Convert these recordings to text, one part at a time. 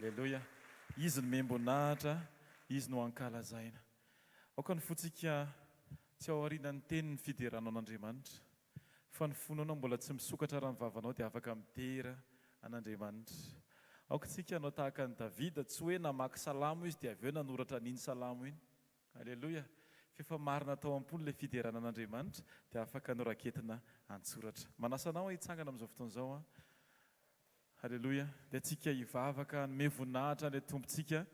Aleloia. Izy no mem-boninahitra, Izy no ankalazaina. Aoka ny fontsika tsy ao aorianan'ny teny ny fiderana an'Andriamanitra, fa ny fonao na mbola tsy misokatra ara ny vavanao dia afaka midera an'Andriamanitra. Aoka isika hanao tahaka an'i Davida, tsy hoe namaky salamo izy dia avy eo nanoratra an'iny salamo iny. Aleloia! F'efa marina tao am-pony ilay fiderana an'Andriamanitra dia afaka noraketina an-tsoratra. Manasa anao aho hitsangana amin'izao fotoana izao an. Aleloia! Dia antsika hivavaka hanome voninahitra an'ilay Tompontsika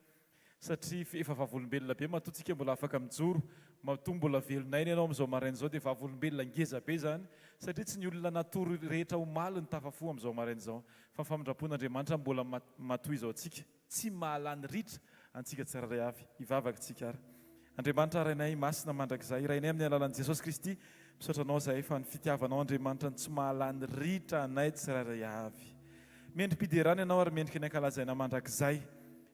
satria efa vavolombelona be matoa tsika mbola afaka mijoro, matoa mbola velon'aina ianao amin'izao maraina izao dia vavolombelona ngeza be izany satria tsy ny olona natory rehetra omaly no tafafoha amin'izao maraina izao fa ny famindram-pon'Andriamanitra mbola matoa izao antsika. Tsy mahalany ritra antsika tsirairay avy. Hivavaka isika ary. Andriamanitra Rainay masina mandrakizay, Rainay amin'ny alalan'i Jesosy Kristy, misaotra Anao izahay fa ny fitiavanao Andriamanitra no tsy mahalany ritra anay tsirairay avy. Mendri-piderana Ianao ary mendrika ny ankalazaina mandrakizay.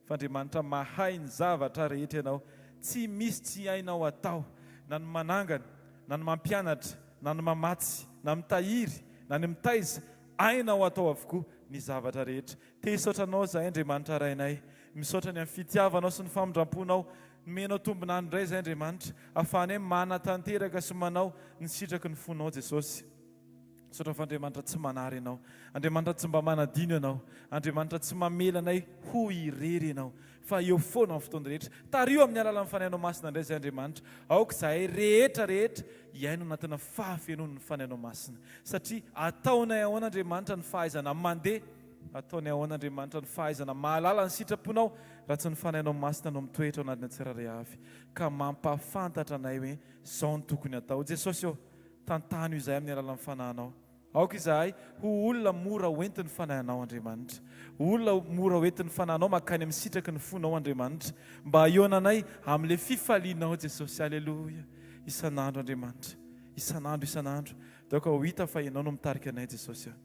Fa Andriamanitra mahay ny zavatra rehetra Ianao. Tsy misy tsy hainao atao, na ny manangana, na ny mampianatra, na ny mamatsy, na mitahiry, na ny mitaiza, hainao atao avokoa ny zavatra rehetra. Te hisaotra Anao izahay Andriamanitra Rainay. Misaotra ny amin'ny fitiavanao sy ny famindram-ponao. Nomenao tombon'andro indray izahay Andriamanitra, ahafahanay manatanteraka sy manao ny sitraky ny fonao Jesosy. Misaotra fa Andriamanitra tsy manary Ianao. Andriamanitra tsy mba manadino Ianao. Andriamanitra tsy mamela anay ho irery Ianao, fa eo foana amin'ny fotoana rehetra. Tariho amin'ny alalan'ny Fanahinao Masina indray izahay Andriamanitra. Aoka izahay rehetra rehetra hiaina anatina fahafenoan'ny Fanahinao Masina. Satria ataonay ahoana Andriamanitra ny fahaizana mandeha Ataony ahoana Andriamanitra ny fahaizana mahalala ny sitraponao raha tsy ny Fanahinao Masina no mitoetra ao anatin'ny tsirairay avy ka mampahafantatra anay hoe zao no tokony atao. Jesosy ô, tantano izahay amin'ny alalan'ny Fanahinao. Aoka izahay ho olona mora ho entin'ny Fanahinao Andriamanitra. Olona mora ho entin'ny Fanahinao mankany amin'ny sitraky ny fonao Andriamanitra. Mba hihaonanay amin'ilay fifalianao Jesosy. Aleloia. Isan'andro Andriamanitra. Isan'andro isan'andro. Dia aoka ho hita fa Ianao no mitarika anay Jesosy ô.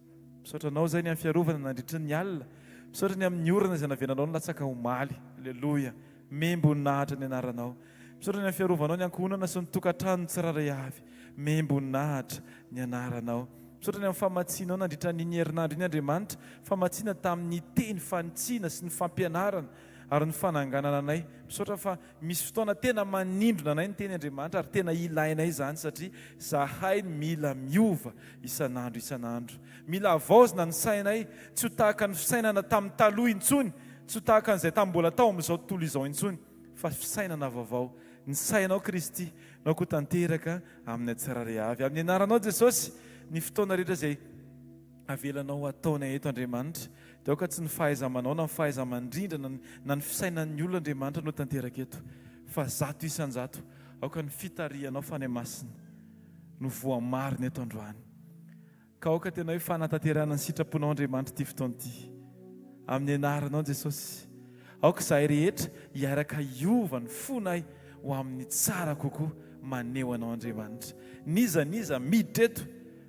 Misaotra Anao izay ny amin'ny fiarovana nandritry ny alina. Misaotra ny amin'ny orana izay navelanao nilatsaka omaly. Aleloia. Mem-boninahitra ny anaranao. Misaotra ny amin'ny fiarovanao ny ankohonana sy ny tokantrano tsirairay avy. Mem-boninahitra ny anaranao. Misaotra ny amin'ny famatsianao nandritra an'iny herinandro iny Andriamanitra, famatsiana tamin'ny teny fanitsiana sy ny fampianarana ary ny fananganana anay. Misaotra fa Misy fotoana tena manindrona anay ny teny Andriamanitra ary tena ilainay izany satria zahay mila miova isan'andro isan'andro. Mila havaozina ny sainay, tsy ho tahaka ny fisainana tamin'ny taloha intsony, tsy ho tahaka an'izay tamin'ny mbola tao amin'izao tontolo izao intsony fa fisainana vaovao. Ny sainao Kristy no aoka ho tanteraka aminay tsirairay avy. Amin'ny anaranao Jesosy, ny fotoana rehetra izay avelanao ho ataonay eto Andriamanitra dia aoka tsy ny fahaiza-manao na ny fahaiza-mandrindra na na ny fisainan'ny olona Andriamanitra no tanteraka eto fa 100% aoka ny fitarihanao Fanahy Masina no voamarina eto androany ka aoka tena hoe fanatanterahana ny sitraponao Andriamanitra ity fotoana ity amin'ny anaranao Jesosy Aoka izahay rehetra hiaraka hiova ny fonay ho amin'ny tsara kokoa maneho Anao Andriamanitra. N'iza n'iza miditra eto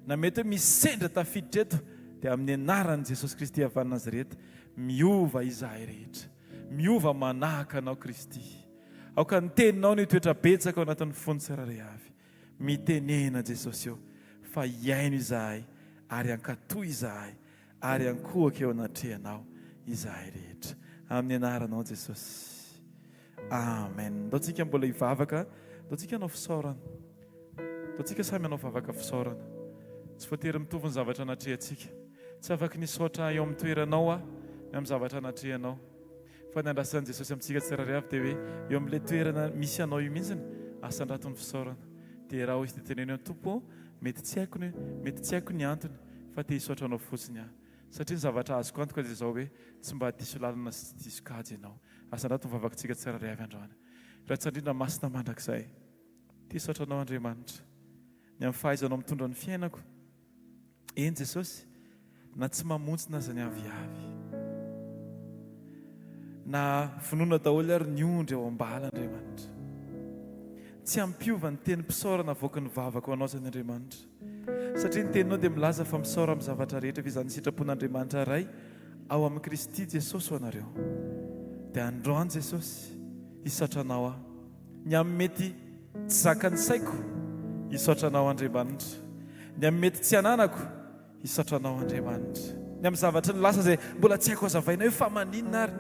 na mety hoe misy sendra tafiditra eto dia amin'ny anaran'i Jesosy Kristy avy any Nazareta, miova izahay rehetra. Miova manahaka Anao Kristy. Aoka ny teninao no hitoetra betsaka ao anatin'ny fon'ny tsirairay avy. Mitenena Jesosy ô fa hihaino izahay ary hankatò izahay ary ankohoka eo anatrehanao izahay rehetra. Amin'ny anaranao Jesosy. Amen. Ndao tsika mbola hivavaka, ndao tsika hanao fisaorana. Ndao tsika samy hanao vavaka fisaorana. Tsy voatery mitovy ny zavatra anatrehantsika. Tsy afaky ny hisaotra eo amin'ny toeranao aho ny amin'ny zavatra anatrehanao. Fa ny andrasan'i Jesosy amintsika tsirairay avy dia hoe eo amin'ilay toerana misy anao io mihitsy, asandrato ny fisaorana. Dia raha hoy izy dia teneno hoe Tompo ô, mety tsy haiko ny mety tsy haiko ny antony fa te hisaotra anao fotsiny aho. Satria ny zavatra azoko antoka dia izao hoe tsy mba diso lalana sy tsy diso kajy ianao. Asandrato ny vavakitsika tsirairay avy androany. Ray tsandrindra masina mandrakizay, te hisaotra anao Andriamanitra ny amin'ny fahaizanao mitondra ny fiainako. Eny Jesosy, na tsy mamontsina aza ny aviavy, na vonoina daholo ary ny ondry ao am-bala Andriamanitra. Tsy hampiova ny tenim-pisaorana avoaky ny vavako ho anao izany Andriamanitra. Satria ny teninao dia milaza fa misaora amin'ny zavatra rehetra fa izany sitrapon'Andriamanitra Ray ao amin'i Kristy Jesosy ho anareo. Dia androany Jesosy, hisaotra anao aho. Ny amin'ny mety tsy zakan'ny saiko, hisaotra Anao Andriamanitra. Ny amin'ny mety tsy ananako, hisaotra Anao Andriamanitra. Ny amin'ny zavatry ny lasa izay mbola tsy haiko hazavaina hoe fa maninona ary.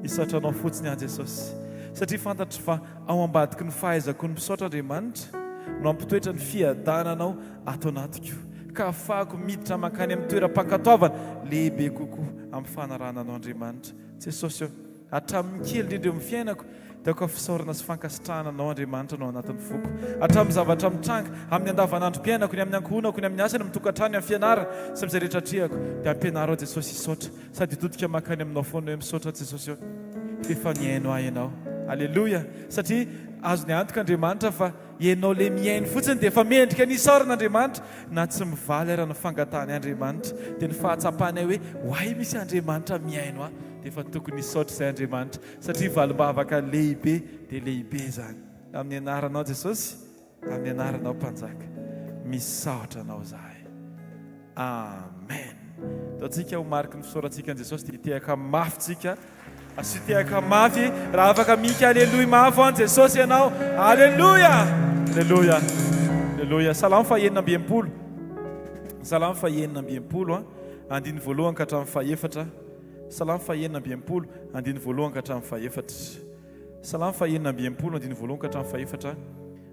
Hisaotra Anao fotsiny aho Jesosy, satria fantatro fa ao ambadiky ny fahaizako ny misaotra Andriamanitra no hampitoetra ny fiadananao ato anatiko, ka hahafahako miditra mankany amin'ny toeram-pankatoavana lehibe kokoa amin'ny fanarahana Anao Andriamanitra. Jesosy ô, hatramin'ny kely indrindra eo amin'ny fiainako, dia aoka fisaorana sy fankasitrahana Anao Andriamanitra no ao anatin'ny foko. Hatramin'ny zavatra mitranga amin'ny andavanandrom-piainako, ny amin'ny ankohonako, ny amin'ny asa, ny amin'ny tokantrano, ny amin'ny fianarana, sy amin'izay rehetra atrehako, dia ampianaro aho Jesosy hisaotra sady hitodika mankany Aminao foana hoe misaotra Jesosy ô, f'efa nihaino ahy Ianao. Aleloia! Satria azony antoka Andriamanitra fa Ianao le mihaino fotsiny dia efa mendrika ny hisaorana Andriamanitra na tsy mivaly ara ny fangatahany Andriamanitra dia ny fahatsapanay hoe oay misy Andriamanitra mihaino ahy dia efa tokony hisaotra izay Andriamanitra satria valim-bavaka lehibe dia lehibe izany amin'ny anaranao Jesosy amin'ny anaranao Mpanjaka misaotra anao zahay Amen. Ataontsika ho mariky ny fisaorantsika an'i Jesosy dia hitehaka mafy tsika. Asio tehaka mafy raha afaka mihika aleloia mafy ho an'i Jesosy ianao. Aleloia! Aleloia! Aleloia. Salamo faha 66. Salamo faha 66 a. Andiny voalohany ka hatramin'ny fahefatra. Salamo faha 66, andiny voalohany ka hatramin'ny fahefatra. Salamo faha 66, andiny voalohany ka hatramin'ny fahefatra.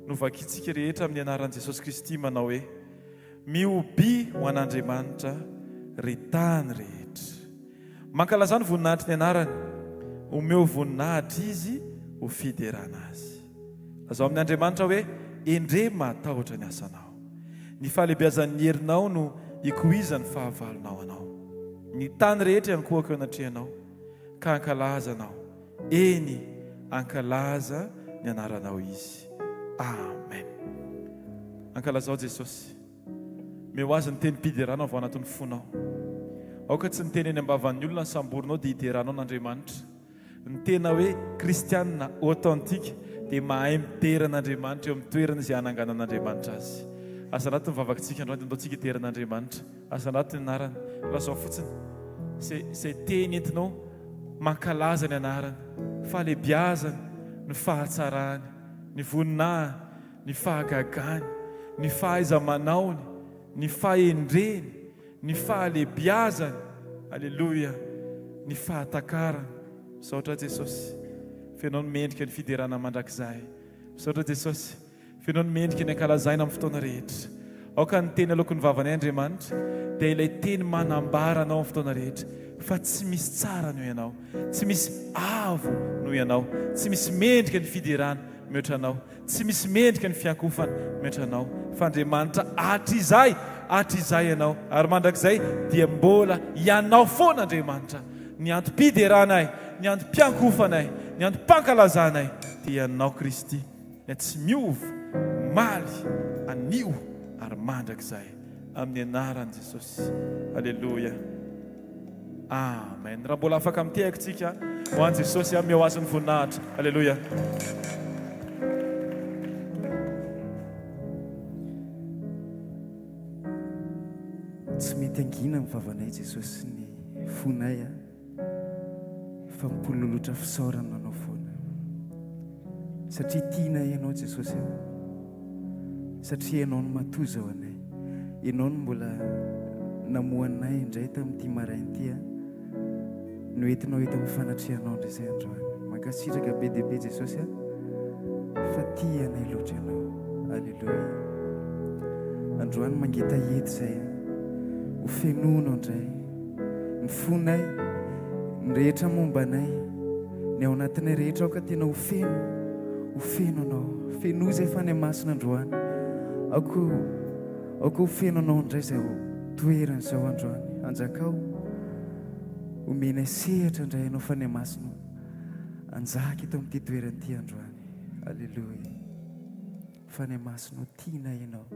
Novakintsika rehetra amin'ny anaran'i Jesosy Kristy manao hoe Mihobia ho an'Andriamanitra, ry tany rehetra. Mankalazà ny voninahitry ny anarany, omeo voninahitra Izy ho fiderana Azy. Lazao amin' Andriamanitra hoe, Endrey mahatahotra ny asanao. Ny fahalehibeazan'ny herinao no ikoizan'ny fahavalonao anao. Ny tany rehetra hiankohoka eo anatrehanao, ka hankalaza Anao. Eny, hankalaza ny anaranao izy. Amen. Ankalazao Jesosy. Meo Azy ny tenim-piderana avy ao anatin'ny fonao. Aoka tsy ny teny eny am-bavan'ny olona ny samborinao dia hideranao an'Andriamanitra. Ny tena hoe kristianina authentique dia mahay midera an'Andriamanitra eo amin'ny toerana izay hananganan'Andriamanitra azy. Aza anatin'ny vavakintsika androany dia andao tsika hidera an'Andriamanitra. Aza anatin'ny anarany. Lazao fotsiny izay izay teny entinao mankalaza ny anarany, fahalehibiazany, ny fahatsarany, ny voninahiny, ny fahagagany, ny fahaiza-manaony, ny fahendreny, ny fahalehibiazany, aleloia, ny fahatakarany. Misaotra Jesosy, f'Ianao no mendrika ny fiderana mandrakizay. Misaotra Jesosy. F'Ianao no mendrika ny ankalazaina amin'ny fotoana rehetra. Aoka ny teny aloaky ny vavanay Andriamanitra dia ilay teny manambara Anao amin'ny fotoana rehetra fa tsy misy tsara noho Ianao, tsy misy avo noho Ianao, tsy misy mendrika ny fiderana mihoatra Anao, tsy misy mendrika ny fiankofana mihoatra Anao, fa Andriamanitra hatrizay hatrizay Ianao ary mandrakizay dia mbola Ianao foana Andriamanitra. Ny antom-pideranay, ny antom-piankofanay, ny antom-pankalazanay dia Ianao Kristy. Ilay tsy miova, omaly, anio ary mandrakizay. Amin'ny anaran'i Jesosy. Aleloia. Amen. Raha mbola afaka mitehaka tsika ho an'i Jesosy, ameo azy ny voninahitra. Aleloia. Tsy mety hangina ny vavanay Jesosy ny fonay a. Fa mipololotra fisaorana anao foana. Satria tianay ianao Jesosy a. Satria ianao no matoa izao anay. Ianao no mbola namoha anay indray tamin'ity maraina ity a. Noentinao eto amin'ny fanatrehanao indray izay androany. Mankasitraka be dia be Jesosy a. Fa tia anay loatra ianao. Aleloia. Androany mangetaheta izay. Ho fenoinao indray. Ny fonay, ny rehetra momba anay, ny ao anatinay rehetra aoka tena ho feno, ho feno Anao. Fenoy izay Fanahy Masina androany. Aoka, aoka ho feno Anao indray izay ho toerana izao androany. Anjakao, omenay sehatra indray Ianao Fanahy Masina. Anjaka eto amin'ity toerana ity androany. Aleloia. Fanahy Masina o tianay Ianao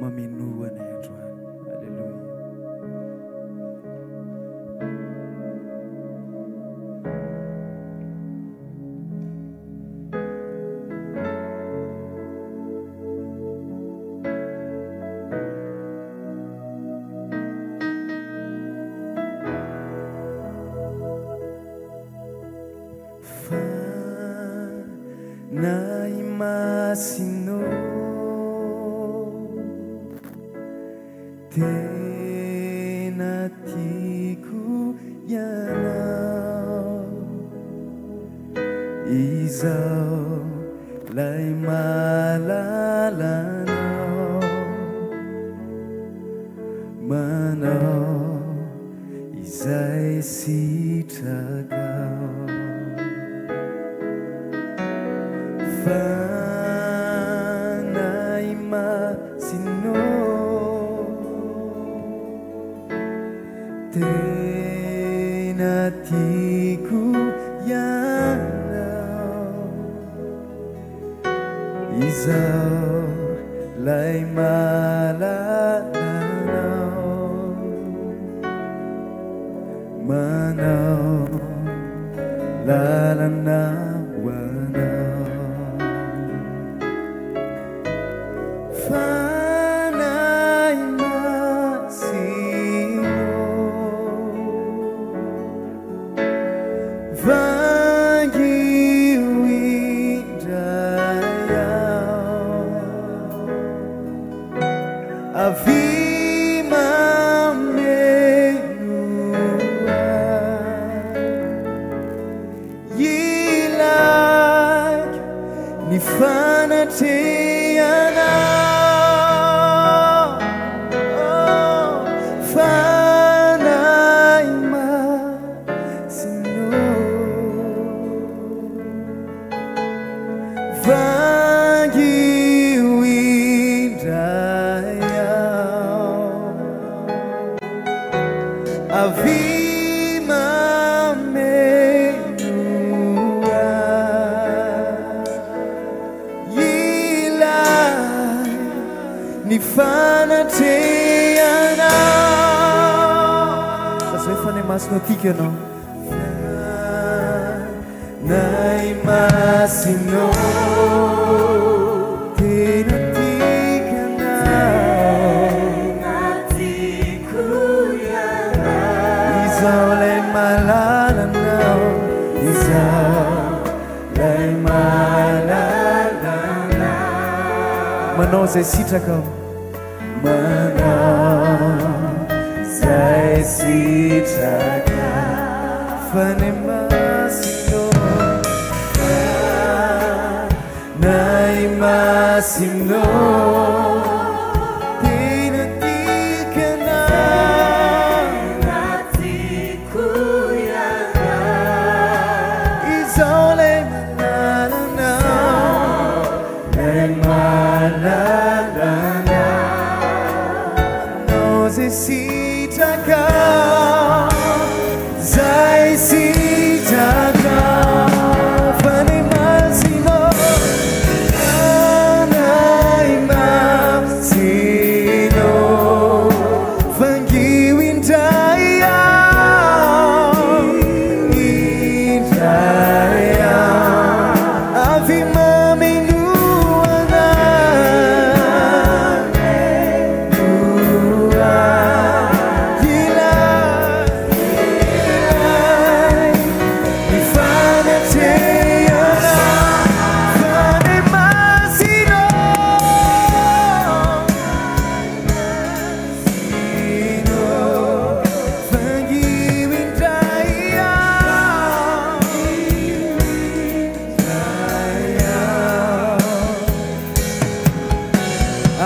mamenoa anay androany. Aleloia. Fanahy Masina ô, tena tiako Ianao. Izaho 'lay malalanao Manao izay sitrakao Fanahy Masina ô Tena tiako ianao Izaho 'lay malalanao Manao lalana ho anao Fanahy Masina ô Vangio indray aho Avia mameno ahy Ilaiko ny fanatrehanao Fanahy Masina ô Vangio indray aho Avia mameno ahy Ilay ny fanatrehanao. Lazao hoe Fanahy Masina tiako ianao. Fanahy Masina ô, tena tiako ianao. Tena tiako ianao. Izaho ilay malalanao, izaho ilay malalanao. Manao izay sitrakao, manao izay sitrakao. Fanahy Masina ô, Fanahy Masina ô, tena tiako ianao. Tena tiako ianao. Izaho ilay malalanao, ilay malalanao. Manao izay sitrakao, izay sitrakao. Fanahy Masina ô, Fanahy Masina ô, vangio indray aho, indray aho. Avia mameno anah, ilay, ilay ny fanatrehanao. Fanahy Masina ô, Masina ô, vangio indray aho, indray aho.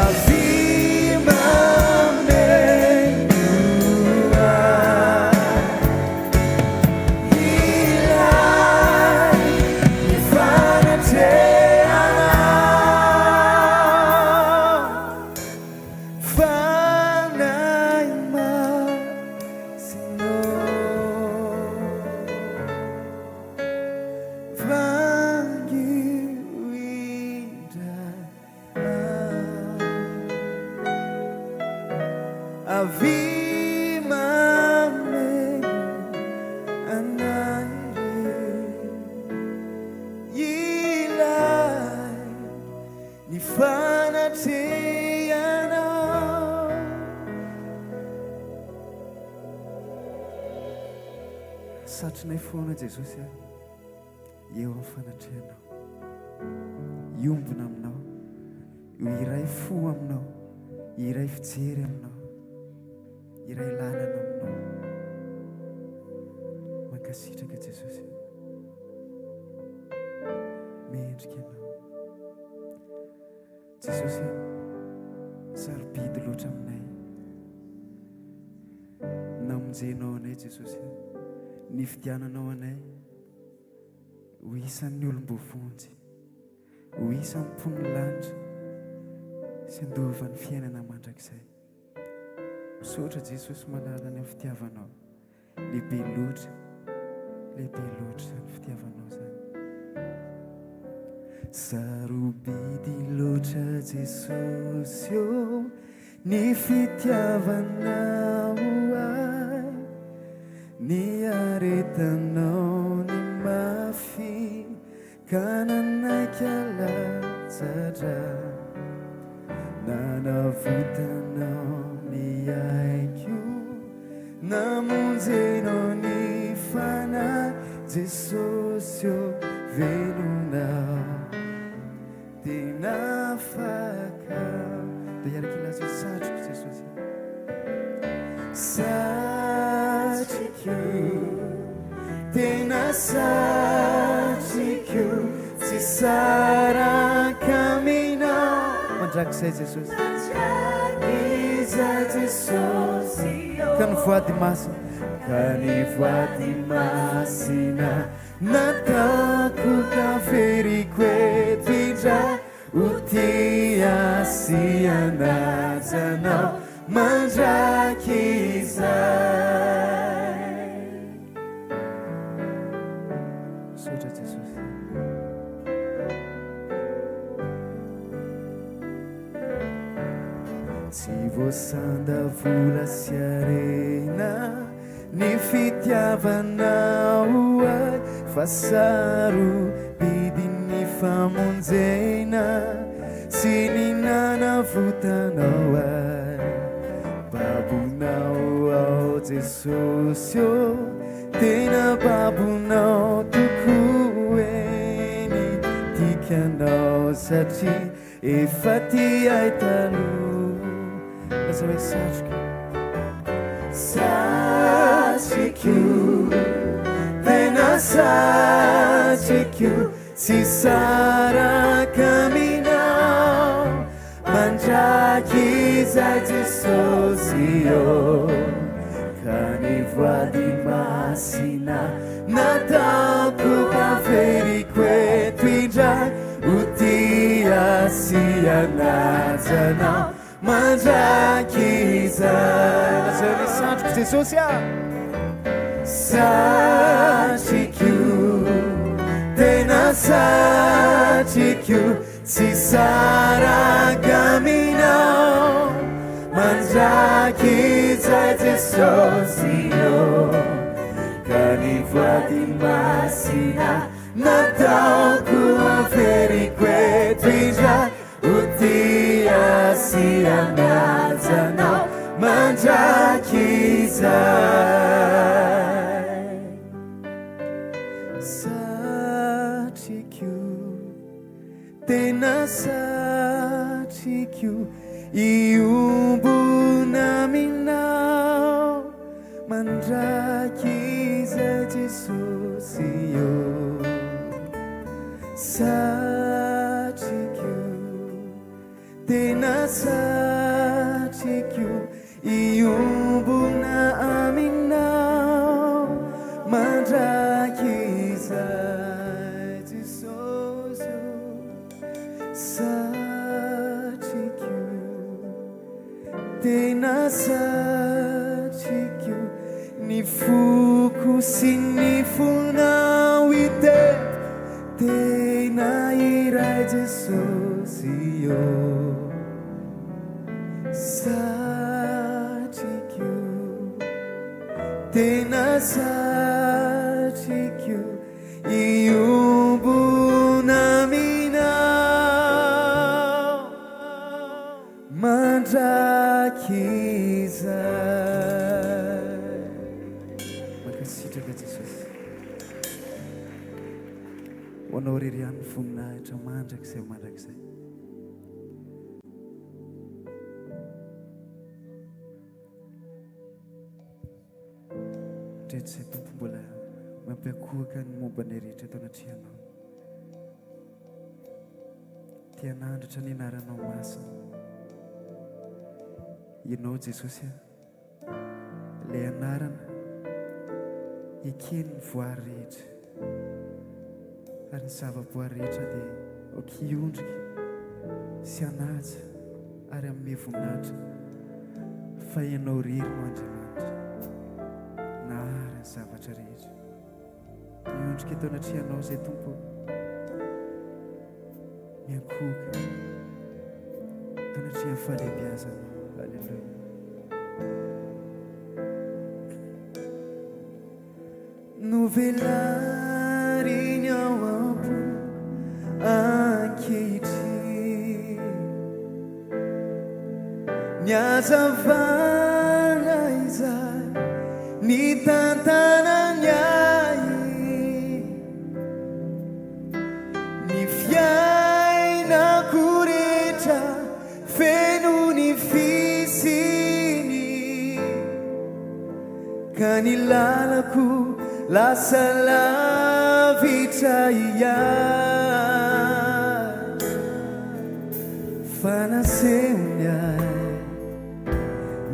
Avia mameno ahy, ilay ny fanatrehanao. Fanahy Masina ô, vangio indray aho. Avia mameno anah ilay ny fanatrehanao. Satrinay foana Jesosy a, eo amin'ny fanatrehanao, hiombona aminao, ho iray fo aminao, iray fijery aminao, iray lalana aminao. Mankasitraka Jesosy. mendrika Ianao. Jesosy e, sarobidy loatra aminay. Namonjenao anay Jesosy e, nifidiananao anay ho isan'ny olom-boavonjy, ho isan'ny mponin'ny lanitra sy handova ny fiainana mandrakizay. Misaotra Jesosy malala ny amin'ny fitiavanao. Lehibe loatra, lehibe loatra izany fitiavanao izany. Sarobidy loatra Jesosy ô, ny fitiavanao ahy, niaretanao ny mafy Ka nanaiky alatsa-dra Nanavotanao ny aiko Namonjenao ny fanahy Jesosy ô velona Tena afaka Dia hiaraka hilaza hoe satriko Jesosy Satriko, tena satriko, tsy saraka aminao mandrakizay Jesosy. Mandrakizay Jesosy ô. Ka ny voady masina, ka ny voady masina nataoko ka veriko eto indray. Ho tia sy hanaja anao mandrakizay. Misaotra Jesosy. Tsy voasanda vola sy harena Ny fitiavanao ahy fa sarobidy ny famonjena sy ny nanavotanao ahy. Babonao aho Jesosy ô, tena babonao tokoa eny, tiako anao satria Efa tia ahy taloha. Lazao hoe satriko. Satriko, tena satriko, tsy saraka aminao mandrakizay Jesosy ô. Ka ny voady masina nataoko averiko eto indray ho tia sy hanaja anao mandrakizay. Lazao ny satriko Jesosy ah. Satriko, tena satriko Tsy saraka aminao mandrakizay Jesosy ô Ka ny voady masina nataoko averiko eto indray Ho tia sy hanaja anao mandrakizay Satriko Tena satriko hiombona aminao mandrakizay Jesosy ô. Satriko, tena satriko Hiombona aminao mandrakizay Jesosy ô, satriko, tena satriko ny foko sy ny fonao hitety tena iray Jesosy ô. Satriko, tena satriko hiombona aminao mandrakizay. Mankasitraka Jesosy. Ho anao irery ihany ny voninahitra mandrakizay mandrakizay. Ndreto izay Tompo mbola mampiankohoka ny momba anay rehetra eto anatrehanao. Te hanandratra ny anaranao masina. Ianao Jesosy a, ilay anarana eken'ny voary rehetra. Ary ny zava-boary rehetra dia aoka hiondrika sy hanaja ary hanome voninahitra fa Ianao irery no Andriamanitra nahary ny zavatra rehetra. Miondrika eto anatrehanao izay Tompo ô. Miankohoka eto anatrehan'ny fahalehibiazanao. Alléluia. Novelariny ao am-po ankehitriny Ny hazavana izay nitantanany ahy Ny fiainako rehetra Feno ny fisiany Ka ny lalako lasa lavitra ihany Fa nasehony ahy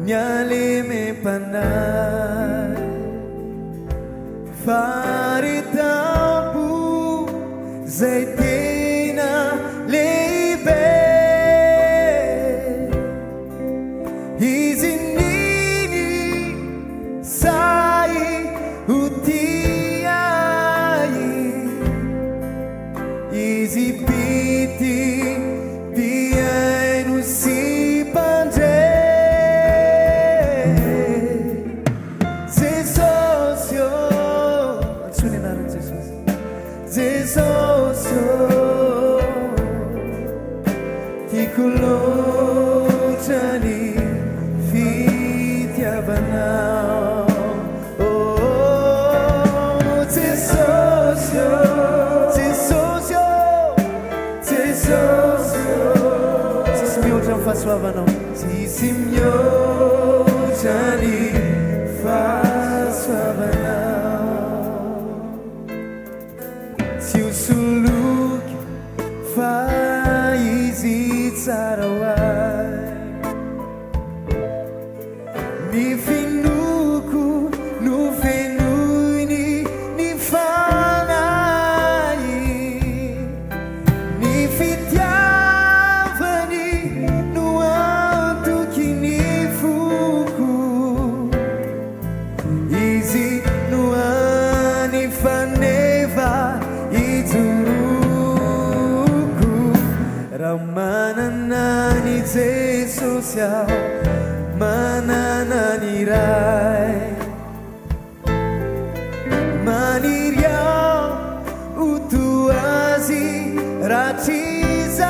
ny halemem-panahy Faharetam-po zay tena lehibe Izy nini sahy ho tia ahy Izy mpity mpihaino sy mpandre Jesosy ô, antsoy ny anaran'i Jesosy. Jesosy ô, tiako loatra ny fitiavanao. Oh, Jesosy ô, Jesosy ô, Jesosy ô, tsisy mihoatra ny fahasoavanao. Tsisy mihoatra ny fahasoavanao. Tsy ho soloky fa izy tsara ho ahy. Ny finoako no fenoiny ny fanahy. Ny fitiavany no antoky ny foko. Izy no hany faneva ijoroako. Raha manana an'i Jesosy aho, manana ny Ray. Maniry aho ho toa azy rahatrizay.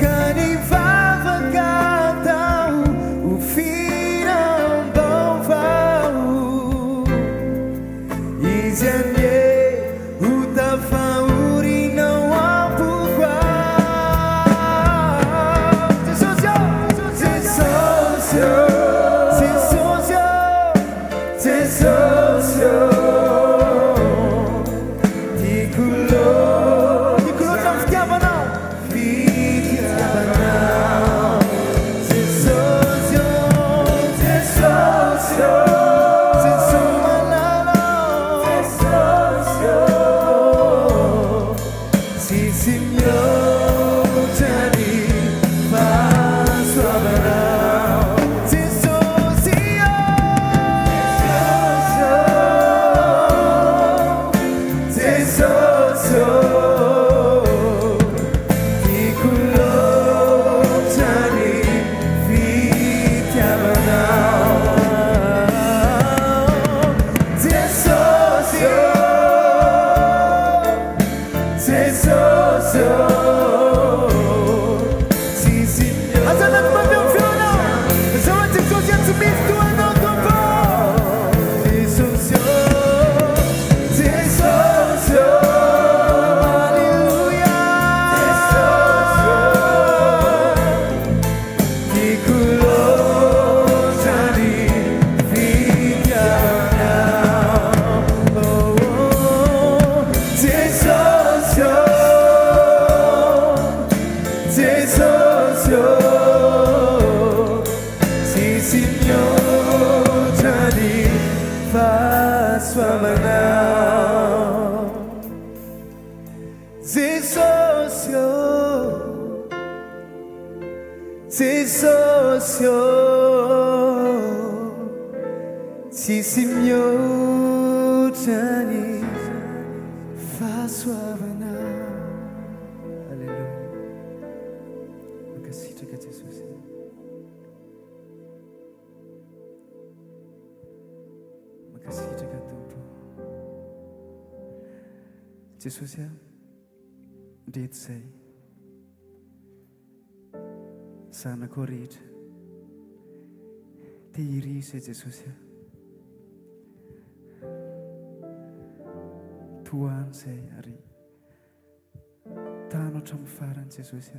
Ka ny vavaka atao ho firam-baovao. Izy anie ho tafaorina ao am-poko ao. Jesosy ô, Jesosy ô, Jesosy ô, Jesosy ô, tiako loatra, tiako loatra ny fitiavanao, fitiavanao. Jesosy ô, Jesosy ô, Jesosy malala ô, fahasoavanao Jesosy ô Jesosy ô Tsisy mihoatra ny fahasoavanao Alléluia Mankasitraka Jesosy. Mankasitraka Tompo. Jesosy a, ndreto izay. Zanakao rehetra. Tehirizo izay Jesosy a. Tohano izay ary Tano hatramin'ny farany Jesosy a,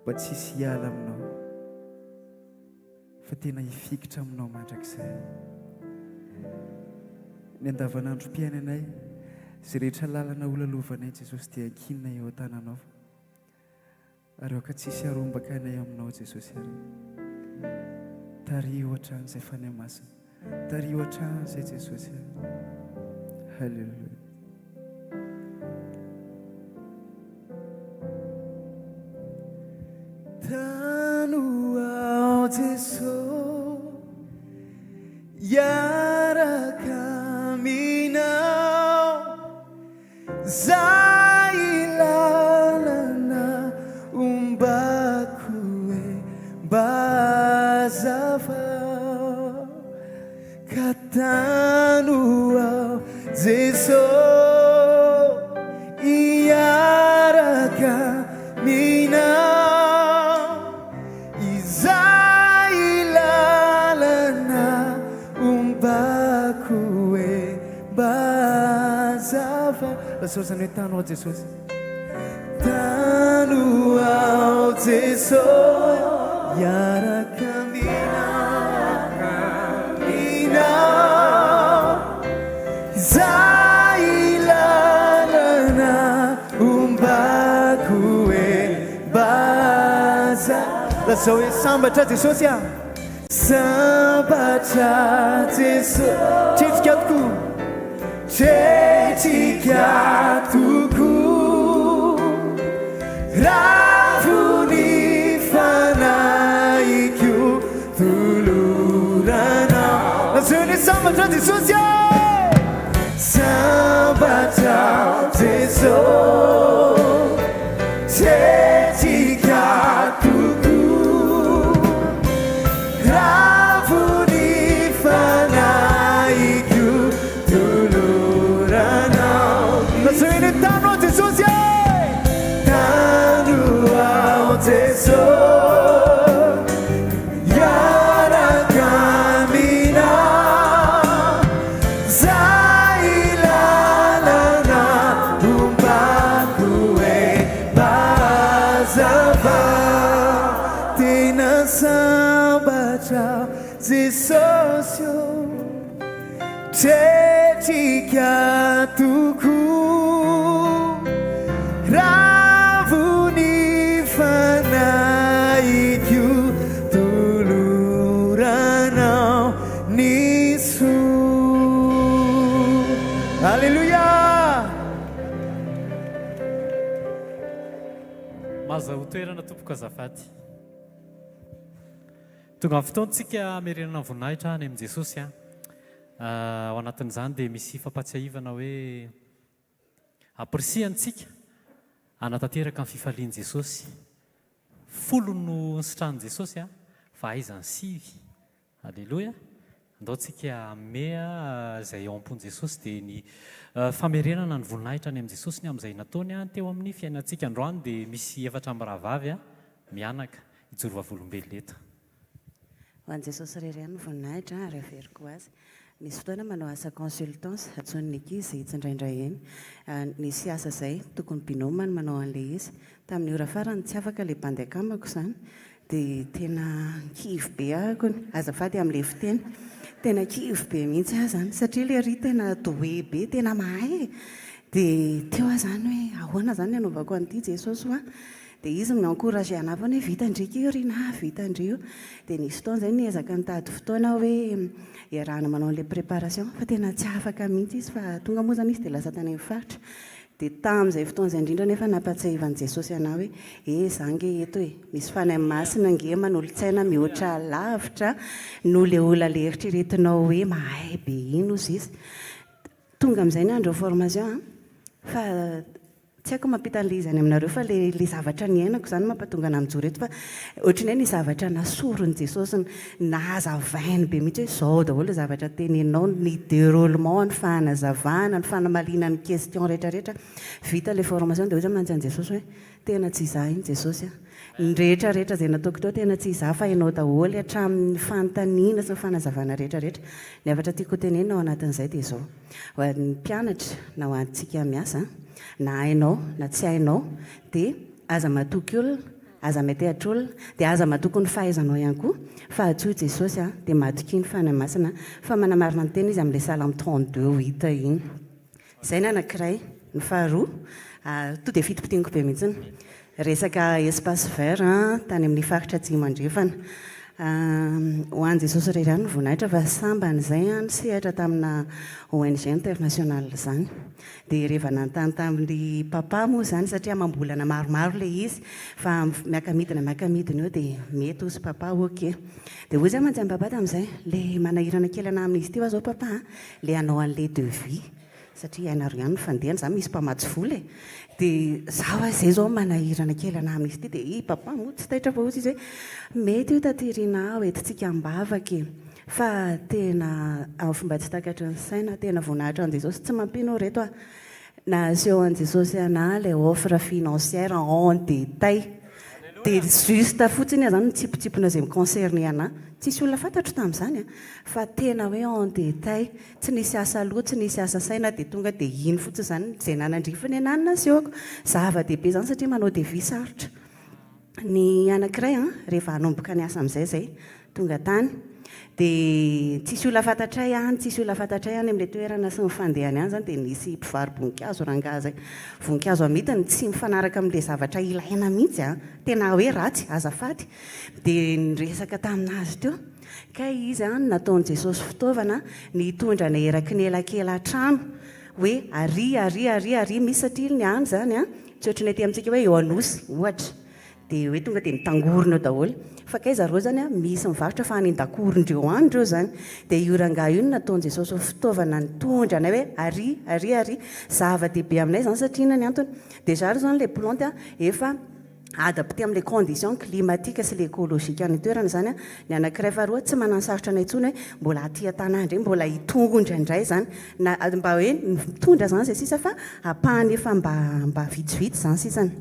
mba tsy hisy hiala aminao fa tena hifikitra aminao mandrakizay. Ny andavanandrom-piainanay, izay rehetra lalana holalovanay Jesosy dia ankinina eo an-tananao. Ary aoka tsy hisy harombaka anay aminao Jesosy ary tariho hatrany izay Fanahy Masina. Tariho hatrany izay Jesosy ary. Haleloia. Tano aho Jesosy hiaraka aminao. Zay lalana ombako e mba hazavao ka tano aho Jeso hiaraka aminao Izay lalana ombako e Mba hazava. Lazao izany hoe tano aho Jesosy. Tano aho Jesosy hiaraka aminao. Aminao. Izay lalana ombako e mba hazava. Lazao hoe sambatra Jesosy ah. Sambatra Jeso Tretrika tokoa Tretrika tokoa Ravo ny fanahiko Toloranao Lazao ny sambatra Jesosy ô Sambatra Jeso Tretrika tokoa Ravo ny fanahiko toloranao. Lazao eny tano aho Jesosy e! Tano aho Jesosy Hiaraka aminao Zay lalana ombako e Mazava Tena sambatra Jesosy ô Tretrika tokoa Ravo ny fanahiko Toloranao ny soa Aleloia! Mahazahoa toerana tompoko azafady. Tonga ny fotoantsika hamerenana ny voninahitra any amin'i Jesosy an. Ao anatin'izany dia misy fampahatsiahivana hoe ampirisihana antsika hanatanteraka ny fifalian'i Jesosy. Folo no nisitrahan'i Jesosy an, fa aiza ny sivy? Aleloia! Andao tsika hanome izay ao am-pon'i Jesosy dia ny famerenana ny voninahitra any amin'i Jesosy ny amin'izay nataony teo amin'ny fiainantsika. Androany dia misy efatra mirahavavy mianaka hijoro vavolombelona eto. Ho an'i Jesosy irery ihany ny voninahitra ary averiko ho Azy. Misy fotoana manao asa consultance, antsoin'ny ankizy tsindraindray eny. Nisy asa izay, tokony binôme no manao an'ilay izy. Tamin'ny ora farany tsy afaka ilay bandy akamako izany dia tena kivy be aho kony, azafady amin'ilay fiteny, tena kivy be mihitsy aho izany satria ilay ry tena doué be, tena mahay e! Dia teo aho izany hoe ahoana izany ny hanaovako an'ity Jesosy hoa? Dia izy mi-encourager anah foana hoe vita ndry io Rina a, vita ndry io. Dia nisy fotoana izay niezaka nitady fotoana aho hoe iarahana manao an'ilay préparation fa tena tsy afaka mihitsy izy fa tonga moa izany izy dia lasa tany amin'ny faritra. Dia tamin'izay fotoana izay indrindra anefa nampahatsiahivan'i Jesosy anah hoe eh za ange eto e, misy Fanahy Masina ange manolo-tsaina mihoatra lavitra noho ilay olona ilay eritreretinao hoe mahay be iny hozy izy. Tonga amin'izay ny andro formation an, fa tsy haiko mampita an'ilay izy any aminareo fa ilay ilay zavatra niainako izany mampatonga anah mijoro eto fa ohatran'ny hoe ny zavatra nasoron'i Jesosy nahazavainy be mihitsy hoe izao daholo ilay zavatra teneninao, ny déroulement, ny fanazavana, ny fanamaliana ny question rehetra rehetra, vita ilay formation dia hoy za mantsy an'i Jesosy hoe tena tsy izaho iny Jesosy a, ny rehetra rehetra izay nataoko teo tena tsy izaho fa ianao daholo hatramin'ny fanontaniana sy ny fanazavana rehetra rehetra. Ny hafatra tiako hotenenina ao anatin'izay dia izao, ho an'ny mpianatra na ho antsika miasa, na hainao na tsy hainao dia aza matoky olona, aza miantehatra olona, dia aza matoky ny fahaizanao ihany koa fa antsoy Jesosy dia matokia ny Fanahy Masina fa manamarina ny teny izy amin'ilay Salamo 32 huit iny. Izay ny anankiray. Ny faharoa, to dia fitipitiniko be mihitsy, resaka espace vert tany amin'ny faritra Atsimo Andrefana. Ho an'i Jesosy irery ihany ny voninahitra fa sambany izay nisehatra tamina ONG international izany. Dia rehefa nanontany tamin'i Papa moa izany satria amam-bolana maromaro ilay izy fa miaka-midina miaka-midina eo dia mety hozy Papa ok. Dia hoy izaho mantsy amin'i Papa tamin'izay, ilay manahirana kely anah amin'izy ity hoa izao Papa a, ilay hanao an'ilay devis satria hainareo ihany ny fandehany, za misy mpamatsy vola e, dia za hoa izay izao manahirana kely anah amin'izy ity, dia i Papa moa tsy taitra fa hozy izy hoe mety io taty Rinah hoentintsika am-bavaka e, fa tena amin'ny fomba tsy takatry ny saina, tena voninahitra an'i Jesosy, tsy mampino aho reto a, nahaseho an'i Jesosy anah ilay offre financière en détail. Dia juste fotsiny aho zany mitsipotsipona izay mi-concerner anah. Tsisy olona fantatro tamin'izany an! Fa tena hoe en détail. Tsy nisy asa loha, tsy nisy asa saina dia tonga dia iny fotsiny izany izay nanandrifiny anah no nasehoko. Zava-dehibe izany satria manao devis sarotra. Ny anankiray an, rehefa hanomboka ny asa amin'izay izay, tonga tany dia tsisy olona fantatray any, tsisy olona fantatray any amin'ilay toerana sy ny fandehany any izany dia nisy mpivaro-boninkazo rangahy izay. Voninkazo amidiny tsy mifanaraka amin'ilay zavatra ilaina mihitsy an, tena hoe ratsy, azafady. Dia niresaka tamin'azy teo, kay izy an nataon'i Jesosy fitaovana ny hitondra anay eraky ny elakela-trano hoe ary, ary, ary, ary misy satria ny any izany an, tsy ohatry ny aty amintsika hoe eo Anosy ohatra. Dia hoe tonga dia mitangorona eo daholo. Fa kay zareo zany an, misy mivarotra fa any an-dakoron-dreo any reo zany. Dia io rangahy io no nataon'i Jesosy ho fitaovana nitondra anay hoe ary, ary, ary. Zava-dehibe aminay izany satria inona ny antony? Déjà aloha izany ilay plante an, efa adapté amin'ilay condition climatique sy ilay écologique any an-toerana izany an. Ny anankiray faharoa, tsy mananosarotra anay intsony hoe mbola aty an-tanà indray, mbola hitondra indray izany. Na mba hoe mitondra izany izay sisa fa ampahany efa mba mba vitsivitsy izany sisany.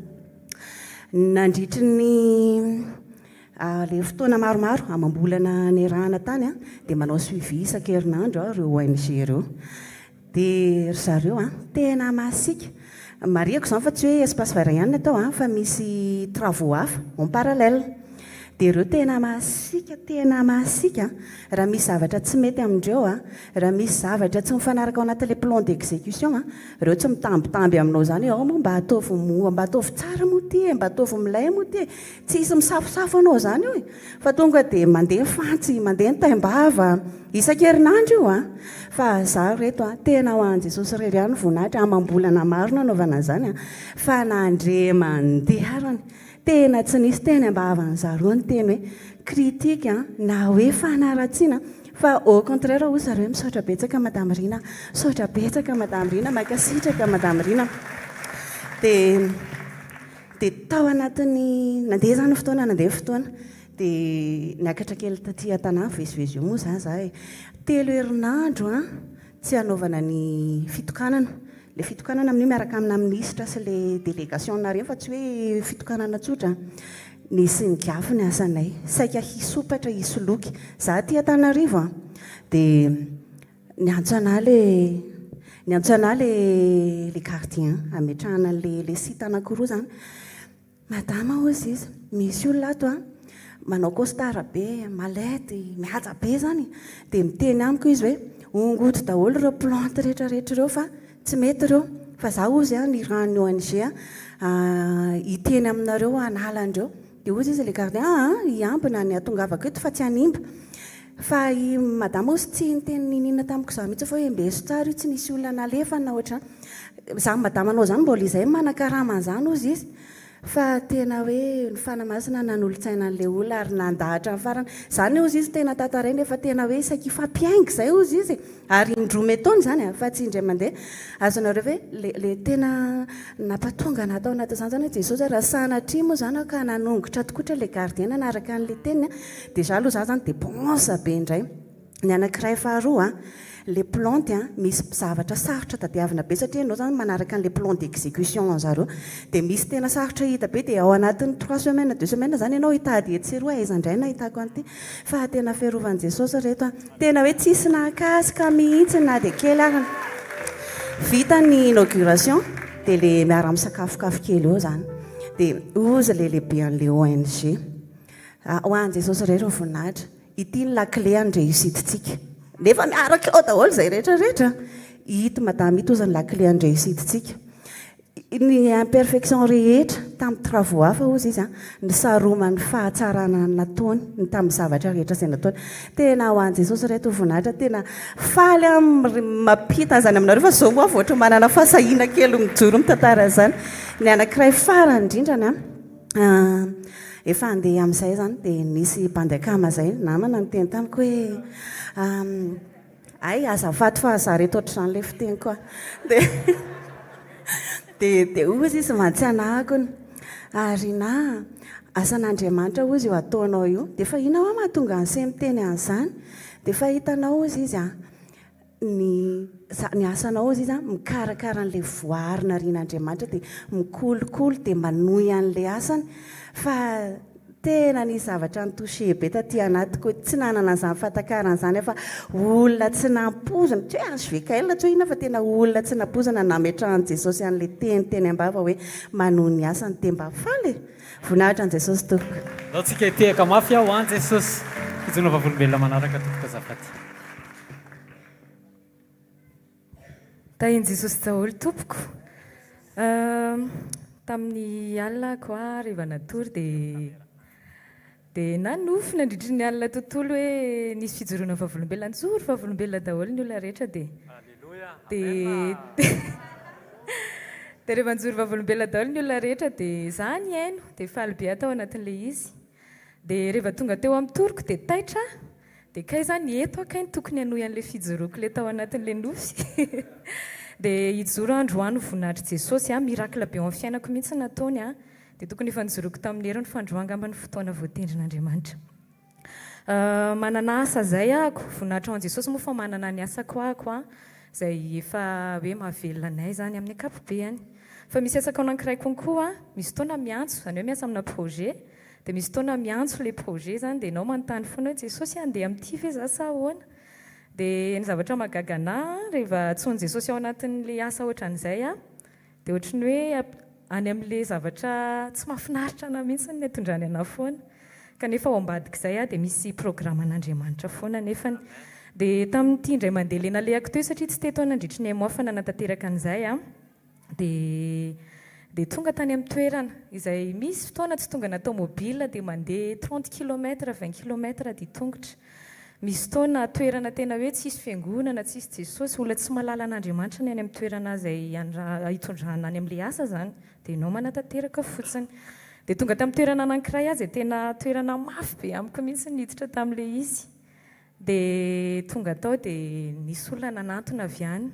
Nandritry ny ilay fotoana maromaro amam-bolana niarahana tany dia manao suivi isan-kerinandro ireo ONG ireo. Dia ry zareo tena masiaka. Marihako izany fa tsy hoe espace vert ihany no atao fa misy travaux hafa en parallèle. Dia ireo tena masiaka, tena masiaka. Raha misy zavatra tsy mety amindreo, raha misy zavatra tsy mifanaraka ao anatin'ilay plan d'exécution, ireo tsy mitambitamby aminao izany hoe ao moa mba ataovy moa, mba ataovy tsara moa ity e, mba ataovy milay moa ity e. Tsisy misafosafo anao izany eo e. Fa tonga dia mandeha ny fantsy, mandeha ny taim-bava, isan-kerinandro io an. Fa izaho ry reto an, tena ho an'i Jesosy irery ihany ny voninahitra, amam-bolana maro no nanaovana an'izany an, fa nandre mandeha arany. Tena tsy nisy teny am-bavan'ny zareo ny teny hoe critique na hoe fanaratsiana fa au contraire hoy zareo hoe misaotra betsaka madame Rina, misaotra betsaka madame Rina, mankasitraka madame Rina. Dia dia tao anatin'ny nandeha izany ny fotoana, nandeha ny fotoana dia niakatra kely taty an-tanà mivezivezy eo moa izany izaho e. Telo herinandro an tsy hanaovana ny fitokanana. Ilay fitokanana amin'io miaraka amina minisitra sy ilay délégation-na ireny fa tsy hoe fitokanana tsotra an. Nisy nigafy ny asanay. Saika hisompatra hisoloky. Za aty Antananarivo an. Dia niantso anah ilay niantso anah ilay ilay gardien hametrahana an'ilay ilay site anankiroa izany. Madama hozy izy, misy olona ato an, manao costard be, mallette, mihaja be izany, dia miteny amiko izy hoe ongoty daholo ireo plante rehetra rehetra ireo fa tsy mety ireo. Fa za hozy an, nirahan'ny ONG hiteny aminareo hanala an'ireo. Dia hozy izy ilay gardien, aa hiambina ny hatongavako eto fa tsy hanimba. Fa i madama hozy tsy niteny niniana tamiko izany mihitsy fa hoe embeso tsara io, tsy nisy olona nalefany na ohatr'izany. Izany madamanao izany mbola izay manakarama an'izany hozy izy. Fa tena hoe ny Fanahy Masina nanolo-tsaina an'ilay olona ary nandà hatramin'ny farany. Izany hozy izy tena tantarainy efa tena hoe saika hifampihaingo izay hozy izy e! Ary indroa metaona izany an, fa tsy indray mandeha. Azonareo ve ilay ilay tena nampatonga anà tao anatin'izany izany hoe Jesosy raha sanatria moa izany aho ka nanongotra tokoatra ilay gardien nanaraka an'ilay teniny an, déjà aloha izaho izany dépense be indray. Ny anankiray faharoa, le plan dia misy zavatra sarotra tadiavina be satria ianao zany manaraka an'le plan d'exécution an'zareo dia misy tena sarotra hita be dia ao anatin'ny trois semaines deux semaines zany ianao hitady etsy sy eroa aiza indray no ahitako an'ity fa tena fiarovan'i Jesosy ry reto a! Tena hoe tsisy nahakasika mihitsy na dia kely ary. Vita ny inauguration dia le miara-misakafokafo kely eo zany dia hozy le lehibe an'le ONG, ho an'i Jesosy irery ny voninahitra. Ity ny lakile an'ny réussite-tsika. Nefa miaraka ao daholo izay rehetra rehetra. Ito madame ito ozy ny lakile an'ny réussite-tsika. Ny imperfection rehetra tamin'ny travaux hafa ozy izy an, nisaroman'ny fahatsarana nataony, ny tamin'ny zavatra rehetra izay nataony. Tena ho an'i Jesosy ry reto voninahitra, tena faly aho mampita an'izany aminareo fa zao moa aho vao ohatry ny manana fahasahiana kely mijoro mitantara an'izany. Ny anankiray farany indrindrany an, Efa handeha amin'izay izany dia nisy bandy akama izay namana niteny tamiko hoe hay azafady fa za reto ohatr'izany ilay fiteniko a. Dia dia dia hozy izy mantsy anah kony, ary na asan'Andriamanitra hozy io ataonao io. Dia fa inona hoa mahatonga an'se miteny an'izany? Dia fa hitanao hozy izy an, ny ny asanao hozy izy an, mikarakara an'ilay voary narian'Andriamanitra dia mikolokolo dia manohy an'ilay asany fa tena nisy zavatra ni-toucher be taty anatiko hoe tsy nanana an'izany fahatakarana izany aho fa olona tsy nampoizina, tsy hoe HVKL tsy hoe inona fa tena olona tsy nampoizina nametrahan'i Jesosy an'ilay teny teny am-bava hoe manohy ny asany dia mba faly e! Voninahitra an'i Jesosy tompoko. Ndao tsika hitehaka mafy aho an Jesosy. Fijoroana vavolombelona manaraka tompoko azafady. Tahin'i Jesosy daholo tompoko. Tamin'ny alina ako rehefa natory dia dia nanofy nandritry ny alina tontolo hoe nisy fijoroana vavolombelona, nijoro vavolombelona daholo ny olona rehetra dia dia dia rehefa nijoro vavolombelona daholo ny olona rehetra dia za nihaino dia faly be aho tao anatin'ilay izy. Dia rehefa tonga teo amin'ny toroko dia taitra aho, dia kay izany eto aho kay no tokony hanohy an'ilay fijoroako ilay tao anatin'ilay nofy. Dia hijoro aho androany ho voninahitr'i Jesosy an, miracle be eo amin'ny fiainako mihitsy ny nataony an, dia tokony efa nijoroako tamin'ny heriny fa androany angamba no fotoana voatendrin'Andriamanitra. Manana asa izay ahako, voninahitra ho an'i Jesosy moa fa manana ny asako ahako an, izay efa hoe mahavelona anay izany amin'ny ankapobeany. Fa misy asako anankiray konkoa, misy fotoana miantso, izany hoe miasa amina projet, Dia misy fotoana miantso ilay projet izany dia ianao manontany foana hoe Jesosy handeha amin'ity ve za sa ahoana? Dia ny zavatra mahagaga anà rehefa antsoin'i Jesosy ao anatin'ilay asa ohatran'izay aho dia ohatry ny hoe any amin'ilay zavatra tsy mahafinaritra anà mihitsy no itondrany anà foana. Kanefa ao ambadik'izay aho dia misy programan'Andriamanitra foana nefany. Dia tamin'ity indray mandeha ilay nalehako teo satria tsy teto aho nandritry ny un mois fa nanatanteraka an'izay aho. Dia dia tonga tany amin'ny toerana izay misy fotoana tsy tonga na tomobile dia mandeha trente kilomètre, vingt kilomètre dia tongotra. Misy fotoana toerana tena hoe tsisy fiangonana, tsisy Jesosy, olona tsy mahalala an'Andriamanitra ny any amin'ny toerana izay hitondrana any amin'ilay asa izany, dia ianao manatanteraka fotsiny. Dia tonga tamin'ny toerana anankiray aho izay tena toerana mafy be amiko mihitsy ny niditra tamin'ilay izy. Dia tonga tao dia nisy olona nanantona avy any.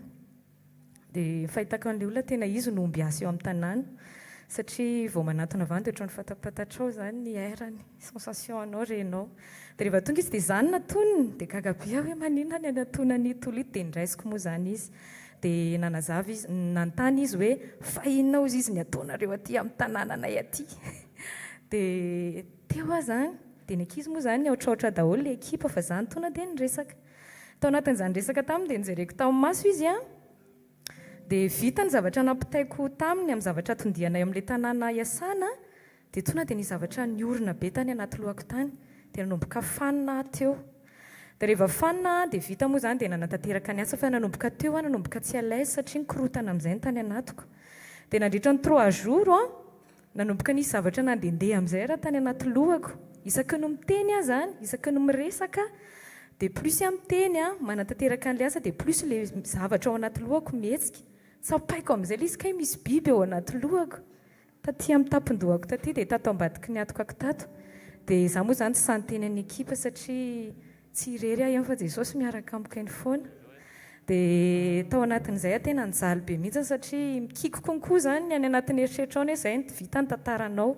Dia ny fahitako an'ilay olona tena izy no ombiasy eo amin'ny tanàna satria vao manatona avy any dia ohatran'ny fantapantatrao izany ny air-ny, sensation anao renao. Dia rehefa tonga izy dia izaho no natoniny, dia gaga be aho hoe maninona ny anatonan'ito olona ito, dia noraisiko moa izany izy. Dia nanazava izy, nanontany izy hoe fa inona hozy izy ny ataonareo aty amin'ny tanànanay aty? Dia teo aho izany, dia ny ankizy moa izany nihaotraotra daholo ilay ekipa fa izaho no tonga dia niresaka. Tao anatin'izany resaka taminy dia nojereko tamin'ny maso izy an, dia vita ny zavatra nampitaiko taminy amin'ny zavatra tondianay amin'ilay tanàna iasana, dia tonga dia nisy zavatra niorina be tany anaty lohako tany, dia nanomboka fanina aho teo. Dia rehefa fanina dia vita moa izany dia nanatanteraka ny asa fa nanomboka teo aho nanomboka tsy à l'aise satria nikorotana amin'izay ny tany anatiko. Dia nandritra ny trois jours an, nanomboka nisy zavatra nandehandeha amin'izay raha tany anaty lohako. Isaky ny miteny aho izany, isaky ny miresaka dia plus aho miteny an, manatanteraka an'ilay asa dia plus ilay zavatra ao anaty lohako mihetsika. Tsapaiko amin'izay ilay izy kay misy biby ao anaty lohako. Taty amin'ny tampon-dohako taty dia tato ambadiky ny hatokako tato. Dia izaho moa izany tsy sahy niteny an'ny ekipa satria tsy irery aho eny fa Jesosy miaraka amiko eny foana. Dia tao anatin'izay aho tena nijaly be mihitsy satria mikiky konkoa izany ny any anatin'ny eritreritrao anie izay no vita ny tantaranao.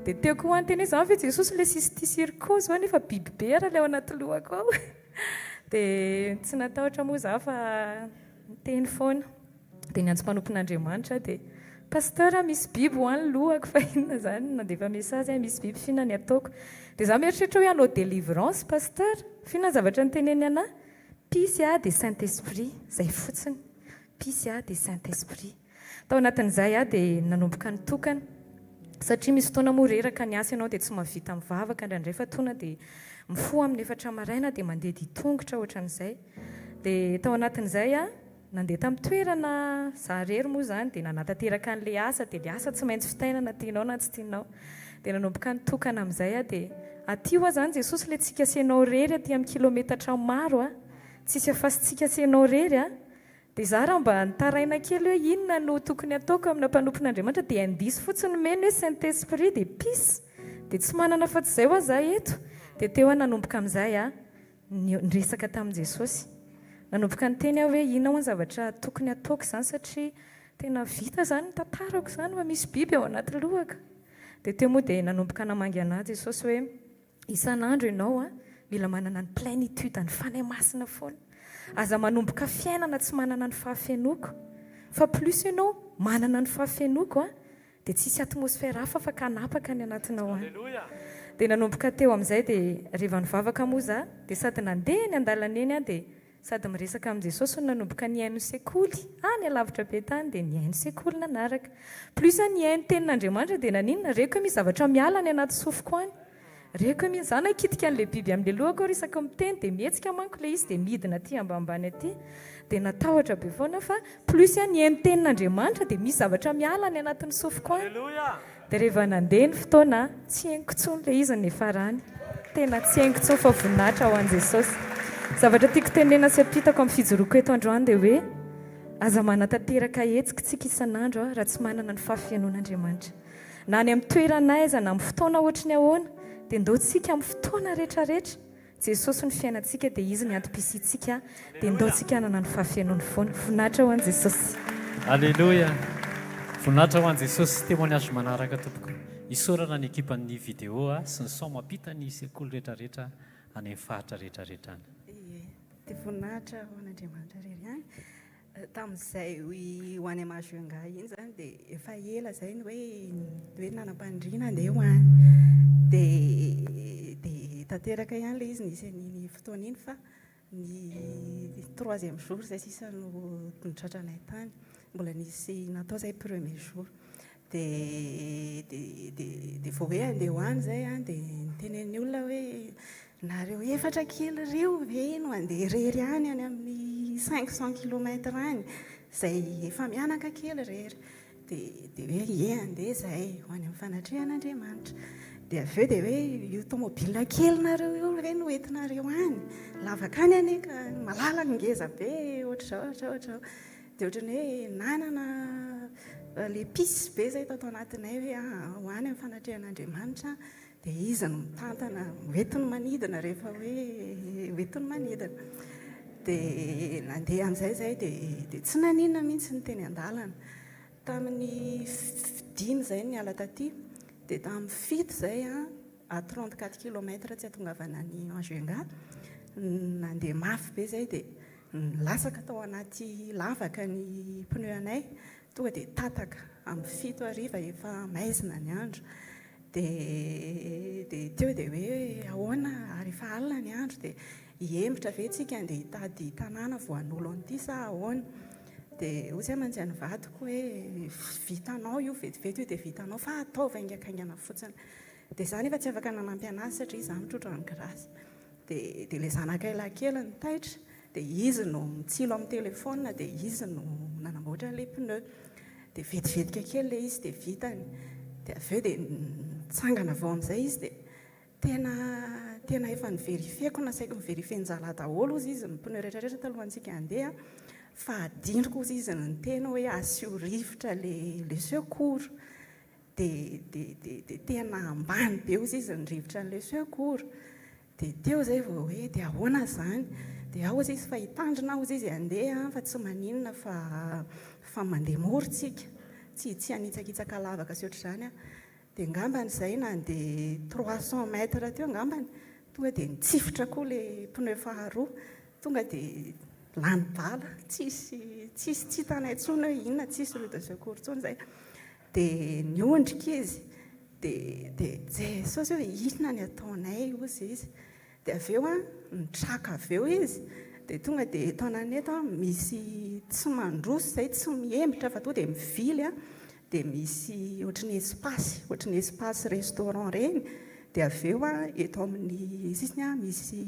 Dia teo koa aho niteny hoe izaho ve Jesosy ilay cysticercose ve nefa biby be ary ilay ao anaty lohako ao. Dia tsy natahotra moa izaho fa niteny foana. Dia niantso mpanompon'Andriamanitra aho dia, Pasteur a, misy biby ho any lohako fa inona izany? Nandefa message aho, misy biby f'inona ny ataoko? Dia izaho mieritreritra hoe hanao délivrance Pasteur, f'inona ny zavatra noteneniny anah? Pisy aho dia Saint Esprit, izay fotsiny. Pisy aho dia Saint Esprit. Tao anatin'izay aho dia nanomboka nitokana. Satria misy fotoana moa reraka ny asa ianao dia tsy mahavita mivavaka indraindray fa tona dia mifoha amin'ny efatra maraina dia mandeha dia tongotra ohatran'izay. Dia tao anatin'izay aho Nandeha tamin'ny toerana za irery moa izany dia nanatanteraka an'ilay asa dia ilay asa tsy maintsy vitaina na tianao na tsy tianao. Dia nanomboka nitokana amin'izay aho dia aty hoa izany Jesosy ilay tsika sy ianao irery aty amin'ny kilometatra maro a! Tsisy afasintsika sy ianao irery a! Dia za raha mba nitaraina kely hoe inona no tokony ataoko amina mpanompon'Andriamanitra dia indice fotsiny nomeny hoe Saint Esprit dia peace dia tsy manana afa-tsy izay hoa za eto. Dia teo aho nanomboka amin'izay a! Niresaka tamin'i Jesosy. Nanomboka niteny aho hoe inona ho'a ny zavatra tokony hataoko izany satria tena vita izany ny tantarako izany fa misy biby ao anaty lohako. Dia teo moa dia nanomboka namangy an'ahy Jesosy hoe isan'andro ianao a, mila manana ny plénitude ny Fanahy Masina foana. Aza manomboka fiainana tsy manana ny fahafenoako. Fa plus ianao manana ny fahafenoako a, Dia tsisy atmosphère hafa afaka hanapaka ny anatinao any. Dia nanomboka teo amin'izay dia rehefa nivavaka moa za dia sady nandeha eny an-dalana eny aho dia sady miresaka amin'i Jesosy no nanomboka nihaino sekoly any alavitra be tany dia nihaino sekoly nanaraka. Plus aho nihaino tenin'Andriamanitra dia naninona? Reko hoe misy zavatra miala any anaty sofiko any. Reko hoe misy, za nakitika an'ilay biby amin'ilay lohako ary isaky miteny dia mihetsika manko ilay izy dia midina aty ambanimbany aty. Dia natahotra be foana aho fa plus aho nihaino tenin'Andriamanitra dia misy zavatra miala any anatin'ny sofiko any. Dia rehefa nandeha ny fotoana, tsy henoko intsony ilay izy ny niafarany. Tena tsy henoko intsony fa voninahitra ho an'i Jesosy. Zavatra tiako tenenina sy ampitako amin'ny fijoroako eto androany dia hoe aza manatanteraka hetsika tsika isan'andro raha tsy manana ny fahafenoan'Andriamanitra. Na any amin'ny toerana aiza na amin'ny fotoana ohatry ny ahoana, dia ndao tsika amin'ny fotoana rehetra rehetra, Jesosy no fiainantsika dia Izy ny antom-pisiantsika, dia ndao tsika hanana ny fahafenoany foana. Voninahitra ho an'i Jesosy. Aleloia! Voninahitra ho an'i Jesosy. Témoignage manaraka tompoko. Isaorana ny ekipan'ny vidéo sy ny son mampita ny sekoly rehetra rehetra any amin'ny faritra rehetra rehetra any. Ie, dia voninahitra ho an'Andriamanitra irery ihany. Tamin'izay ho any Majunga iny izany dia efa ela izay ny hoe hoe nanam-paniriana handeha ho any. Dia dia tanteraka ihany ilay izy nisy an'iny fotoana iny fa ny troisième jour izay sisa no nitratranay tany. Mbola nisy natao izay premier jour. Dia dia dia dia vao hoe handeha ho any izay an, dia nitenenin'ny olona hoe nareo efatra kely ireo ve no handeha irery any any amin'ny cinq cent kilomètre any, izay efa mianaka kely irery. Dia dia hoe ie handeha izahay ho any amin'ny fanatrehan'Andriamanitra. Dia avy eo dia hoe io tomobile kelinareo io ve no entinareo any? Lavaka any anie ka malalaka ngeza be ohatr'izao ohatr'izao ohatr'izao. Dia ohatran'ny hoe nanana ilay peace be izay tato anatinay hoe ho any amin'ny fanatrehan'Andriamanitra dia Izy no mitantana, hoentiny manidina rehefa hoe hoentiny manidina. Dia nandeha amin'izay izahay dia dia tsy naninona mihitsy ny teny an-dalana. Tamin'ny dimy izay no niala taty, dia tamin'ny fito izay à 34 kilomètres tsy hahatongavana any Majunga, nandeha mafy be izay dia Nilatsaka tao anaty lavaka ny pneu anay, tonga dia tataka amin'ny fito hariva efa maizina ny andro. Dia dia teo dia hoe ahoana ary efa alina ny andro dia hihemotra ve tsika andeha hitady tanàna vao hanolo an'ity sa ahoana? Dia hoy aho mantsy an'ny vadiko hoe vitanao io vetivety io dia vitanao fa ataovy haingakaingana fotsiny. Dia izaho nefa tsy afaka nanampy an'azy satria izaho mitrotro an'i Grâce. Dia dia ilay zanakay lahy kely no taitra, dia izy no mitsilo amin'ny téléphone, dia izy no nanamboatra an'ilay pneu. Dia vetivetika kely ilay izy dia vitany. Dia avy eo dia nitsangana avy ao amin'izay izy dia tena tena efa ni-verifier-ko, nasaiko ni-verifier-n-jalahy daholo hozy izy ny pneu rehetra rehetra talohantsika handeha fa adinoko hozy izy ny niteny hoe asio rivotra ilay ilay secours. Dia dia dia dia tena ambany be hozy izy ny rivotra an'ilay secours. Dia teo izay vao hoe dia ahoana izany? Dia ao hozy izy fa hitandrina aho hozy izy handeha fa tsy maninona fa fa mandeha mora tsika. Tsy tsy hanitsakitsaka lavaka sy ohatr'izany aho. Dia angambany izay nandeha 300 mètres teo angambany, tonga dia nitsifotra koa ilay pneu faharoa. Tonga dia lany bala, tsisy tsisy tsy hitanay intsony hoe inona, tsisy roue de secours intsony izay. Dia niondrika izy, dia dia Jesosy ô, inona ny ataonay hozy izy. Dia avy eo an, nitraka avy eo izy, dia tonga dia eto anany eto an, misy tsy mandroso izay, tsy mihembotra fa tonga dia mivily an, dia misy ohatry ny espace, ohatry ny espace restaurant ireny, dia avy eo an, eto amin'ny sisiny an, misy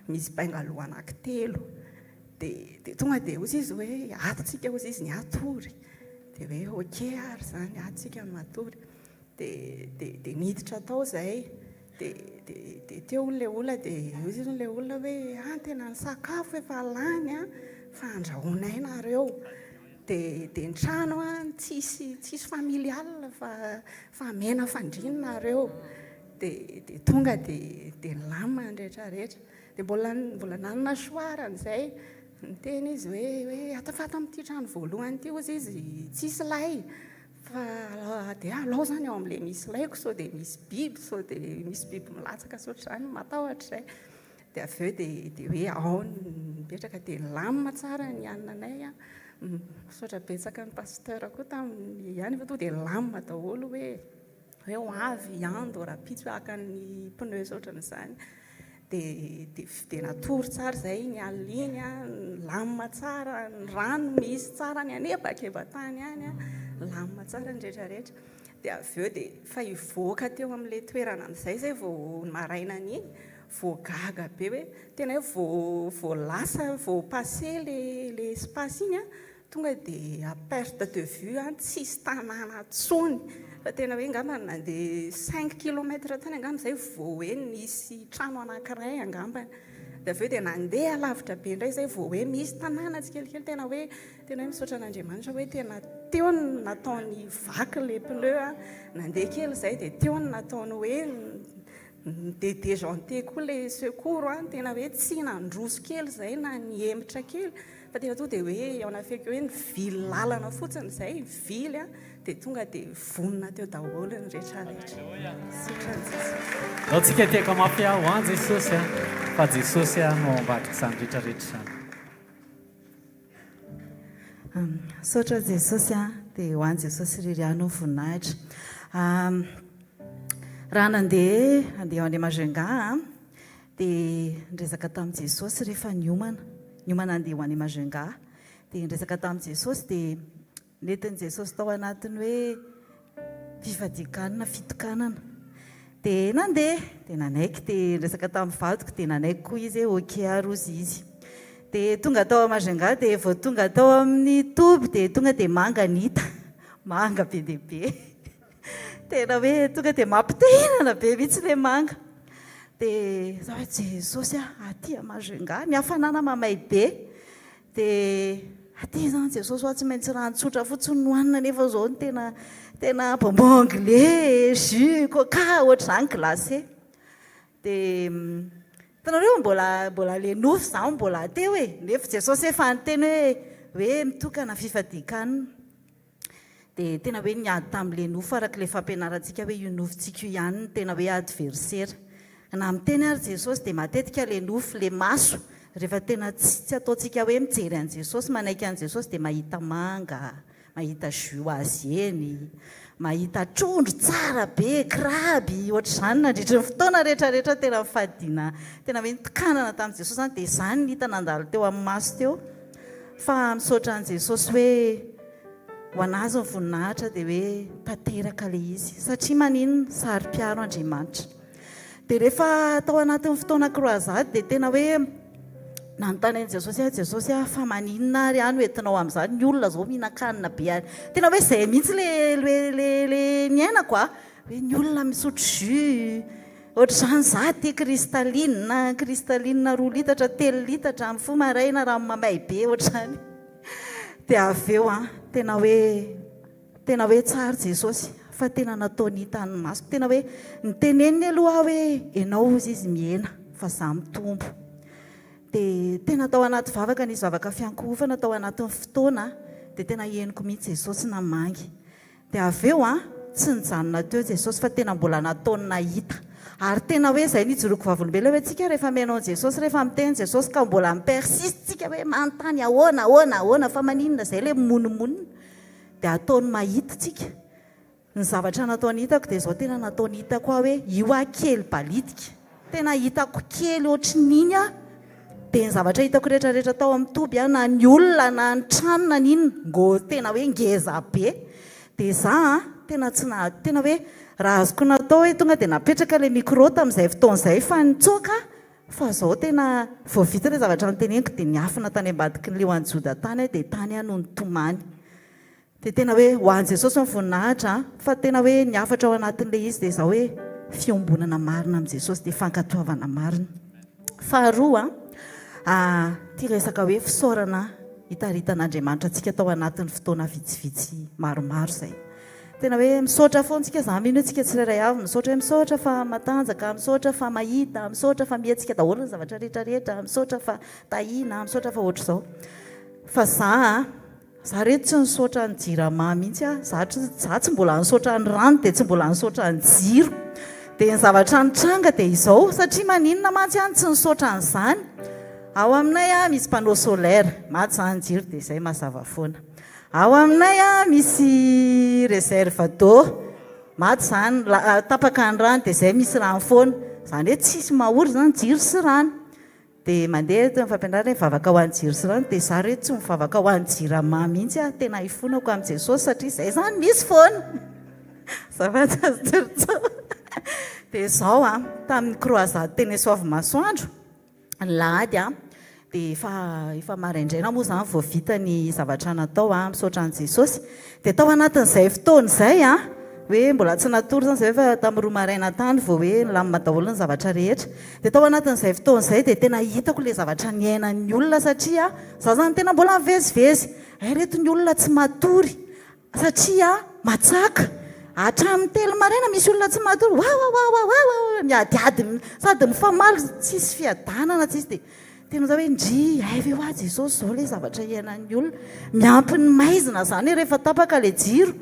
misy bungalow anankitelo. Dia dia tonga dia hozy izy hoe ato tsika hozy izy ny hatory. Dia hoe ok ary izany, ato tsika no matory. Dia dia dia niditra tao izahay. Dia dia dia teo hono ilay olona dia hoy izy ilay olona hoe ah tena ny sakafo efa lany an, fa andrahoinay nareo. Dia dia ny trano an tsisy tsisy familial fa fa amena fandriana nareo. Dia dia tonga dia dia nilamina ny rehetra rehetra. Dia mbola mbola nanana choix izay. Niteny izy hoe hoe ato fa ato amin'ity trano voalohany ity hozy izy tsisy lay fa dia alao izany ao amin'ilay misy laiko sao dia misy biby sao dia misy biby milatsaka sy ohatr'izany matahotra izay. Dia avy eo dia dia hoe ao no nipetraka dia nilamina tsara ny hanina anay an. Misaotra betsaka ny pasteur koa tamin'ny ihany fa tonga dia nilamina daholo hoe hoe ho avy hiando rahampitso haka ny pneus ohatran'izany. Dia dia dia natory tsara izay iny alina iny an, nilamina tsara, ny rano misy tsara any anebakebantany any an, nilamina tsara ny rehetra rehetra. Dia avy eo dia efa hivoaka teo amin'ilay toerana amin'izay izay vao ny marainan'iny, vao gaga be hoe tena hoe vao vao lasa vao passer ilay ilay espace iny an, Tonga dia à perte de vue an, tsisy tanàna intsony fa tena hoe angamba nandeha cinq kilomètres tany angamba izay vao hoe nisy trano anankiray angambany. Dia avy eo dia nandeha lavitra be indray izay vao hoe misy tanàna tsikelikely, tena hoe tena hoe misaotra an'Andriamanitra hoe tena teo no nataony vaky ilay pneu an, nandeha kely izay dia teo no nataony hoe dia déjanté koa ilay secours an, tena hoe tsy nandroso kely izay na nihemotra kely fa tena tonga dia hoe on a fait que hoe nivily lalana fotsiny izay, nivily an, dia tonga dia vonona teo daholo ny rehetra rehetra. Misaotra an'i Jesosy. Ndao tsika hitehaka mafy ho an Jesosy a, fa Jesosy no ao ambadik'izany rehetra rehetra izany. Misaotra Jesosy a, dia ho an'i Jesosy irery ihany ny voninahitra. Raha nandeha handeha any Majunga aho dia niresaka tamin'i Jesosy rehefa niomana, niomana handeha ho any Majunga. Dia niresaka tamin'i Jesosy dia Nentin'i Jesosy tao anatin'ny hoe fifadian-kanina, fitokanana. Dia nandeha, dia nanaiky, dia niresaka tamin'ny vadiko, dia nanaiky koa izy hoe ok ary hozy izy. Dia tonga tao Majunga, dia vao tonga tao amin'ny toby dia tonga dia manga ny hita, manga be dia be. Tena hoe tonga dia mampite-hihinana be mihitsy ilay manga. Dia za hoe Jesosy a, aty Majunga, ny hafanana mamay be. Dia aty izany Jesosy hoa tsy maintsy rano tsotra fotsiny no hanina nefa izao no tena tena bonbon anglais, jus, coca ohatr'izany glacé. Dia hitanareo mbola mbola le nofy izaho mbola teo e, nefa Jesosy efa niteny hoe hoe mitokana fifadian-kanina. Dia tena hoe niady tamin'ilay nofo araka ilay fampianarantsika hoe io nofontsika io ihany no tena hoe adversaire. Na miteny ary Jesosy dia matetika ilay nofo, ilay maso, rehefa tena tsy tsy ataontsika hoe mijery an'i Jesosy, manaiky an'i Jesosy dia mahita manga, mahita jus ho azy eny, mahita trondro tsara be, kraby, ohatr'izany nandritry ny fotoana rehetra rehetra tena nifadiana, tena hoe nitokanana tamin'i Jesosy izany dia izany no hita nandalo teo amin'ny maso teo. Fa misaotra an'i Jesosy hoe ho an'azy ny voninahitra dia hoe tanteraka ilay izy. Satria maninona? Saro-piaro Andriamanitra. Dia rehefa tao anatin'ny fotoana croisade dia tena hoe nanontany an'i Jesosy aho, Jesosy ah, fa maninona ary aho no entinao amin'izany, ny olona izao mihinan-kanina be any. Tena hoe izay mihitsy le le le le niainako ah, hoe ny olona misotro jus, ohatr'izany za tia cristalline, cristalline roa litatra, telo litatra, mifoha maraina rano mamay be ohatr'izany. Dia avy eo an, tena hoe Tena hoe tsara Jesosy fa tena nataony hitan'ny masoko tena hoe niteneniny aloha aho hoe enao ozy izy mihena fa za mitombo dia tena tao anaty vavaka nisy vavaka fiankohofana tao anatin'ny fotoana dia tena henoko mihitsy Jesosy namangy dia avy eo an tsy nijanona teo Jesosy fa tena mbola nataony nahita ary tena hoe izay nijoroako vavolombelona hoe tsika rehefa mihaino an'i Jesosy rehefa miteny Jesosy ka mbola mi-persiste tsika hoe manontany ahoana ahoana ahoana fa maninona izay ilay mimonomonona dia ataony mahita tsika. Ny zavatra nataony hitako dia izao tena nataony hitako aho hoe io aho kely balitika. Tena hitako kely ohatrin'iny aho. Dia ny zavatra hitako rehetra rehetra tao amin'ny toby aho na ny olona na ny trano na ny inona ngô tena hoe ngeza be. Dia za an tena tsy naha tena hoe raha azoko natao hoe tonga dia napetraka ilay micro tamin'izay fotoana izay fa nitsoaka aho Fa zao tena vao vita ilay zavatra noteneniko dia niafina tany ambadiky ny lihoan'i Joda tany aho dia tany aho no nitomany. Dia tena hoe ho an'i Jesosy ny voninahitra an! Fa tena hoe ny hafatra ao anatin'ilay izy dia izao hoe fiombonana marina amin'i Jesosy dia fankatoavana marina. Faharoa an, ity resaka hoe fisaorana hitaritan'Andriamanitra antsika tao anatin'ny fotoana vitsivitsy maromaro izay. Tena hoe misaotra foana tsika, za mino hoe tsika tsirairay avy misaotra hoe misaotra fa matanjaka, misaotra fa mahita, misaotra fa mihetsika daholo ny zavatra rehetra rehetra, misaotra fa tahiana, misaotra fa ohatr'izao. Fa za a, za reto tsy nisaotra ny jirama mihitsy aho, za za tsy mbola nisaotra ny rano dia tsy mbola nisaotra ny jiro. Dia ny zavatra nitranga dia izao, satria maninona mantsy aho no tsy nisaotra an'izany? Ao aminay a misy panneau solaire, maty izany ny jiro dia izay mazava foana. Ao aminay a misy réserve d'eau, maty izany, tapaka ny rano dia izay misy rano foana, izany hoe tsisy mahory izany jiro sy rano. Dia mandeha eto ny fampianarana hoe mivavaka ho an'ny jiro sy rano, dia izaho re tsy mivavaka ho an'ny jirama mihitsy aho, tena ifonako amin'i Jesosy satria izay izany misy foana. Azafady Pasteur Tsao. Dia izao an, tamin'ny croisade teny Soavimasoandro, ny lahady an, dia efa efa maraindraina moa izany vao vita ny zavatra natao an, misaotra an'i Jesosy. Dia tao anatin'izay fotoana izay an, hoe mbola tsy natory izany izay fa tamin'ny roa maraina tany vao hoe nilamina daholo ny zavatra rehetra. Dia tao anatin'izay fotoana izay dia tena hitako ilay zavatra niainan'ny olona satria izaho izany tena mbola nivezivezy. Hay reto ny olona tsy matory. Satria matsaka. Hatramin'ny telo maraina misy olona tsy matory, wawawawawawa, miadiady sady mifamaly, tsisy fiadanana, tsisy dia tena za hoe ndry, hay ve hoa Jesosy izao ilay zavatra iainan'ny olona. Miampy ny maizina izany rehefa tapaka ilay jiro.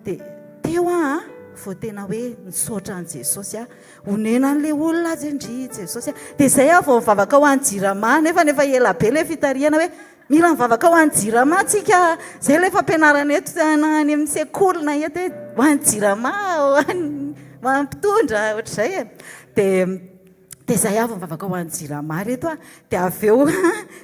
Dia teo aho an, vao tena hoe nisaotra an'i Jesosy aho. Onena an'ilay olona aho, ndry Jesosy a. Dia izay aho vao nivavaka ho an'ny Jirama, nefa efa ela be ilay fitarihana hoe Mila mivavaka ho an'ny jirama tsika, zay ilay fampianarana eto na any amin'ny sekoly na eto hoe ho an'ny jirama, ho an'ny ho an'ny mpitondra ohatr'izay e. Dia dia zay aho vao mivavaka ho an'ny jirama reto a. Dia avy eo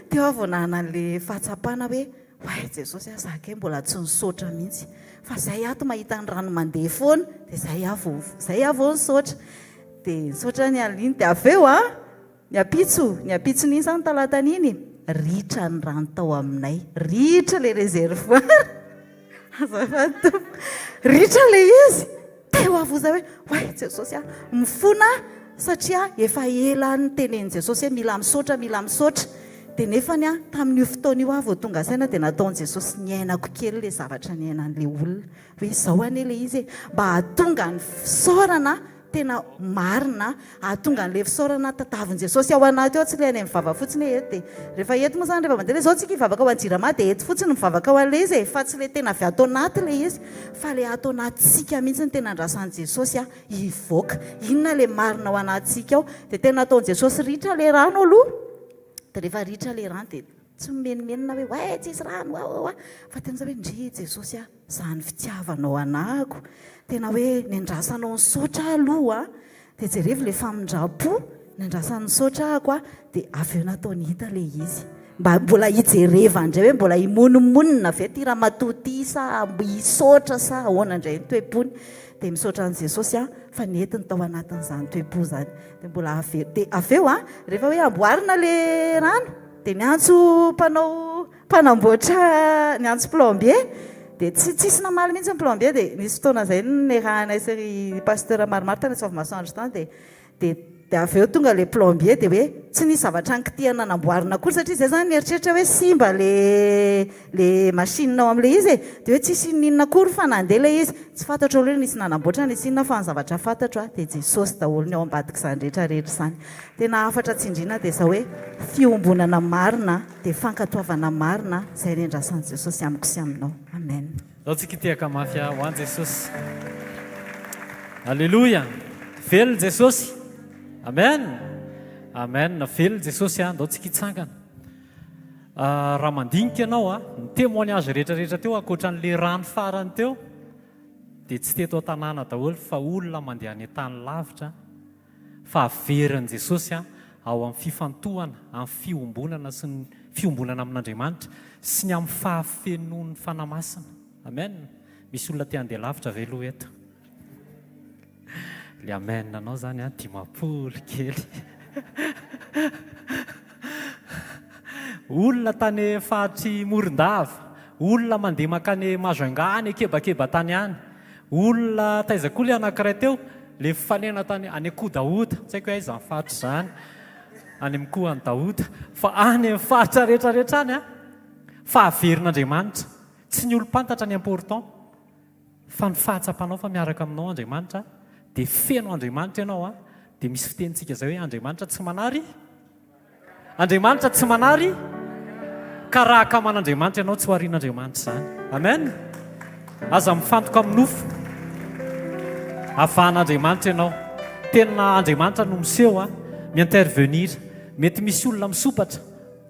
teo aho vao nanana an'ilay fahatsapana hoe oay Jesosy a, za kay mbola tsy nisaotra mihitsy fa zay ato mahita ny rano mandeha foana dia zay aho vao zay aho vao nisaotra. Dia nisaotra ny alin'iny dia avy eo a Ny ampitso, ny ampitson'iny izany talatan'iny, ritra ny rano tao aminay, ritra ilay réservoir, azafady tompoko, ritra ilay izy, teo avoza hoe, oay Jesosy a, mifona aho satria efa ela nitenenin'i Jesosy hoe mila misaotra, mila misaotra, dia nefany aho tamin'io fotoana io aho vao tonga saina dia nataon'i Jesosy niainako kely ilay zavatra niainan'ilay olona, hoe izao anie ilay izy e, mba hahatonga ny fisaorana Tena marina hahatonga an'ilay fisaorana tadavin'i Jesosy ao anaty ao, tsy ilay any amin'ny vava fotsiny hoe eto dia rehefa eto moa izany rehefa mandeha ilay izao tsika hivavaka ho an'i Jirama dia eto fotsiny mivavaka ho an'ilay izy e, fa tsy ilay tena avy ato anaty ilay izy fa ilay ato anatintsika mihitsy no tena andrasan'i Jesosy hivoaka. Inona ilay marina ao anatintsika ao? Dia tena ataon'i Jesosy ritra ilay rano aloha, dia rehefa ritra ilay rano dia tsy mimenomenona hoe oay tsisy rano, oa oa fa tena hoe ndry Jesosy a. Izany fitiavanao anahako, tena hoe nendrasanao nisaotra aho aloha a, dia jerevo ilay famindram-po, nendrasany nisaotra ahako a, dia avy eo nataony hita ilay izy. Mba mbola hijereva indray hoe mbola himonomonona ve ity ramatoa ity sa hisaotra sa ahoana indray ny toe-pony. Dia misaotra an'i Jesosy aho fa nentiny tao anatin'izany toe-po izany. Dia mbola ave, dia avy eo an, rehefa hoe amboarina ilay rano, dia niantso mpanao, mpanamboatra, niantso plombier, dia tsy tsisy namaly mihitsy ny plombier, dia nisy fotoana izay niarahanay sy ry pasteur maromaro tany Soavimasoandro tany, dia Dia dia avy eo tonga ilay plombier dia hoe tsy nisy zavatra nikitihana namboarina akory satria izay izany nieritreritra hoe simba ilay ilay machine ao amin'ilay izy e. Dia hoe tsisy inon'inona akory fa nandeha ilay izy. Tsy fantatro aloha hoe nisy nanamboatra nisy inona fa ny zavatra fantatro a dia Jesosy daholo ny ao ambadik'izany rehetra rehetra izany. Tena hafatra tsindriana dia izao hoe fiombonana marina dia fankatoavana marina izay rendrasan'i Jesosy amiko sy aminao. Amen. Ndao tsika hitehaka mafy ho an Jesosy. Aleloia. Velona Jesosy. Amen. Amen. Velona Jesosy a. Ndao tsika hitsangana. Ah, raha mandinika ianao a, ny témoignage rehetra rehetra teo ankoatran'le rano farany teo dia tsy teto an-tanàna daholo fa olona mandeha any an-tany lavitra fa averin'i Jesosy ao amin'ny fifantohana, amin'ny fiombonana sy ny fiombonana amin'Andriamanitra sy ny amin'ny fahafenoan'ny Fanahy Masina. Amen. Misy olona te handeha lavitra ve aloha eto? Le amen anao zany an, 50 kely. Olona tany faritry Morondava, olona mandeha mankany Majunga any kebakeba tany any. Olona taiza koa ilay anankiray teo? Ilay mifanena tany any Ankodahoda, tsy haiko hoe aiza izany faritra izany, any amin'ny koa any Dahoda, fa any amin'ny faritra rehetra rehetra any an, fa averin'Andriamanitra. Tsy ny olom-pantatra ny important, fa ny fahatsapanao fa miaraka aminao Andriamanitra, dia feno Andriamanitra ianao an, dia misy fitenintsika izay hoe Andriamanitra tsy manary. Andriamanitra tsy manary ka raha akaman'Andriamanitra ianao tsy ho arian'Andriamanitra izany. Amen. Aza mifantoka amin'ny nofo. Avahan'Andriamanitra ianao. Tena Andriamanitra no miseho a, mi-intervenir. Mety misy olona misopatra.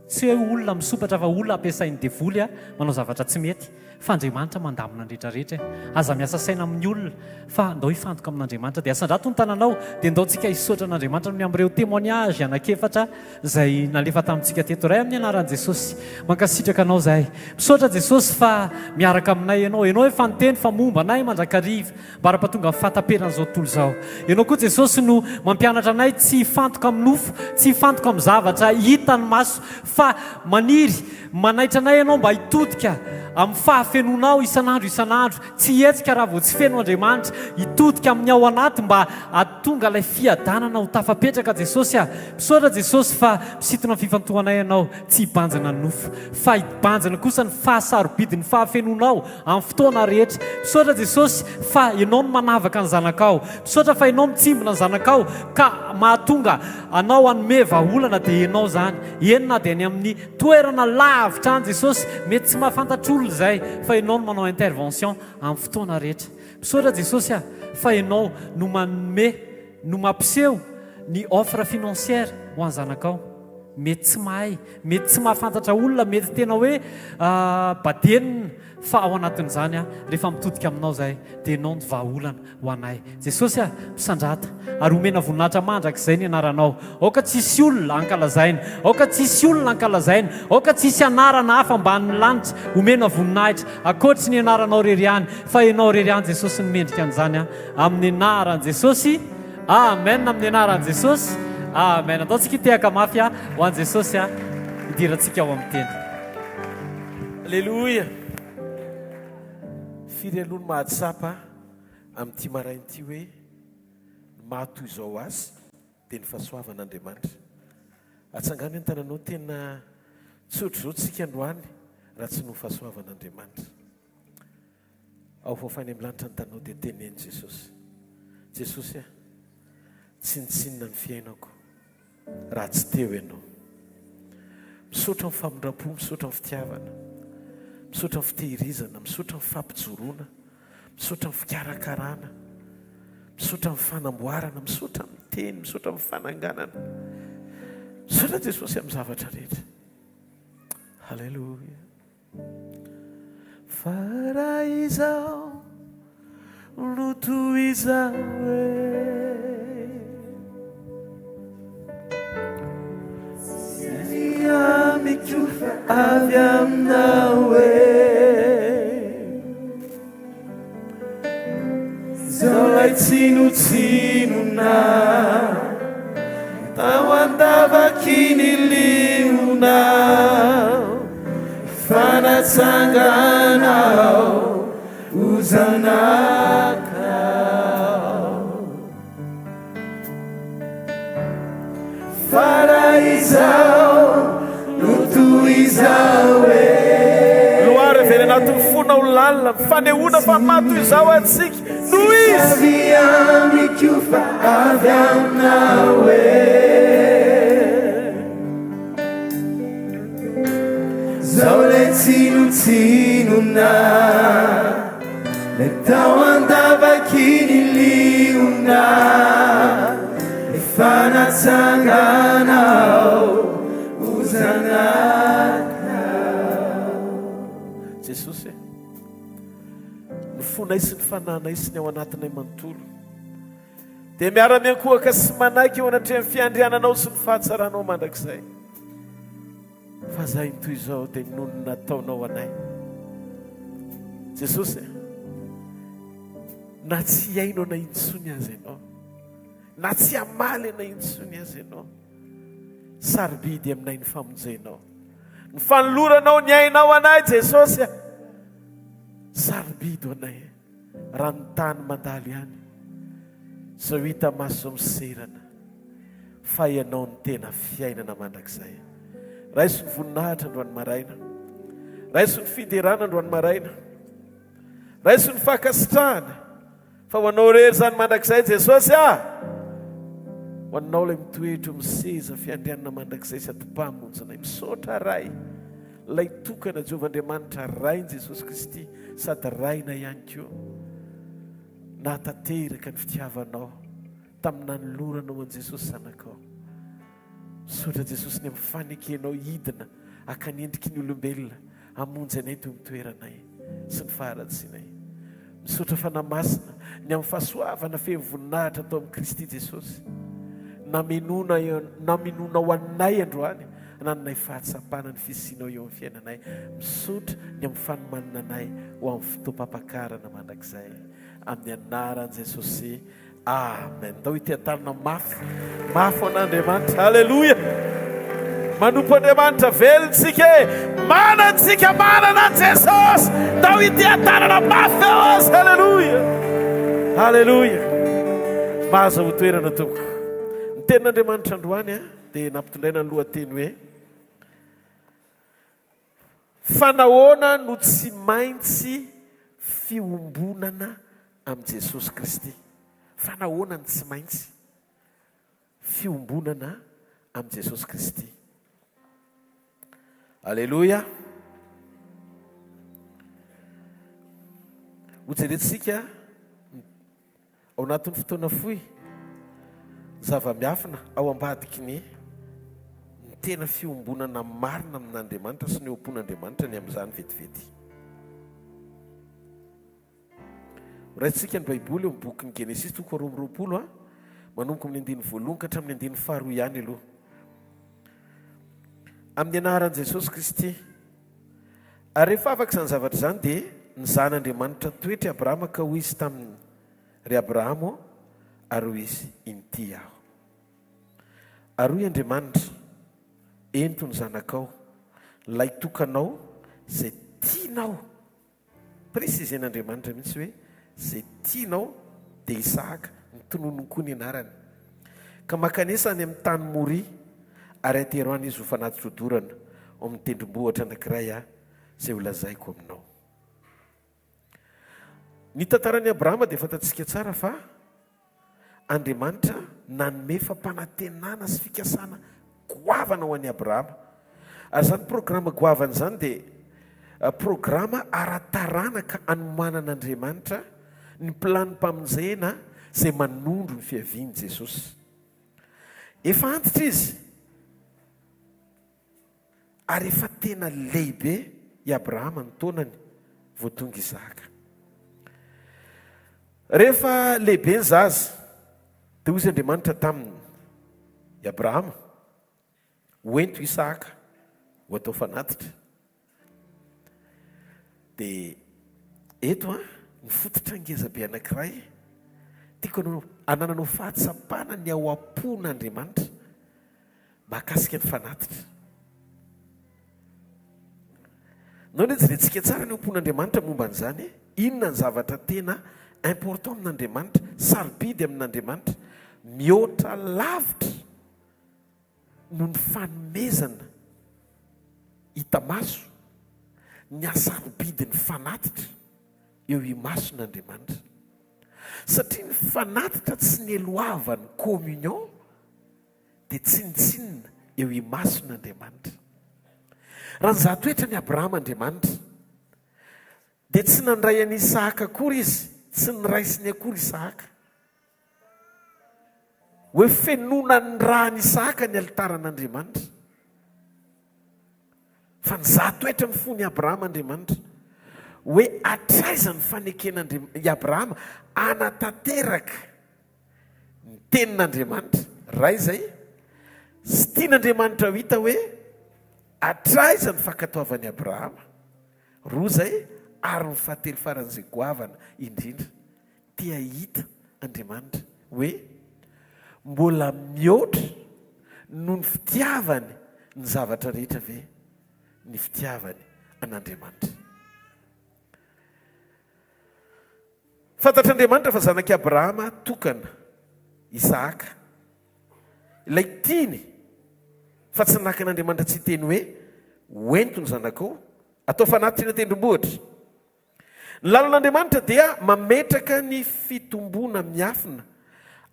Tsy hoe olona misopatra fa olona ampiasain'ny devoly a, manao zavatra tsy mety. Fa Andriamanitra mandamina ny rehetra rehetra e. Aza miasa saina amin'ny olona fa ndao hifantoka amin'Andriamanitra. Dia asandrato ny tananao dia ndao tsika hisaotra an'Andriamanitra noho ny amin'ireo témoignage anankiefatra izay nalefa tamintsika teto. Ray amin'ny anaran'i Jesosy, mankasitraka Anao izahay. Misaotra Jesosy fa miaraka aminay Ianao. Ianao efa niteny fa momba anay mandrakariva mbara-pahatonga ny fahataperan'izao tontolo izao. Ianao koa Jesosy no mampianatra anay tsy hifantoka amin'ny nofo, tsy hifantoka amin'ny zavatra hitan'ny maso fa maniry Manaitra anay Ianao mba hitodika amin'ny fahafenoanao isan'andro isan'andro, tsy hihetsika raha vao tsy feno Andriamanitra, hitodika amin'ny ao anaty mba hahatonga ilay fiadanana ho tafapetraka Jesosy a! Misaotra Jesosy fa misintona ny fifantohanay Ianao, tsy hibanjina ny nofo, fa hibanjina kosa ny fahasarobidin'ny fahafenoanao amin'ny fotoana rehetra. Misaotra Jesosy fa Ianao no manavaka ny zanakao. Misaotra fa Ianao mitsimbina ny zanakao ka mahatonga anao hanome vahaolana dia Ianao izany, eny na dia any amin'ny Toerana lavitra any Jesosy, mety tsy mahafantatra olona izay fa Ianao no manao intervention amin'ny fotoana rehetra. Misaotra Jesosy a, fa Ianao no manome, no mampiseho ny offre financière ho an'ny zanakao. Mety tsy mahay, mety tsy mahafantatra olona, mety tena hoe badenina fa ao anatin'izany rehefa mitodika aminao izahay dia Ianao no vahaolana. ho anay. Jesosy a, misandrata ary omena voninahitra mandrakizay ny anaranao. Aoka tsy hisy olona hankalazaina, aoka tsy hisy olona hankalazaina, aoka tsy hisy anarana hafa ambanin'ny lanitra omena voninahitra ankoatry ny anaranao irery ihany, fa Ianao irery ihany Jesosy no mendrika an'izany a. Amin'ny anaran'i Jesosy, Amen, amin'ny anaran'i Jesosy, Amen. Ataontsika hitehaka mafy a, ho an'i Jesosy a, hidirantsika ao amin'ny teny. Aleloia! Firy aloha no mahatsapa Amin'ity maraina ity hoe ny maha toy izao azy dia ny fahasoavan'Andriamanitra. Atsangano ny tananao tena tsy ohatr'izao tsika androany raha tsy noho fahasoavan'Andriamanitra. Ao voafainy amin'ny lanitra ny tananao dia teneno Jesosy. Jesosy a, tsinontsinona ny fiainako. raha tsy teo ianao. Misaotra ny famindram-po, misaotra ny fitiavana, misaotra ny fitehirizana, misaotra ny fampijoroana, misaotra ny fikarakarana, misaotra ny fanamboarana, misaotra ny teny, misaotra ny fananganana. Misaotra Jesosy amin'ny zavatra rehetra. Haleloia. Fa raha izaho no tohizako e. Tsy amiko fa. Avy aminao e. Zao lay tsinotsinona tao an-davaky ny liona fa natsanganao ho zanakao. Fa raha izao no toy izao e. Gloire very anatin'ny fonao lalina, fanehoana fa maha toy izao antsika noho Izy. Avy amiko fa avy aminao e. Zao lay tsinotsinona. Lay tao an-davaky ny liona efa natsanganao ho zanakao. Jesosy e, ny fonay sy ny fanahinay sy ny ao anatinay manontolo dia miara-miankohoka sy manaiky eo anatrehan'ny fiandriananao sy ny fahatsaranao mandrakizay. Fa zahay ny toy izao dia noho ny nataonao anay. Jesosy e, na tsy hihaino anay intsony aza ianao, na tsy hamaly anay intsony aza ianao, sarobidy aminay ny famonjenao, ny fanoloranao ny ainao anay Jesosy a, sarobidy ho anay raha ny tany mandalo ihany, izao hita maso miserana. fa Ianao no tena fiainana mandrakizay. Raiso ny voninahitra androany maraina. Raiso ny fiderana androany maraina. Raiso ny fankasitrahana fa ho anao irery izany mandrakizay Jesosy ah. Ho anao ilay mitoetra eo amin'ny seza fiandrianana mandrakizay sady mpamonjinay. Misaotra Ray, ilay tokana Jehovah Andriamanitra Rain'i Jesosy Kristy sady Rainay ihany koa. Nahatanteraka ny fitiavanao. Tamin'ny nanoloranao an'i Jesosy Zanakao. Misaotra Jesosy ny amin'ny fanekenao hidina haka ny endriky ny olombelona hamonjy anay teo amin'ny toeranay sy ny faharatsianay. Misaotra Fanahy Masina ny amin'ny fahasoavana feno voninahitra tao amin'i Kristy Jesosy. Namenoana namenoanao anay androany nananay fahatsapana ny fisianao eo amin'ny fiainanay. Misaotra ny amin'ny fanomanana anay ho amin'ny fotoam-pampakarana mandrakizay. Amin'ny anaran'i Jesosy. Amen. Ndao hiteha-tanana mafy, mafy ho an'Andriamanitra. Alléluia. Manompo Andriamanitra velona tsika e. Manana tsika, manana an'i Jesosy. Ndao hiteha-tanana mafy ho Azy. Alléluia. Alléluia. Mahazo ho toerana tompoko. Ny tenin'Andriamanitra androany dia nampitondraina ny lohateny hoe Fa nahoana no tsy maintsy fiombonana amin'i Jesosy Kristy? Fa nahoana no tsy maintsy fiombonana amin'i Jesosy Kristy? Aleloia! Hojerentsika Ao anatin'ny fotoana fohy, ny zava-miafina ao ambadiky ny ny tena fiombonana marina amin'Andriamanitra sy ny eo am-pon'Andriamanitra ny amin'izany vetivety. Horaisintsika ny Baiboly eo amin'ny bokin'ny Genesisy toko 22, manomboka amin'ny andininy voalohany ka hatramin'ny andininy faharoa ihany aloha. Amin'ny anaran'i Jesosy Kristy. Ary rehefa afaka izany zavatra izany, dia nizahan'Andriamanitra toetra i Abrahama ka hoy Izy taminy, Ry Abrahama ô, ary hoy Izy, Inty aho. Ary hoy Andriamanitra, Ento ny zanakao, ilay tokanao, izay tianao. Préciser-n'Andriamanitra mihitsy hoe izay tianao dia Isahaka, notononiny koa ny anarany. Ka mankanesa any amin'ny tany Moria ary atero any izy ho fanatitra hodorana ao amin'ny tendrombohitra anankiray aho izay holazaiko aminao. Ny tantaran'i Abrahama dia fantatsika tsara fa Andriamanitra nanome fampanantenana sy fikasana goavana ho an'i Abrahama. Ary izany programa goavana izany dia eh, programa ara-taranaka anomanan'Andriamanitra ny planim-pamonjena izay manondro ny fiavian'i Jesosy. Efa antitra izy Ary efa tena lehibe i Abrahama ny taonany vao tonga Isaka. Rehefa lehibe ny zaza, dia hoy Andriamanitra taminy, I Abrahama, hoento Isaka ho. Ho atao fanatitra. Dia eto an, ny fototra ngeza be anankiray, tiako anao anananao fahatsapana ny ao am-pon'Andriamanitra mahakasika ny fanatitra. Nao anie jerentsika tsara ny ao am-pon'Andriamanitra momba an'izany e. Inona ny zavatra tena important amin'Andriamanitra, sarobidy amin'Andriamanitra, mihoatra lavitra noho ny fanomezana hita maso ny hasarobidin'ny fanatitra eo imason'Andriamanitra. Satria ny fanatitra tsy neloavan'ny communion dia tsinontsinona eo imason'Andriamanitra. Raha nizaha toetra an'i Abrahama Andriamanitra, dia tsy nandray an'i Isahaka akory izy, tsy niraisiny akory Isahaka. Hoe fenoina ny ran'i Isahaka ny alitaran'Andriamanitra. Fa nizaha toetra ny fon'i Abrahama Andriamanitra. Hoe hatraiza ny faneken'Andriamanitra i Abrahama hanatanteraka ny tenin'Andriamanitra. Ray izay. Sy tian'Andriamanitra ho hita hoe hatraiza ny fankatoavan'i Abrahama. Roa izay, ary ny fahatelo faran'izay goavana indrindra. Te hahita Andriamanitra hoe mbola mihoatra noho ny fitiavany ny zavatra rehetra ve ny fitiavany an'Andriamanitra. Fantatr'Andriamanitra fa zanak'i Abrahama tokana, Isahaka, ilay tiany fa tsy nakan'Andriamanitra tsy hiteny hoe hoento ny zanakao, atao fanatitra eny an-tendrombohitra. Ny lalan'Andriamanitra dia mametraka ny fitomboana miafina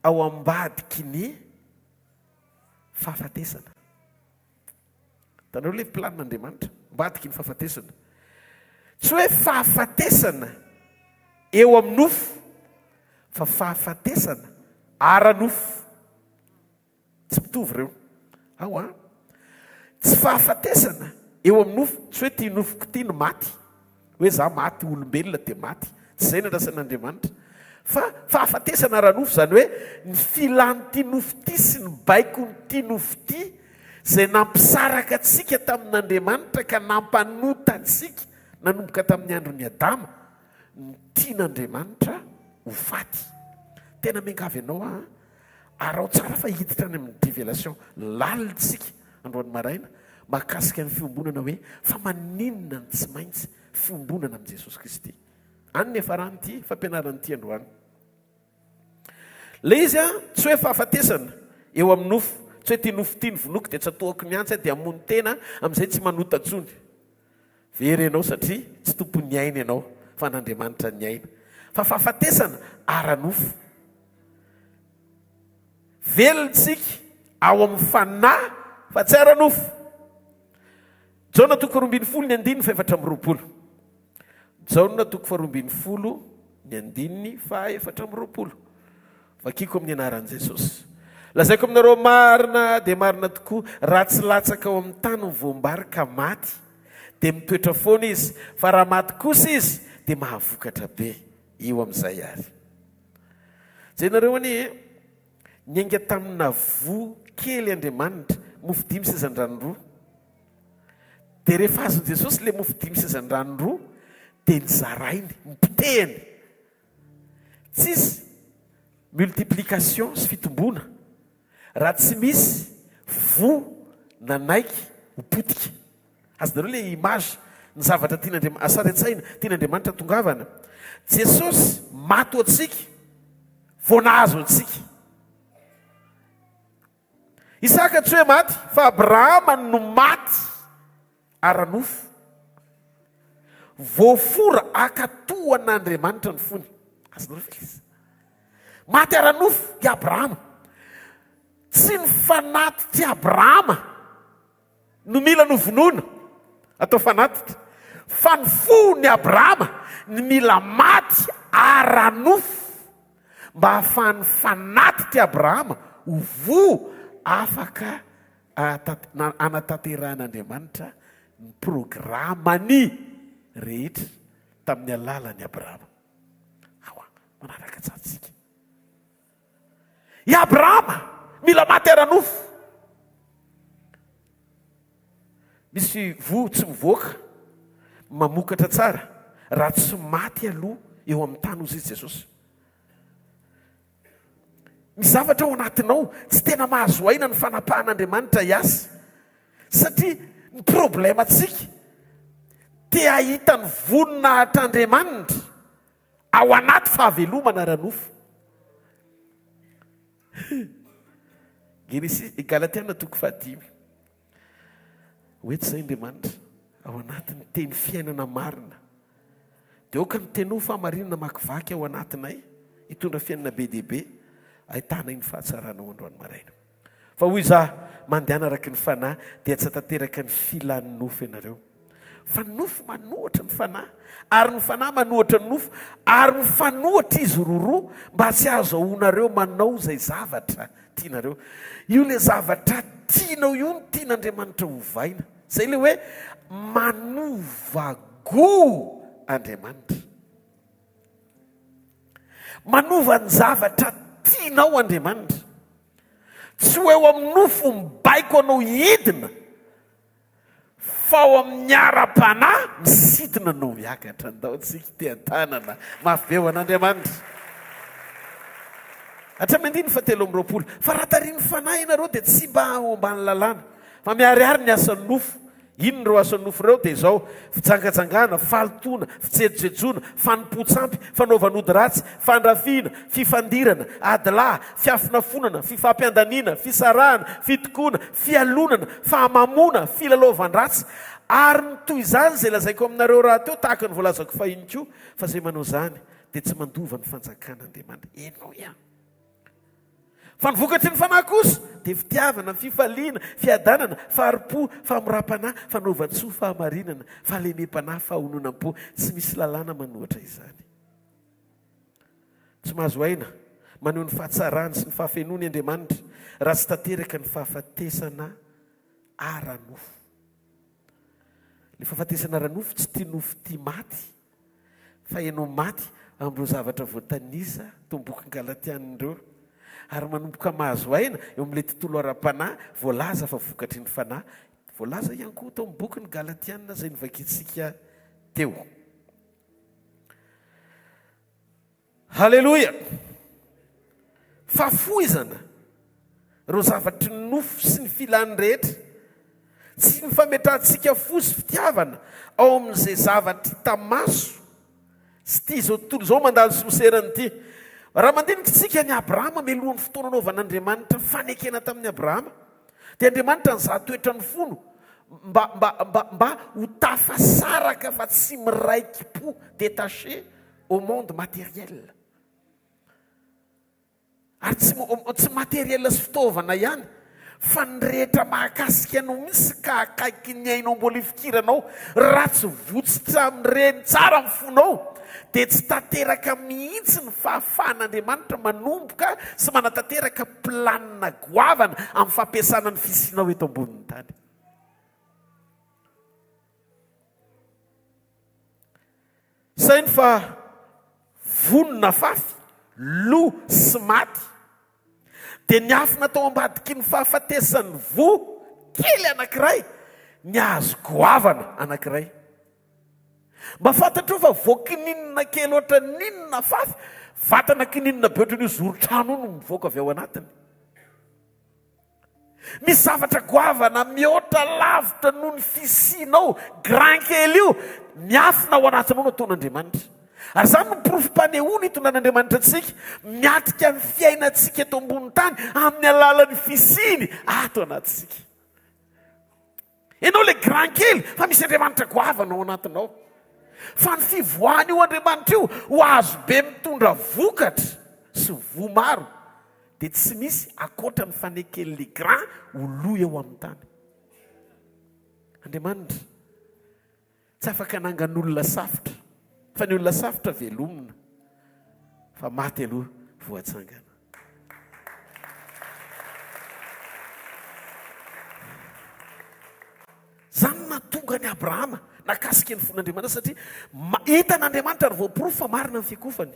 ao ambadiky ny fahafatesana. Hitanareo ilay planin'Andriamanitra, ambadiky ny fahafatesana. Tsy hoe fahafatesana eo amin'ny nofo, fa fahafatesana ara-nofo. Tsy mitovy ireo. Ao an. Tsy fahafatesana eo amin'ny nofo, tsy hoe ity nofoko ity no maty, hoe za maty olombelona dia maty. Tsy izay no andrasan'Andriamanitra. Fa fahafatesana ara-nofo, izany hoe ny filan'ity nofo ity sy ny baikon'ity nofo ity izay nampisaraka antsika tamin'Andriamanitra ka nampanota antsika nanomboka tamin'ny andron'i Adama no tian'Andriamanitra ho faty. Tena miangavy anao aho an. Araho tsara fa hiditra any amin'ny révélation lalina isika androany maraina mahakasika ny fiombonana hoe fa maninona no tsy maintsy fiombonana amin'i Jesosy Kristy. Any ny hiafaran'ity fampianarana ity androany. Ilay izy an, tsy hoe fahafatesana eo amin'ny nofo, tsy hoe ity nofo ity no vonoiko dia tsatohako ny antsy aho dia hamono tena amin'izay tsy manota intsony. Very ianao satria tsy tompon'ny aina ianao fa an'Andriamanitra ny aina. Fa fahafatesana ara-nofo. Velona isika ao amin'ny fanahy fa tsy ara-nofo. Jaona toko 12 ny andininy faha-24. Jaona toko faha-12 ny andininy faha-24. Vakiko amin'ny anaran'i Jesosy. Lazaiko aminareo marina dia marina tokoa, raha tsy latsaka ao amin'ny tany ny voam-bary ka maty, dia mitoetra foana izy, fa raha maty kosa izy, dia mahavokatra be. Io amin'izay ary. Jerenareo anie e, niainga tamina voa kely Andriamanitra, mofo dimy sy hazandrano roa. Dia rehefa azon'i Jesosy ilay mofo dimy sy hazandrano roa, dia nozarainy, nopotehiny. Tsisy multiplication sy fitomboana raha tsy misy voa nanaiky ho potika. Azonareo ilay image, ny zavatra tian'Andriamanitra, sary an-tsaina tian'Andriamanitra tongavana. Jesosy maty ho antsika vao nahazo antsika. Isaka tsy hoe maty fa Abrahama no maty ara-nofo. Voafora hankatò an'Andriamanitra ny fony. Azonareo ve izy? Maty ara-nofo i Abrahama. Tsy ny fanatitr'i Abrahama no mila novonoina atao fanatitra, fa ny fon'i Abrahama ny mila maty ara-nofo mba hahafahan'ny fanatitr'i Abrahama ho voa afaka hanatanterahan'Andriamanitra ny programany rehetra tamin'ny alalan'i Abrahama. Aoa, manaraka tsara tsika. I Abrahama mila maty ara-nofo. Misy voa tsy mivoaka, mamokatra tsara, raha tsy maty aloha eo amin'ny tany, hozy izy Jesosy. Misy zavatra ao anatinao tsy tena mahazo aina ny fanapahan'Andriamanitra hiasa. Satria ny problème-tsika, te hahita ny voninahitr'Andriamanitra ao anaty fahavelomana ara-nofo. Genesisy, Galatiana toko fahadimy. Ho eto izay Andriamanitra, ao anatin'ny teny fiainana marina. Dia aoka ny teninao fahamarinana hamakivaky ao anatinay, hitondra fiainana be dia be, ahitanay ny fahatsaranao androany maraina. Fa hoy izaho, mandehana araka ny fanahy, dia tsy hatanteraka ny filan'ny nofo ianareo. Fa ny nofo manohitra ny fanahy, ary ny fanahy manohitra ny nofo, ary mifanohitra izy roroa, mba tsy hahazahoanareo manao izay zavatra tianareo. Io ilay zavatra tianao io no tian'Andriamanitra hovaina. Izay ilay hoe manova goût Andriamanitra. Manova ny zavatra tianao Andriamanitra. Tsy ho eo amin'ny nofo mibaiko anao hidina. Fa ao amin'ny ara-panahy misidina no miakatra. Ndao tsika teha-tanana mafy be ho an'Andriamanitra. Hatramin'ny andininy fahatelo amby 20. Fa raha tarihin'ny fanahy ianareo dia tsy mba ao ambany lalàna, fa miharihary ny asan'ny nofo. Inona ireo asan'ny nofo ireo? Dia izao, fijangajangana, fahalotoana, fijejojejoana, fanompoan-tsampy, fanaovan'ody ratsy, fandrafiana, fifandirana, adilahy, fiafonafonana, fifampiandaniana, fisarahana, fitokoana, fialonana, fahamamoana, filalaovan-dratsy, ary ny toy izany izay lazaiko aminareo rahateo tahaka ny voalazako fahiny koa, fa izay manao izany dia tsy mandova ny fanjakan'Andriamanitra. Henoy an! Fa ny vokatry ny Fanahy kosa dia fitiavana, fifaliana, fiadanana, fahari-po, famoram-panahy, fanaovan-tsoa, fahamarinana, fahalemem-panahy, fahononam-po. Tsy misy lalàna manohatra izany. Tsy mahazo aina maneho ny fahatsarany sy ny fahafenoany Andriamanitra raha tsy tanteraka ny fahafatesana ara-nofo. Ilay fahafatesana ara-nofo tsy tia nofo tia maty fa ianao maty amin'ireo zavatra voatanisa tao amin'ny bokin'ny Galatiana ireo ary manomboka mahazo aina eo amin'ilay tontolo ara-panahy voalaza fa vokatry ny fanahy voalaza ihany koa tao amin'ny bokin'ny Galatiana izay novakintsika teo. Haleloia! Fahafoizana ireo zavatry ny nofo sy ny filany rehetra. Tsy ny fametrahantsika fo sy fitiavana ao amin'izay zavatra hita maso sy tia izao tontolo izao mandalo sy miserana ity. Raha mandinika isika an'i Abrahama mialohan'ny fotoana nanaovan'Andriamanitra fanekena tamin'i Abrahama, Dia Andriamanitra nizaha toetra ny fony mba mba mba mba ho tafasaraka fa tsy miraiki-po, détaché au monde matériel. Ary tsy tsy matériel sy fitaovana ihany fa ny rehetra mahakasika anao mihitsy ka akaiky ny ainao mbola ifikiranao, raha tsy votsitra amin'ireny tsara ny fonao dia tsy tanteraka mihitsy ny fahafahan'Andriamanitra manomboka sy manatanteraka planina goavana amin'ny fampiasana ny fisianao eto ambonin'ny tany. Saino fa vonona fafy, lo sy maty dia niafina tao ambadiky ny fahafatesan'ny voa kely anankiray ny hazo goavana anankiray. Mba fantatrao fa vao kininina kely ohatran'ny inona afafy, vatana kininina be ohatran'io zoron-trano io no mivoaka avy ao anatiny. Misy zavatra goavana mihoatra lavitra noho ny fisianao, grain kely io, miafina ao anatinao nataon'Andriamanitra. Ary izany no porofom-panehoana itondran'Andriamanitra antsika miatrika ny fiainantsika eto ambonin'ny tany amin'ny alalan'ny fisiany ato anatintsika. Ianao ilay grand kely fa misy Andriamanitra goavana ao anatinao. Fa ny fivoahan'io Andriamanitra io ho azo be mitondra vokatra sy voa maro dia tsy misy ankoatra ny faneken'ilay grand ho lo eo amin'ny tany. Andriamanitra tsy afaka hanangan'olona safotra fa ny olona safotra velomina fa maty aloha voatsangana. Izany no nahatonga an'i Abrahama nakasika ny fon'Andriamanitra satria hitan'Andriamanitra ary voaporofo fa marina ny fikofany.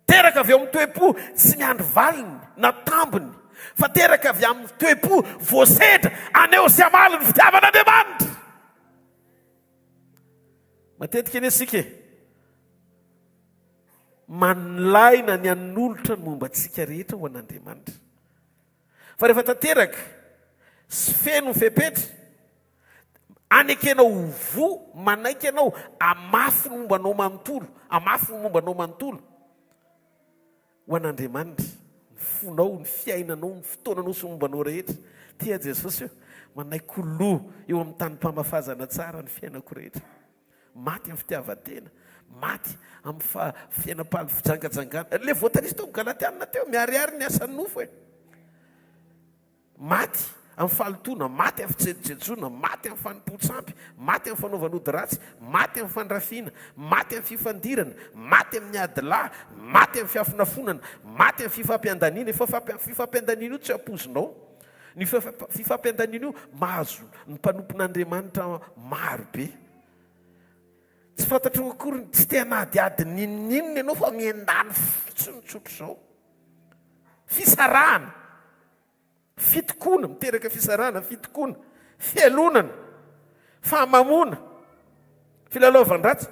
Teraka avy ao amin'ny toe-po tsy miandry valiny na tambiny. Fa teraka avy amin'ny toe-po voasedra haneho sy hamaly ny fitiavan'Andriamanitra. Matetika anie isika e, manilaina ny hanolotra ny momba antsika rehetra ho an'Andriamanitra. Fa rehefa tanteraka sy feno ny fepetra, anekenao ho voa, manaiky ianao, hamafy ny momba anao manontolo, hamafy ny momba anao manontolo ho an'Andriamanitra, ny fonao, ny fiainanao, ny fotoananao sy ny momba anao rehetra. Tia Jesosy io, manaiky ho lo eo amin'ny tanim-pamafazana tsara ny fiainako rehetra. Maty amin'ny fitiavan-tena, maty amin'ny fa fiainam-pijangajangana. Ilay voatanisa tao amin'ny Galatiana teo, miharihary ny asan'ny nofo e. Maty amin'ny fahalotoana, maty amin'ny fijejojejoana, maty amin'ny fanompoan-tsampy, maty amin'ny fanaovana ody ratsy, maty amin'ny fandrafiana, maty amin'ny fifandirana, maty amin'ny ady lahy, maty amin'ny fiafonafonana, maty amin'ny fifampiandaniana. Efa fifampiandaniana io tsy ampoizinao. Ny fifampiandaniana io mahazo ny mpanompon'Andriamanitra maro be. Tsy fantatrao akory, tsy te hanadihady n'inon'inona ianao fa miandany fotsiny tsotr'izao. Fisarahana, fitokoana, miteraka fisarahana, fitokoana, fialonana, fahamamoana, filalaovan-dratsy.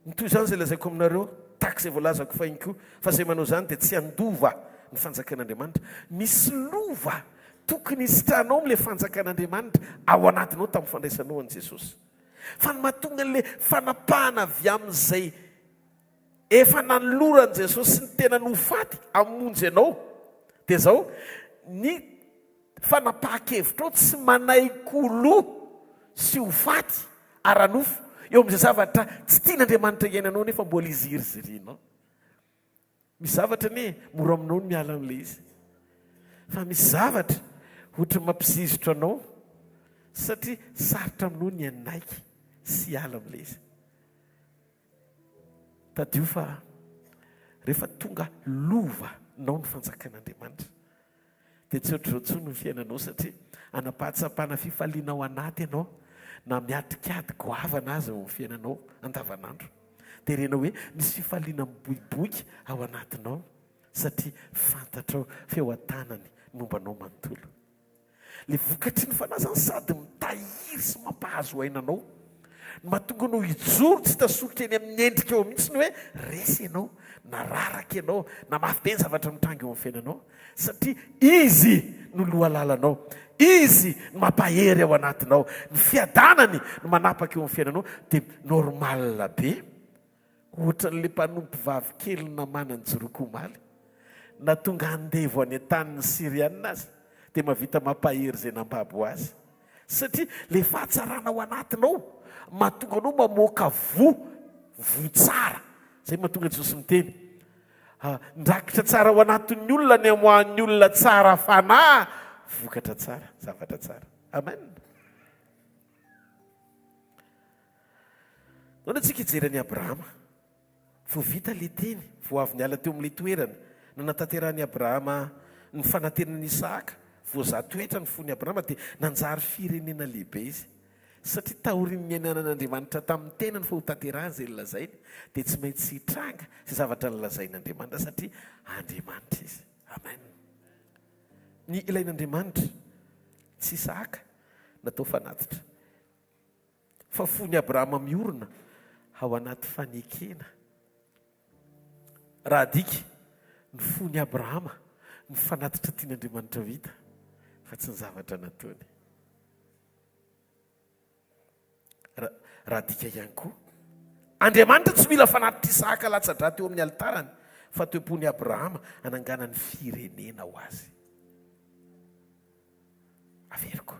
Ny toy izany izay lazaiko aminareo, tahaka izay voalazako fahiny koa, fa izay manao izany dia tsy handova ny fanjakan'Andriamanitra. Misy lova tokony hisitrahanao amin'ilay fanjakan'Andriamanitra ao anatinao tamin'ny fandraisanao an'i Jesosy. Fa ny mahatonga an'ilay fanapahana avy amin'izay efa nanoloran'i Jesosy ny tenany ho faty hamonjy anao dia izao, ny fanapahan-kevitrao tsy manaiky ho lo sy ho faty ara-nofo eo amin'izay zavatra tsy tian'Andriamanitra iainanao nefa mbola izirizirianao. Misy zavatra anie mora aminao ny miala amin'ilay izy. Fa misy zavatra ohatran'ny mampizizitra anao satria sarotra aminao ny hanaiky sy hiala amin'ilay izy. Tadidio fa rehefa tonga lova nao ny fanjakan'Andriamanitra dia tsy ohatr'izao intsony ny fiainanao satria hanam-pahatsapana fifaliana ao anaty ianao na miatrika ady goavana aza eo amin'ny fiainanao andavanandro. Dia renao hoe misy fifaliana miboiboika ao anatinao satria fantatrao fa eo an-tanany ny momba anao manontolo. Ilay vokatry ny fanahy izany sady mitahiry sy mampahazo aina anao no mahatonga anao hijoro tsy hita soritra eny amin'ny endrika eo mihitsy ny hoe resy ianao, na raraka ianao, na mafy be ny zavatra mitranga eo amin'ny fiainanao satria Izy no lohalalanao, Izy no mampahery ao anatinao, ny fiadanany no manapaka eo amin'ny fiainanao dia normal be. Ohatran'ilay mpanompovavy kely namana an'i Joroko omaly. Na tonga andevo any an-tanin'ny Syriana aza, dia mahavita mampahery izay nambabo azy. Satria ilay fahatsarana ao anatinao mahatonga anao mamoaka voa, voa tsara. Izay no mahatonga Jesosy miteny, Ny rakitra tsara ao anatin'ny olona ny amoahan'ny olona tsara fanahy, vokatra tsara, zavatra tsara. Amen. Nahoana tsika hijery an'i Abrahama? Vao vita ilay teny, vao avy niala teo amin'ilay toerana nanatanterahan'i Abrahama ny fanantenan'i Isahaka, voazaha toetra ny fon'i Abrahama dia nanjary firenena lehibe izy. Satria taorian'ny niainanan'Andriamanitra tamin'ny tenany fa hotanterahiny izay nolazainy, dia tsy maintsy hitranga izay zavatra nolazain'Andriamanitra satria Andriamanitra izy. Amen. Ny ilain'Andriamanitra, tsy Isahaka natao fanatitra. Fa fony Abrahama miorina ao anaty fanekena. Raha adika, ny fon'i Abrahama no fanatitra tian'Andriamanitra ho hita, fa tsy ny zavatra nataony. Raha adika ihany koa, Andriamanitra tsy mila fanatitr'Isahaka latsa-drà teo amin'ny alitarany, fa toe-pon'i Abrahama hananganany firenena ho azy. Averiko.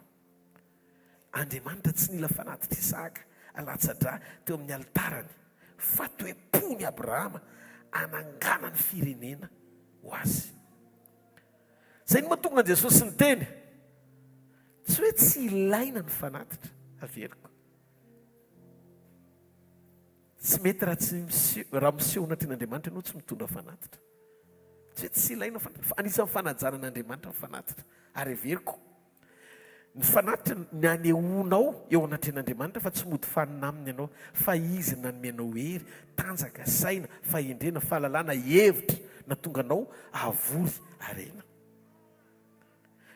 Andriamanitra tsy nila fanatitr'Isahaka alatsa-drà teo amin'ny alitarany, fa toe-pon'i Abrahama hananganany firenena ho azy. Izay no mahatonga an'i Jesosy niteny, tsy hoe tsy ilaina ny fanatitra, averiko. Tsy mety raha tsy miseho, raha miseho anatrehan'Andriamanitra ianao tsy mitondra fanatitra. Tsy hoe tsy ilaina fanatitra, fa anisan'ny fanajana an'Andriamanitra ny fanatitra. Ary averiko, Ny fanatitra ny anehoanao eo anatrehan'Andriamanitra fa tsy mody fanina aminy ianao, fa Izy nanome anao hery, tanjaka, saina, fahendrena, fahalalana, hevitra nahatonga anao hahavory harena.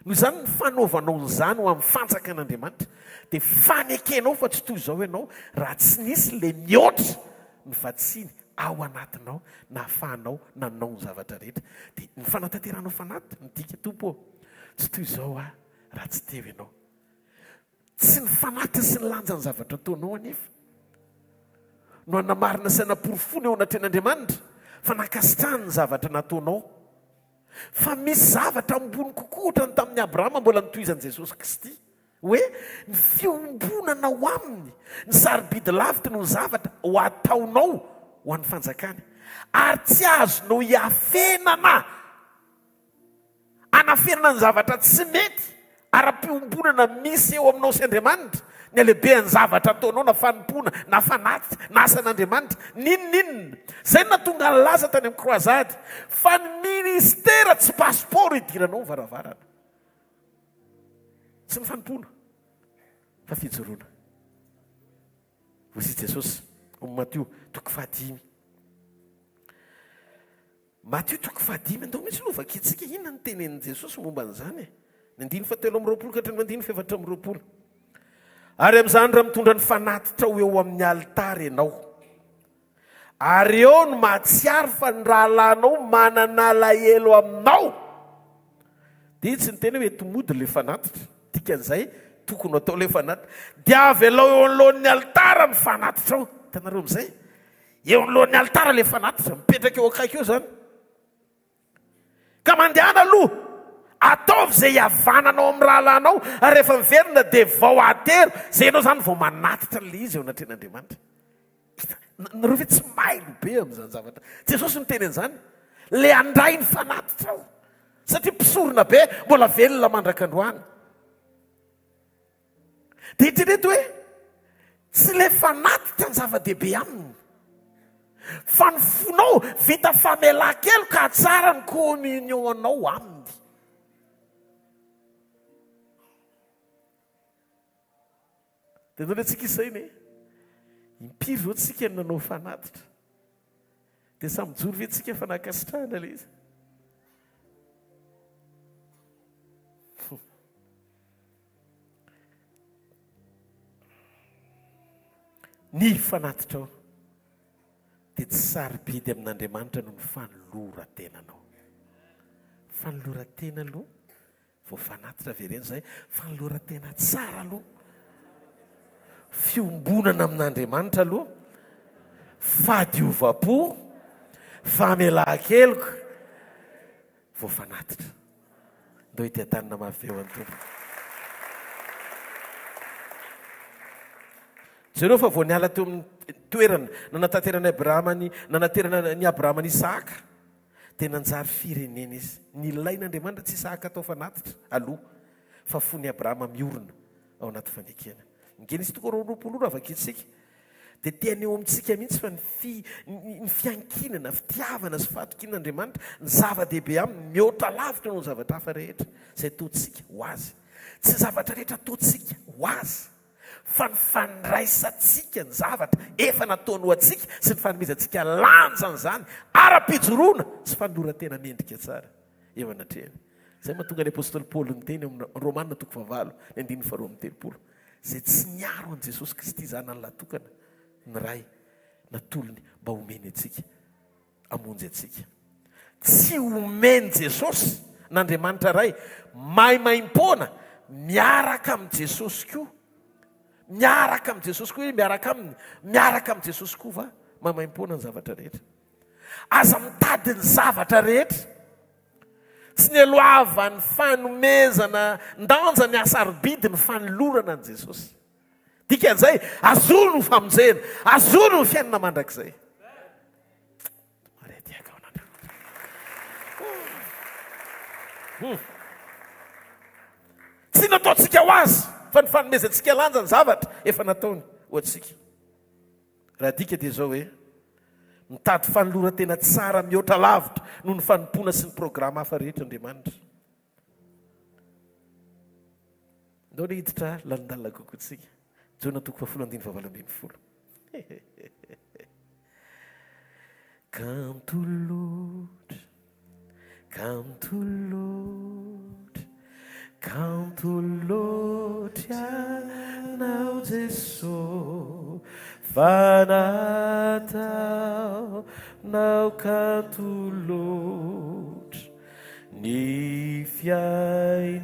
Noho izany ny fanaovanao an'izany ho amin'ny fanjakan'Andriamanitra dia fanekenao fa tsy toy izao ianao raha tsy nisy ilay mihoatra ny vatsiny ao anatinao nahafahanao nanao ny zavatra rehetra. Dia ny fanatanteranao fanatitra midika Tompo ô, tsy toy izao aho raha tsy teo ianao. Tsy ny fanatiny sy ny lanjan'ny zavatra ataonao anefa no hanamarina sy hanaporofoana eo anatrehan'Andriamanitra fa nankasitrahany ny zavatra nataonao. Fa misy zavatra ambony kokoa ohatran'ny tamin'i Abrahama mbola notohizan'i Jesosy Kristy, hoe ny fiombonanao aminy, ny sarobidy lavitra noho ny zavatra ho ataonao ho an'ny fanjakany, ary tsy azonao iafenana. Anafenana ny zavatra tsy mety ara-piombonana misy eo aminao sy Andriamanitra, ny halehibehan'ny zavatra ataonao na fanompoana na fanatitra na asan'Andriamanitra, n'inon'inona. Izay no nahatonga an'i Laza tany amin'ny croisade, fa ny ministera tsy passeport idiranao ny varavarana. Tsy ny fanompoana fa fijoroana. Hoy i Jesosy ao amin'ny Matio toko fahadimy. Matio toko fahadimy, andao mihitsy aloha vakintsika inona no tenenin'i Jesosy momba an'izany e. Ny andininy fahatelo amby 20 ka hatramin'ny andininy fahefatra amby 20. Ary amin'izany raha mitondra ny fanatitra ho eo amin'ny alitara ianao, ary eo no mahatsiaro fa ny rahalahinao manana alahelo aminao, dia tsy niteny hoe ento mody ilay fanatitra, dikan'izay tokony ho atao ilay fanatitra, dia avelao eo anoloan'ny alitara ny fanatitrao. Hitanareo amin'izay? Eo anoloan'ny alitara ilay fanatitra, mipetraka eo akaiky eo izany. Ka mandehana aloha, ataovy izay hihavananao amin'ny rahalahinao, ary rehefa miverina dia vao atero, izay ianao izany vao manatitra an'ilay izy eo anatrehan'Andriamanitra. Nareo ve tsy mailo be amin'izany zavatra? Jesosy niteny an'izany, ilay handray ny fanatitra aho, satria mpisorona be mbola velona mandrak'androany. Dia eritrereto hoe tsy ilay fanatitra ny zava-dehibe aminy, fa ny fonao vita famelan-keloka hahatsara ny communion anao aminy. Dia ndao antsika hisaina e. Impiry izao tsika no nanao fanatitra? Dia samy mijoro ve tsika fa nankasitrahana ilay izy? Ny fanatitrao dia tsy sarobidy amin'Andriamanitra noho ny fanoloran-tenanao. Fanoloran-tena aloha vao fanatitra avereno izay, fanoloran-tena tsara aloha, fiombonana amin'Andriamanitra aloha, fahadiovam-po, famelan-keloka vao fanatitra. Ndao hitia-tanana mafy be ho an'ny Tompo. Jereo fa vao niala teo amin'ny toerana nanatanterana Abrahama ny nanaterana ny Abrahama an'i Isahaka dia nanjary firenena izy. Nilain'Andriamanitra tsy Isahaka atao fanatitra aloha fa fony Abrahama miorina ao anaty fanekena. Ny Genesy toko 22 raha vakintsika dia te haneho amintsika mihitsy fa ny fi, ny fiankinana, fitiavana sy fahatokiana Andriamanitra ny zava-dehibe aminy mihoatra lavitra noho ny zavatra hafa rehetra izay ataontsika ho azy. Tsy ny zavatra rehetra ataontsika ho azy fa ny fandraisantsika ny zavatra efa nataony ho antsika sy ny fanomezantsika lanja an'izany ara-pijoroana sy fanoloran-tena mendrika tsara eo anatrehany. Izay mahatonga ny apostoly Paoly niteny ao amin'ny Romana toko fahavalo ny andininy faharoa amby 30. Izay tsy niaro an'i Jesosy Kristy Zanany lahy tokana, ny Ray natolony mba homeny antsika, hamonjy antsika. Tsy omen'i Jesosy n'Andriamanitra Ray maimaimpoana miaraka amin'i Jesosy koa. Miaraka amin'i Jesosy koa hoe miaraka aminy, miaraka amin'i Jesosy koa va maimaimpoana ny zavatra rehetra. Aza mitady ny zavatra rehetra. Tsy nialohavan'ny fanomezana ndanja ny hasarobidy ny fanolorana an'i Jesosy. Dikan'izay, azony ny famonjena, azony ny fiainana mandrakizay. Hmm. Tsy nataontsika ho azy fa ny fanomezantsika lanja ny zavatra efa nataony ho antsika. Raha adika dia izao hoe, mitady fanoloran-tena tsara mihoatra lavitra noho ny fanompoana sy ny programa hafa rehetra Andriamanitra. Ndao le hiditra lalindalina kokoa tsika. Jona toko fahafolo andininy fahavalo 18. Kanto loatra, kanto loatra. Fa nataonao kanto loatra ny fiainako.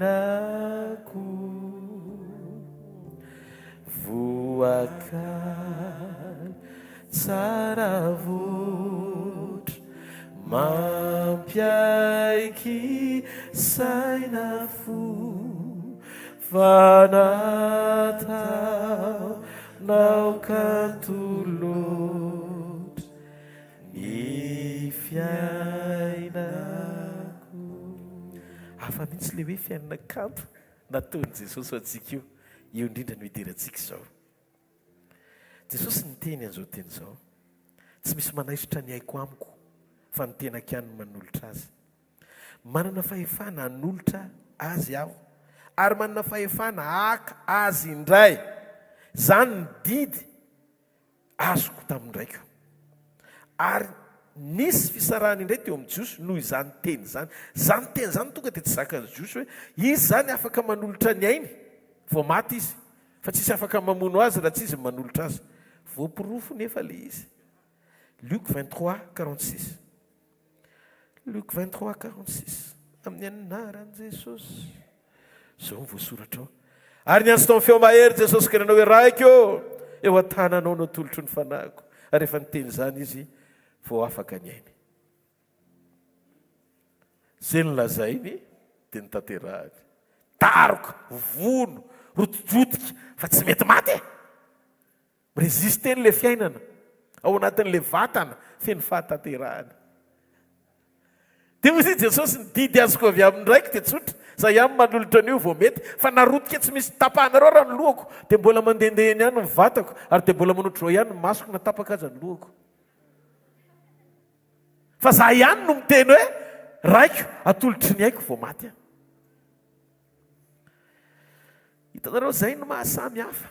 Voakaly tsara voatra mampiaiky saina fo. Fa nataonao kanto loatra ny fiainako. Hafa mihitsy ilay hoe fiainana kanto nataon'i Jesosy ho antsika io. Io indrindra no idirantsika izao. Jesosy niteny an'izao teny izao, Tsy misy manaisotra ny aiko amiko, fa ny tenako ihany no manolotra azy. Manana fahefana hanolotra azy aho, ary manana fahefana haka azy indray. Izany ny didy azoko tamin'ny raiko. Ary nisy fisarahana indray teo amin'ny Jiosy noho izany teny izany. Izany teny izany tonga dia tsy zakan'ny Jiosy hoe izy izany afaka manolotra ny ainy vao maty izy, fa tsisy afaka mamono azy raha tsy izy no manolotra azy. Voaporofo nefa ilay izy. Luc 23, 46. Luc 23, 46. Amin'ny anaran'i Jesosy. Izao no voasoratra ao. Ary niantso tamin'ny feo mahery Jesosy ka nanao hoe, Raiko ô, eo an-tananao no atolotro ny fanahiko. Ary rehefa niteny izany izy, vao afaka ny ainy. Izay nolazainy dia notanterahiny. Daroka, vono, rotidrotika, fa tsy mety maty e! Mi-résister an'ilay fiainana ao anatin'ilay vatana feno fahatanterahana. Dia hoy i Jesosy, ny didy azoko avy amin'ny Raiko dia tsotra, izaho ihany manolotra an'io vao mety, fa na rotika tsy misy tapahanareo raha ny lohako, dia mbola mandehandeha eny ihany ny vatako, ary dia mbola manao ohatr'izao ihany ny masoko na tapaka aza ny lohako. Fa izaho ihany no miteny hoe, Raiko, atolotry ny aiko vao maty aho. Hitanareo, izay no maha samy hafa.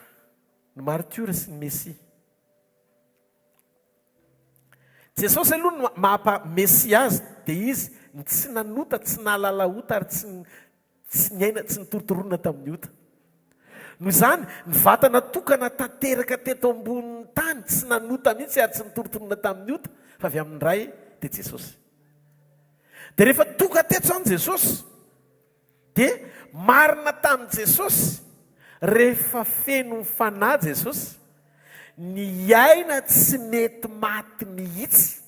Ny maritiora sy ny Mesia. Jesosy aloha no maha Mesia azy dia izy ny tsy nanota, tsy nahalala ota ary tsy tsy niaina, tsy nitorotoronina tamin'ny ota. Noho izany, ny vatana tokana tanteraka teto ambonin'ny tany, tsy nanota mihitsy ary tsy nitorotoronina tamin'ny ota, fa avy amin'ny Ray dia Jesosy. Dia rehefa tonga teto izany Jesosy, Dia marina tamin'i Jesosy, rehefa feno ny Fanahy Jesosy, ny aina tsy mety maty mihitsy.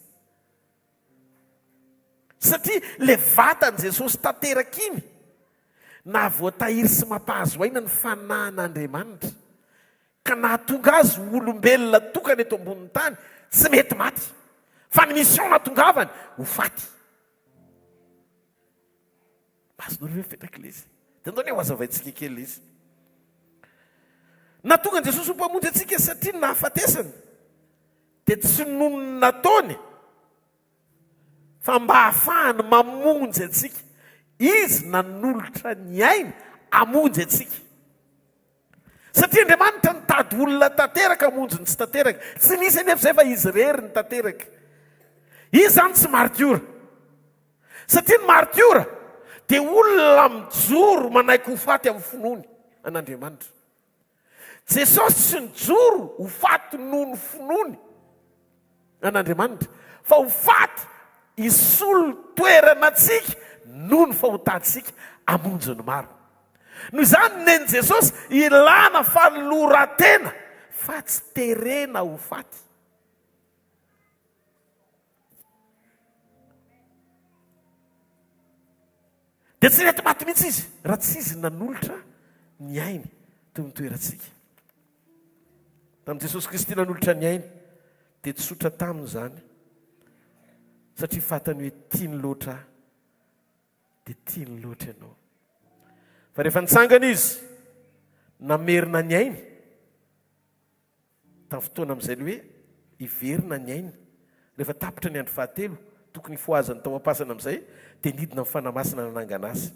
Satria ilay vatan'i Jesosy tanteraka iny, nahavoatahiry sy mampahazo aina ny Fanahin'Andriamanitra, ka nahatonga azy ho olombelona tokana eto ambonin'ny tany, tsy mety maty. Fa ny mission nahatongavany, ho faty. Azonareo ve mipetraka ilay izy? Dia andao anie hohazavaintsika kely ilay izy. Nahatonga an'i Jesosy ho Mpamonjy antsika satria ny nahafatesany dia tsy noho ny nataony fa mba hahafahany mamonjy antsika. Izy nanolotra ny ainy hamonjy antsika. Satria Andriamanitra nitady olona tanteraka hamonjy ny tsy tanteraka. Tsy nisy anefa izay fa izy irery no tanteraka. Izy izany tsy martiora. Satria ny martiora dia olona mijoro manaiky ho faty amin'ny finoany an'Andriamanitra. Jesosy tsy nijoro ho faty noho ny finoany an'Andriamanitra, fa ho faty hisolo toerana antsika noho ny fahotantsika hamonjy ny maro. Noho izany, nen'i Jesosy ilana fanoloran-tena fa tsy terena ho faty. Dia tsy nety maty mihitsy izy raha tsy izy nanolotra ny ainy teo amin'ny toerantsika. Tamin'i Jesosy Kristy nanolotra ny ainy dia tsotra taminy izany satria fantany hoe tiany loatra ahy dia tiany loatra ianao. Fa rehefa nitsangana izy namerina ny ainy Tamin'ny fotoana amin'izay ilay hoe hiverina ny ainy. Rehefa tapitra ny andro fahatelo, tokony hifohazany tao am-pasana amin'izay, dia nidina ny Fanahy Masina nanangana azy.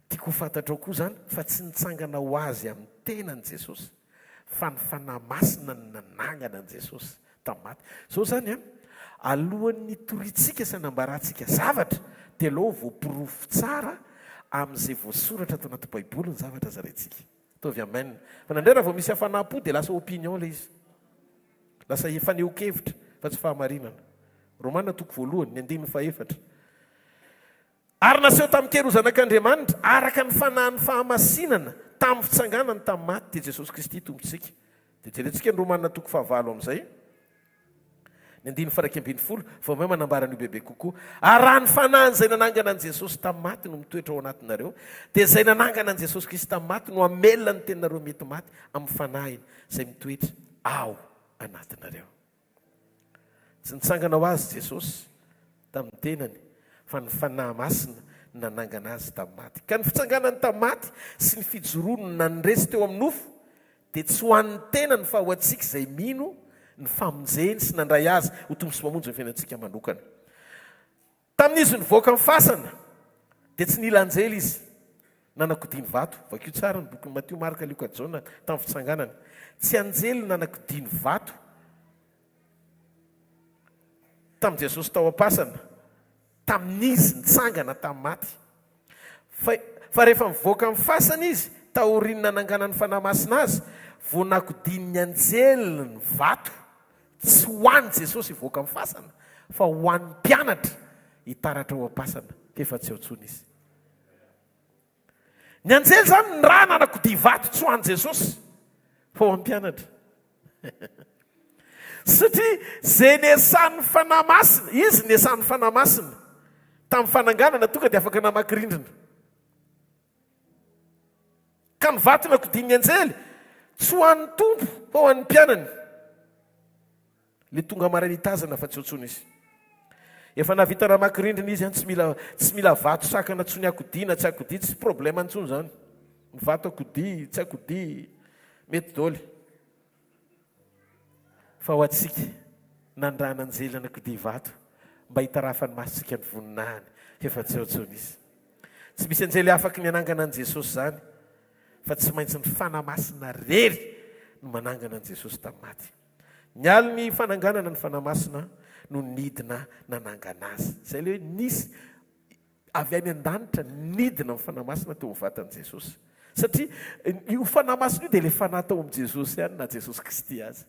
Tiako ho fantatrao koa izany fa tsy nitsangana ho azy amin'ny tenany Jesosy, fa ny Fanahy Masina no nanangana an'i Jesosy tamin'ny maty. Izao izany an, alohan'ny hitoriantsika sy hanambarantsika zavatra, dia aleo voaporofo tsara amin'izay voasoratra ato anaty Baiboly ny zavatra zaraintsika. Ataovy amen. Fa indraindray raha vao misy hafanam-po dia lasa opinion ilay izy. Lasa fanehoan-kevitra fa tsy fahamarinana. Romana toko voalohany, ny andininy fahefatra. Ary naseho tamin-kery ho Zanak'Andriamanitra, araka ny fanahin'ny fahamasinana, tamin'ny fitsanganany tamin'ny maty, dia Jesosy Kristy Tompontsika. Dia jerentsika ny Romana toko fahavalo amin'izay, ny andininy faha 11, vao may manambara an'io bebe kokoa. Ary raha ny fanahin'izay nanangana an'i Jesosy tamin'ny maty no mitoetra ao anatinareo, dia izay nanangana an'i Jesosy Kristy tamin'ny maty no hamelona ny tenanareo mety maty amin'ny fanahiny izay mitoetra ao anatinareo. Tsy nitsangana ho azy Jesosy tamin'ny tenany, fa ny Fanahy Masina no nanangana azy tamin'ny maty. Ka ny fitsanganany tamin'ny maty sy ny fijoroany nandresy teo amin'ny nofo dia tsy ho an'ny tenany fa ho antsika izay mino ny famonjeny sy nandray azy ho Tompo sy Mpamonjy ny fiainantsika manokana. Tamin'izy nivoaka ny fasana dia tsy nila anjely izy nanakodia ny vato. Vakio tsara ny bokin'i Matio, Marka, Lioka, Jaona tamin'ny fitsanganany. Tsy anjely no nanakodia ny vato tamin'i Jesosy tao am-pasana, tamin'izy nitsangana tamin'ny maty. Fa, fa rehefa nivoaka ny fasana izy, taorian'ny nananganan'ny Fanahy Masina azy, vao nakodian'ny anjely ny vato. Tsy ho an'i Jesosy hivoaka ny fasana, fa ho an'ny mpianatra hitaratra ao am-pasana, f'efa tsy ao intsony izy. Ny anjely izany nirahana hanakodia vato tsy ho an'i Jesosy, fa ho an'ny mpianatra. Satria izay nesan'ny Fanahy Masina, izy nesan'ny Fanahy Masina tamin'ny fananganana tonga dia afaka namaky rindrina. Ka ny vato nakodian'ny anjely, tsy ho an'ny Tompo fa ho an'ny mpianany. Le tonga maraina hitazana fa tsy eo intsony izy. Efa nahavita namaky rindrina izy an, tsy mila tsy mila vato sakana tsony akodia na tsy akodia, tsy problème intsony zany. Ny vato akodia, tsy akodia, mety dôly. Fa ho antsika, nandrana anjely anakodia vato mba hitarafan'ny masontsika ny voninahiny, f'efa tsy eo intsony izy. Tsy misy anjely afaky ny hanangana an'i Jesosy izany, fa tsy maintsy ny Fanahy Masina rery no manangana an'i Jesosy tamin'ny maty. Ny alin'ny fananganana ny Fanahy Masina no nidina nanangana azy. Izay ilay hoe nisy avy any an-danitra nidina ny Fanahy Masina teo amin'ny vatan'i Jesosy. Satria io Fanahy Masina io dia ilay Fanahy tao amin'i Jesosy ihany na Jesosy Kristy aza.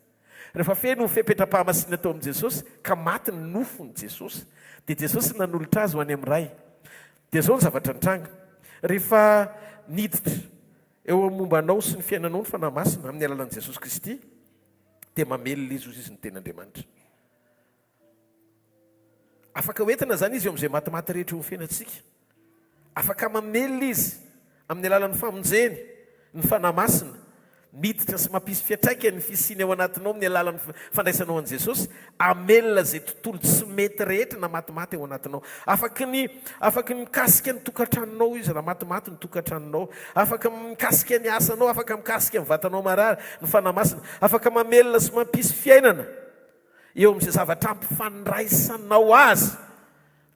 Rehefa feno ny fepetram-pahamasinana tao amin'i Jesosy ka maty ny nofon'i Jesosy, dia Jesosy nanolotra azy ho any amin'ny Ray. Dia izao ny zavatra nitranga, rehefa niditra eo amin'ny momba anao sy ny fiainanao ny Fanahy Masina amin'ny alalan'i Jesosy Kristy, dia mamelona Izy, hoy Izy, ny Tenin'Andriamanitra. Afaka hoentina izany izy eo amin'izay matimaty rehetra eo amin'ny fiainantsika. Afaka mamelona izy amin'ny alalan'ny famonjeny, ny Fanahy Masina. Miditra sy mampisy fiantraikany ny fisiany ao anatinao amin'ny alalan'ny fandraisanao an'i Jesosy, hamelona izay tontolo tsy mety rehetra na matimaty ao anatinao. Afaky ny afaky ny mikasika ny tokantranonao izy raha matimaty ny tokantranonao. Afaka mikasika ny asanao, afaka mikasika ny vatanao marary ny Fanahy Masina. Afaka mamelona sy mampisy fiainana. eo amin'izay zavatra ampifandraisanao azy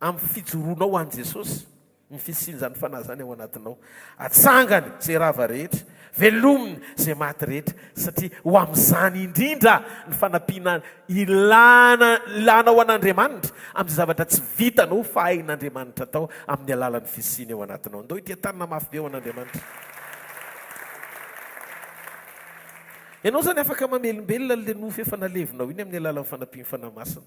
amin'ny fijoroanao ho an'i Jesosy, ny fisian'izany fanahy izany ao anatinao. Atsangany izay rava rehetra, velominy izay maty rehetra, satria ho amin'izany indrindra ny fanampiana ilana ilanao an'Andriamanitra amin'izay zavatra tsy vitanao fa hain'Andriamanitra atao amin'ny alalan'ny fisiany ao anatinao. Ndao ity tanana mafy be ho an'Andriamanitra. Ianao izany afaka mamelombelona an'ilay nofy efa nalevinao iny amin'ny alalan'ny fanampian'ny Fanahy Masina.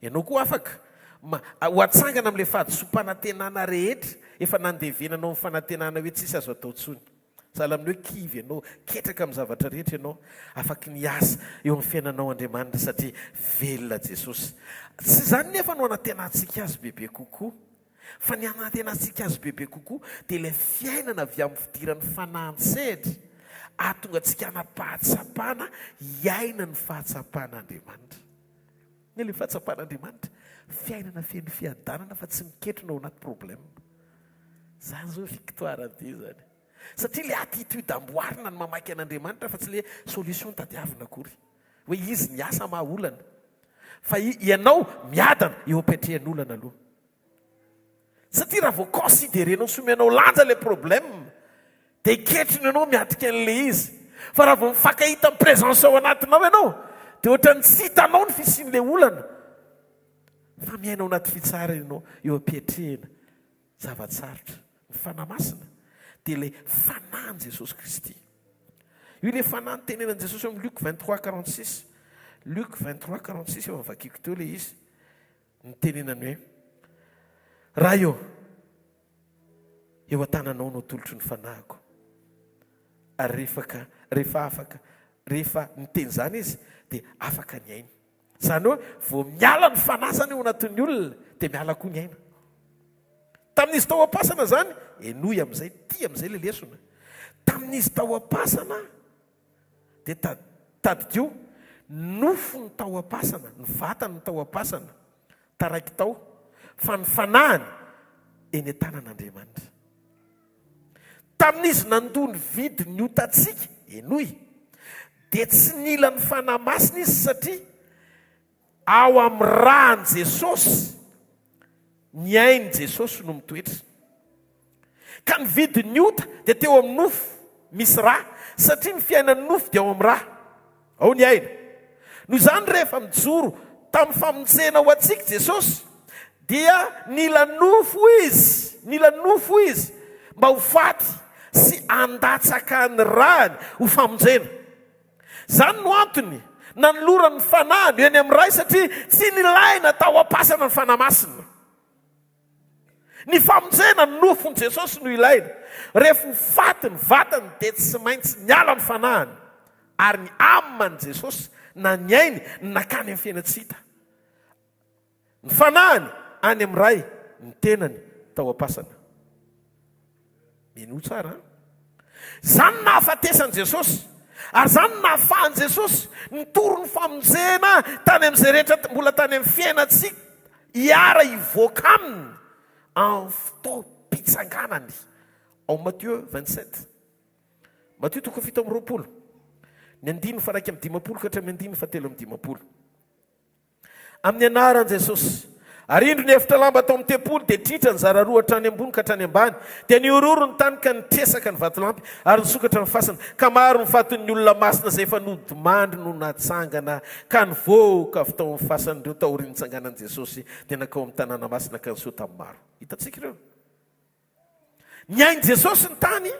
Ianao koa afaka ma, ho atsangana amin'ilay fahadisoam-panantenana rehetra efa nandevenanao amin'ny fanantenana hoe tsisy azo atao intsony. Sahala amin'ny hoe kivy ianao, ketraka amin'ny zavatra rehetra ianao. Afaky ny hiasa eo amin'ny fiainanao Andriamanitra satria velona Jesosy. Tsy izany nefa no anantenantsika Azy bebe kokoa. Fa ny hanantenantsika azy bebe kokoa dia ilay fiainana avy amin'ny fidiran'ny Fanahy an-tsehatra, hahatonga antsika hanam-pahatsapana hiaina ny fahatsapan'Andriamanitra. Inona ilay fahatsapan'Andriamanitra? Fiainana feno fiadanana fa tsy miketrona ao anaty problème. Izany izao victoire be izany. Satria ilay attitude amboarina ny mamaky an'Andriamanitra fa tsy ilay solution tadiavina akory. Hoe izy miasa maha olana. Fa ianao miadana eo am-piatrehan'olana aloha. Satria raha vao considerenao sy omenao lanja ilay problème dia ketrina ianao miatrika an'ilay izy. Fa raha vao mifankahita amin'ny présence ao anatinao ianao dia ohatran'ny tsy hitanao ny fisian'ilay olana. Fa miaina ao anaty fitsarana ianao eo am-piatrehana zava-tsarotra. Ny Fanahy Masina dia ilay Fanahin'i Jesosy Kristy. Io ilay Fanahy nitenenan'i Jesosy eo amin'ny Luc 23, 46. Luc 23, 46 efa novakiako teo ilay izy, nitenenany hoe, Ray ô, eo an-tananao no atolotro ny fanahiko. Ary rehefa ka, rehefa afaka, rehefa niteny izany izy, dia afaka ny ainy. Izany hoe, vao miala ny fanahy izany ao anatin'ny olona, dia miala koa ny aina. Tamin'izy tao am-pasana izany, henoy amin'izay, tia amin'izay ilay lesona. Tamin'izy tao am-pasana, dia tadidio, nofo ny tao am-pasana, ny vatany no tao am-pasana, taraiky tao, fa ny fanahiny eny an-tanan'Andriamanitra. Tamin'izy nandoa ny vidin'ny otantsika, henoy, dia tsy nila ny Fanahy Masina izy satria ao amin'ny ràn'i Jesosy, ny ain'i Jesosy no mitoetra. Ka ny vidin'ny ota dia teo amin'ny nofo misy rà, satria ny fiainan'ny nofo dia ao amin'ny rà. Ao ny aina. Noho izany rehefa mijoro tamin'ny famonjena ho antsika Jesosy dia nila nofo Izy, nila nofo Izy mba ho faty sy handatsaka ny rany ho famonjena. Izany no antony nanolorany ny fanahiny eny amin'ny Ray satria tsy nilaina tao am-pasana ny Fanahy Masina. Ny famonjena ny nofon'i Jesosy no ilaina. Rehefa ho faty ny vatany dia tsy maintsy niala ny fanahiny ary ny âme-n'i Jesosy na ny ainy no nakany amin'ny fiainan-tsy hita. Ny fanahiny any amin'ny Ray, ny tenany tao am-pasana. Minoa tsara an! Izany no nahafatesan'i Jesosy, ary izany no nahafahan'i Jesosy nitory ny famonjena tany amin'izay rehetra mbola tany amin'ny fiainantsika hiara-hivoaka aminy amin'ny fotoam-pitsanganany. Ao Mathieu 27. Matio toko 27, ny andininy faha 51 ka hatramin'ny andininy faha 53. Amin'ny anaran'i Jesosy. Ary indro ny efitra lamba tao amin'ny tempoly dia tritra nizara roa hatrany ambony ka hatrany ambany. Dia nihorohoro ny tany ka nitresaka ny vatolampy, ary nisokatra ny fasana, ka maro ny fatin'ny olona masina izay efa nodimandry no natsangana, ka nivoaka avy tao amin'ny fasan'ireo taorian'ny nitsanganan'i Jesosy, dia nankao amin'ny tanàna masina ka niseho tamin'ny maro. Hitantsika ireo. Ny ain'i Jesosy ny tany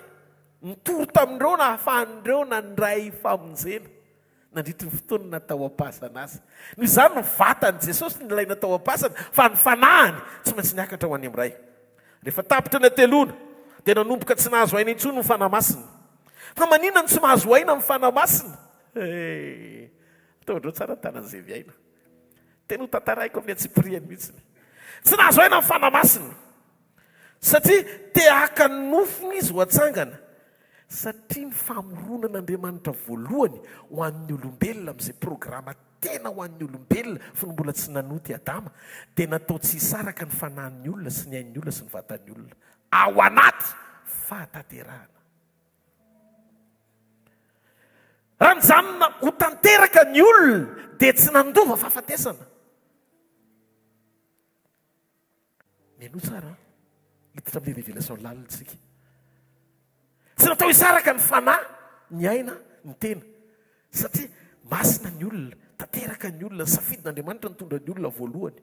nitory tamin'ireo nahafahan'ireo nandray famonjena nandritry ny fotoana natao am-pasana azy. Noho izany ny vatan'i Jesosy no nilaina tao am-pasana fa ny fanahiny tsy maintsy niakatra ho any amin'ny Ray. Rehefa tapitra ny hateloana dia nanomboka tsy nahazo aina intsony ny Fanahy Masina. Fa maninona no tsy mahazo aina ny Fanahy Masina? He! Ataonareo tsara ny tanan'izay miaina. Tena ho tantaraiko amin'ny antsipiriany mihitsy. Tsy nahazo aina ny Fanahy Masina. Satria te haka ny nofony izy ho atsangana. Satria ny famoronan'Andriamanitra voalohany ho an'ny olombelona amin'izay programa tena ho an'ny olombelona fony mbola tsy nanota i Adama dia natao tsy hisaraka ny fanahin'ny olona sy ny ain'ny olona sy ny vatan'ny olona ao anaty fahatanterahana. Raha nijanona ho tanteraka ny olona dia tsy nandova fahafatesana. Mihainoa tsara an! Hiditra amin'ilay révélation lalina isika. Tsy natao hisaraka ny fanahy, ny aina, ny tena. Satria masina ny olona, tanteraka ny olona, ny safidin'Andriamanitra nitondra ny olona voalohany.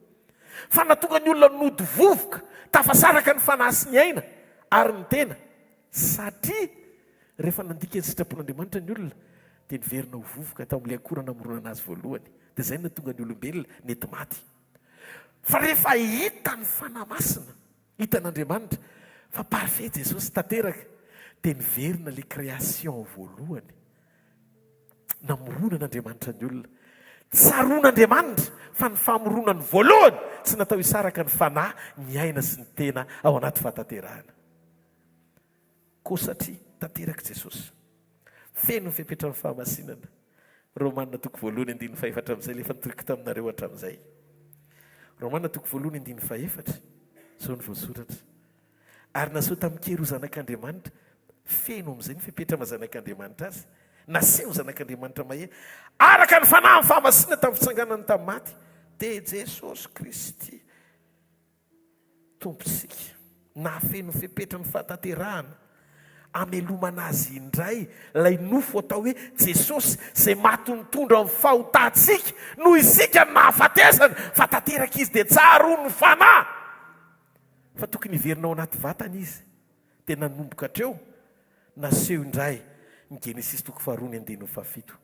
Fa nahatonga ny olona nody vovoka, tafasaraka ny fanahy sy ny aina ary ny tena. Satria rehefa nandika ny sitrapon'Andriamanitra ny olona, dia niverina ho vovoka tao amin'ilay akora namoronana azy voalohany. Dia izay no nahatonga ny olombelona nety maty. Fa rehefa hita ny Fanahy Masina, hitan'Andriamanitra fa parfait Jesosy, tanteraka, dia niverina ilay création voalohany namoronan'Andriamanitra ny olona. Tsaroan'Andriamanitra fa ny famoronany voalohany tsy natao hisaraka ny fanahy, ny aina sy ny tena ao anaty fahatanterahana. Koa satria tanteraka Jesosy, feno ny fepetran'ny fahamasinana, Romana toko voalohany andininy fahefatra amin'izay ilay efa notoriko taminareo hatramin'izay. Romana toko voalohany andininy fahefatra, izao no voasoratra. Ary naseho tamin-kery ho zanak'Andriamanitra, feno amin'izay ny fepetra maha zanak'Andriamanitra azy, naseho ho zanak'Andriamanitra mahery, araka ny fanahin'ny fahamasinana tamin'ny fitsanganany tamin'ny maty, dia Jesosy Kristy. Tompontsika, nahafeno fepetra ny fahatanterahana, hamelomana azy indray ilay nofo atao hoe Jesosy izay maty nitondra ny fahotantsika noho isika ny nahafatesany, fa tanteraka Izy dia tsaroan'ny Fanahy fa tokony hiverina ao anaty vatana Izy, dia nanomboka hatreo naseho indray ny Genesisy toko faharoa ny andininy fahafito.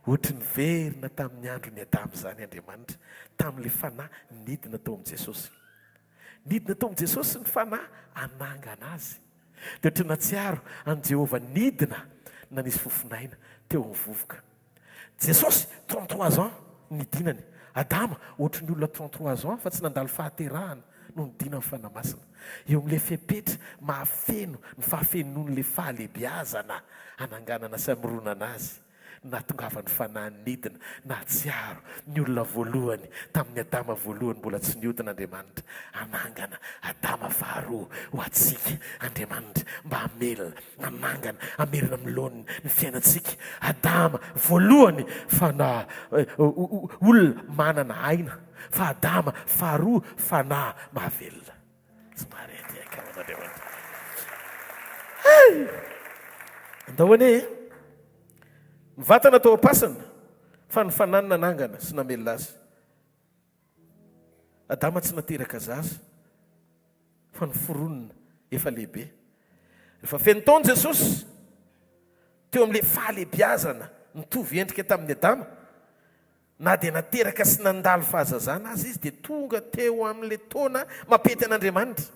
Ohatry ny niverina tamin'ny andron'i Adama izany Andriamanitra, tamin'ilay Fanahy nidina tao amin'i Jesosy. Nidina tao amin'i Jesosy ny Fanahy hanangana azy. Dia ohatry ny nahatsiaro an'i Jehovah nidina nanisy fofon'aina teo amin'ny vovoka. Jesosy, 33 ans nidinany. Adama, ohatry ny olona 33 ans fa tsy nandalo fahaterahana no nidinan'ny Fanahy Masina. Eo amin'ilay fepetra mahafeno ny fahafenoan'ilay fahalehibeazana hananganana sy hamoronana azy. Nahatongavan'ny Fanahy nidina, nahatsiaro ny olona voalohany tamin'ny Adama voalohany mbola tsy niodina Andriamanitra, hanangana Adama faharoa ho antsika Andriamanitra mba hamelona, hanangana, hamerina amin'ny laoniny ny fiainantsika. Adama voalohany fanahy, olona manana aina, fa Adama faharoa fanahy mahavelona. Tsy mahare aty ankavan'Andriamanitra. Hey! Andao anie e! Ny vatana tao am-pasana, fa ny fanahy nanangana sy namelona azy. Adama tsy nateraka zaza, fa noforonina efa lehibe. Rehefa feno taona Jesosy, teo amin'ilay fahalehibiazana nitovy endrika tamin'i Adama, Na dia nateraka sy nandalo fahazazana aza izy dia tonga teo amin'ilay taona mampety an'Andriamanitra.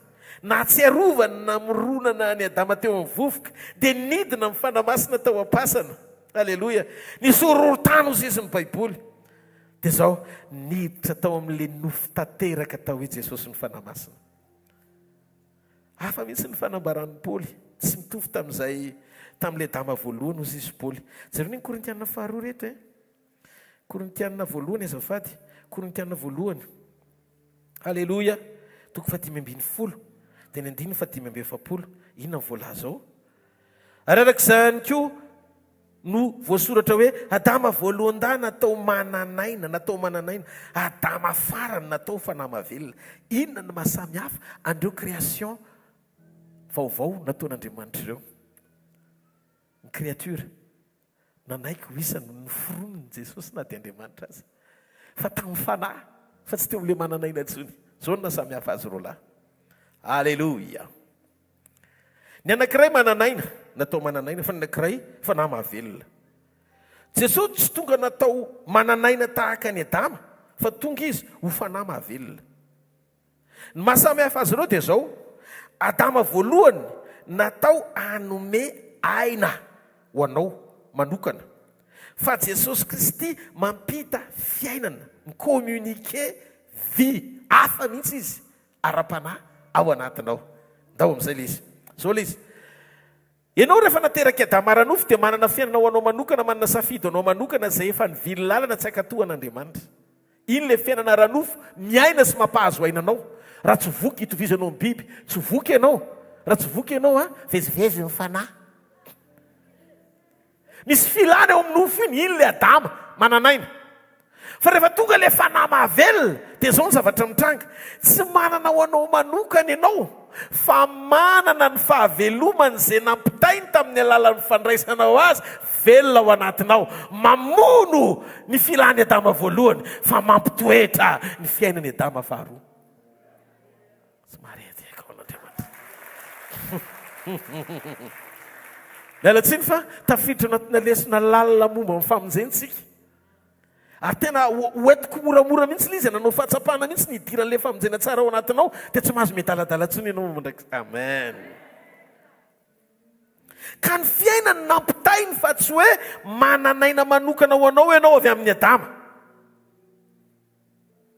Nahatsiarovany ny namoronana an'i Adama teo amin'ny vovoka, dia nidina amin'ny Fanahy Masina tao am-pasana. Aleloia! Nisy horohorontany hozy izy ny Baiboly. Dia izao, niditra tao amin'ilay nofo tanteraka tao i Jesosy ny Fanahy Masina. Hafa mihitsy ny fanambaran'i Paoly, tsy mitovy tamin'izay tamin'ilay Adama voalohany hozy izy Paoly. Jereo ny Korintiana faharoa ireto e. Korintiana voalohany azafady, Korintiana voalohany. Aleloia. Toko faha-15 dia ny andininy faha-45. Inona ny voalaza ao? Ary araka izany koa no voasoratra hoe Adama voalohan-dahy natao mananaina, natao mananaina, Adama farany natao fanahy mahavelona. Inona no maha samy hafa an'ireo création vaovao nataon'Andriamanitra ireo? Ny créature. Nanaiky ho isan'ny noforoniny Jesosy na dia Andriamanitra aza. Fa tamin'ny fanahy, fa tsy teo amin'ilay manana aina intsony. Izao no naha-samy hafa azy roalahy. Aleloia! Ny anankiray manana aina, natao manana aina, fa ny anankiray fanahy mahavelona. Jesosy tsy tonga natao manana aina tahaka an'i Adama, fa tonga Izy ho fanahy mahavelona. Ny maha samy hafa azy ireo dia izao, Adama voalohany natao hanome aina ho anao manokana, fa Jesosy Kristy mampita fiainana, mi-communiquer vie hafa mihitsy Izy ara-panahy ao anatinao. Ndao amin'izay ilay izy. Izao ilay izy. Ianao rehefa naterak'i Adama ara-nofo dia manana fiainana ho anao manokana, manana safidy ho anao manokana izay efa nivily lalana tsy hankatò an'Andriamanitra. Iny ilay fiainana ara-nofo miaina sy mampahazo aina anao. Raha tsy voky, itovizanao amin'ny biby. Tsy voky ianao. Raha tsy voky ianao an, vezivezy ny fanahy. Misy filana eo amin'ny nofo iny, iny ilay Adama, manan'aina. Fa rehefa tonga ilay fanahy mahavelona, dia izao ny zavatra mitranga, tsy manana ho anao manokana ianao, fa manana ny fahavelomany izay nampitainy tamin'ny alalan'ny fandraisanao azy velona ao anatinao. Mamono ny filan'i Adama voalohany, fa mampitoetra ny fiainan'i Adama faharoa. Somary enjehiko ao an'Andriamanitra. Miala tsiny fa tafiditra anatina lesona lalina momba ny famonjena isika. Ary tena hoentiko moramora mihitsy ilay izy, nanao fahatsapana mihitsy ny hidiran'ilay famonjena tsara ao anatinao, dia tsy mahazo miadaladala intsony ianao mandrakizay. Amen. Ka ny fiainany nampitainy fa tsy hoe manan'aina manokana ho anao ianao avy amin'i Adama.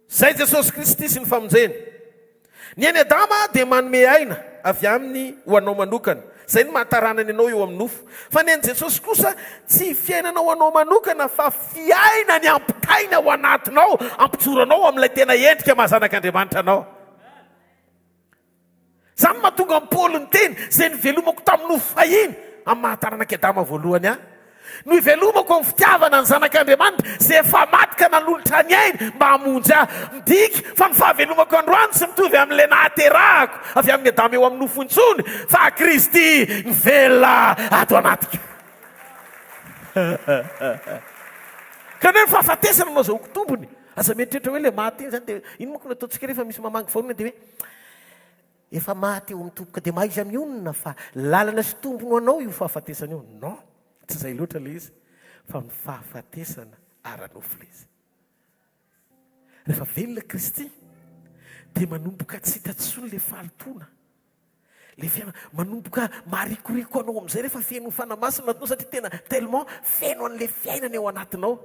Izay Jesosy Kristy sy ny famonjeny. Ny ain'i Adama dia manome aina avy aminy ho anao manokana. Izay no maha taranany anao eo amin'ny nofo. Fa ny ain'i Jesosy kosa tsy fiainana ho anao manokana fa fiainany ampitainy ao anatinao, ampijoro anao amin'ilay tena endrika maha zanak'Andriamanitra anao. Izany no mahatonga an'i Paoly niteny, Izay nivelomako tamin'ny nofo fahiny, amin'ny maha taranak'i Adama voalohany ahy, no ivelomako amin'ny fitiavana ny Zanak'Andriamanitra, izay efa maty ka nanolotra ny ainy mba hamonjy ahy. Midika fa ny fahavelomako androany tsy mitovy amin'ilay nahaterahako avy amin'i Adama eo amin'ny nofo intsony, fa Kristy mivelona ato anatiko. Ka ny hoe ny fahafatesana no azahoako tombony. Aza mieritreritra hoe ilay maty iny izany dia ino manko no ataontsika rehefa misy mamangy vao dia hoe Efa maty eo amin'ny Tompo ka dia mahaiza mionona fa lalana sy tombony ho anao io fahafatesana io. Non, tsy izay loatra ilay izy. Fa amin'ny fahafatesana ara-nofo ilay izy. Rehefa velona Kristy dia manomboka tsy hita intsony ilay fahalotoana. Ilay fiainana manomboka marikoriko anao amin'izay rehefa feno ny Fanahy Masina anatinao satria tena tellement feno an'ilay fiainana eo anatinao.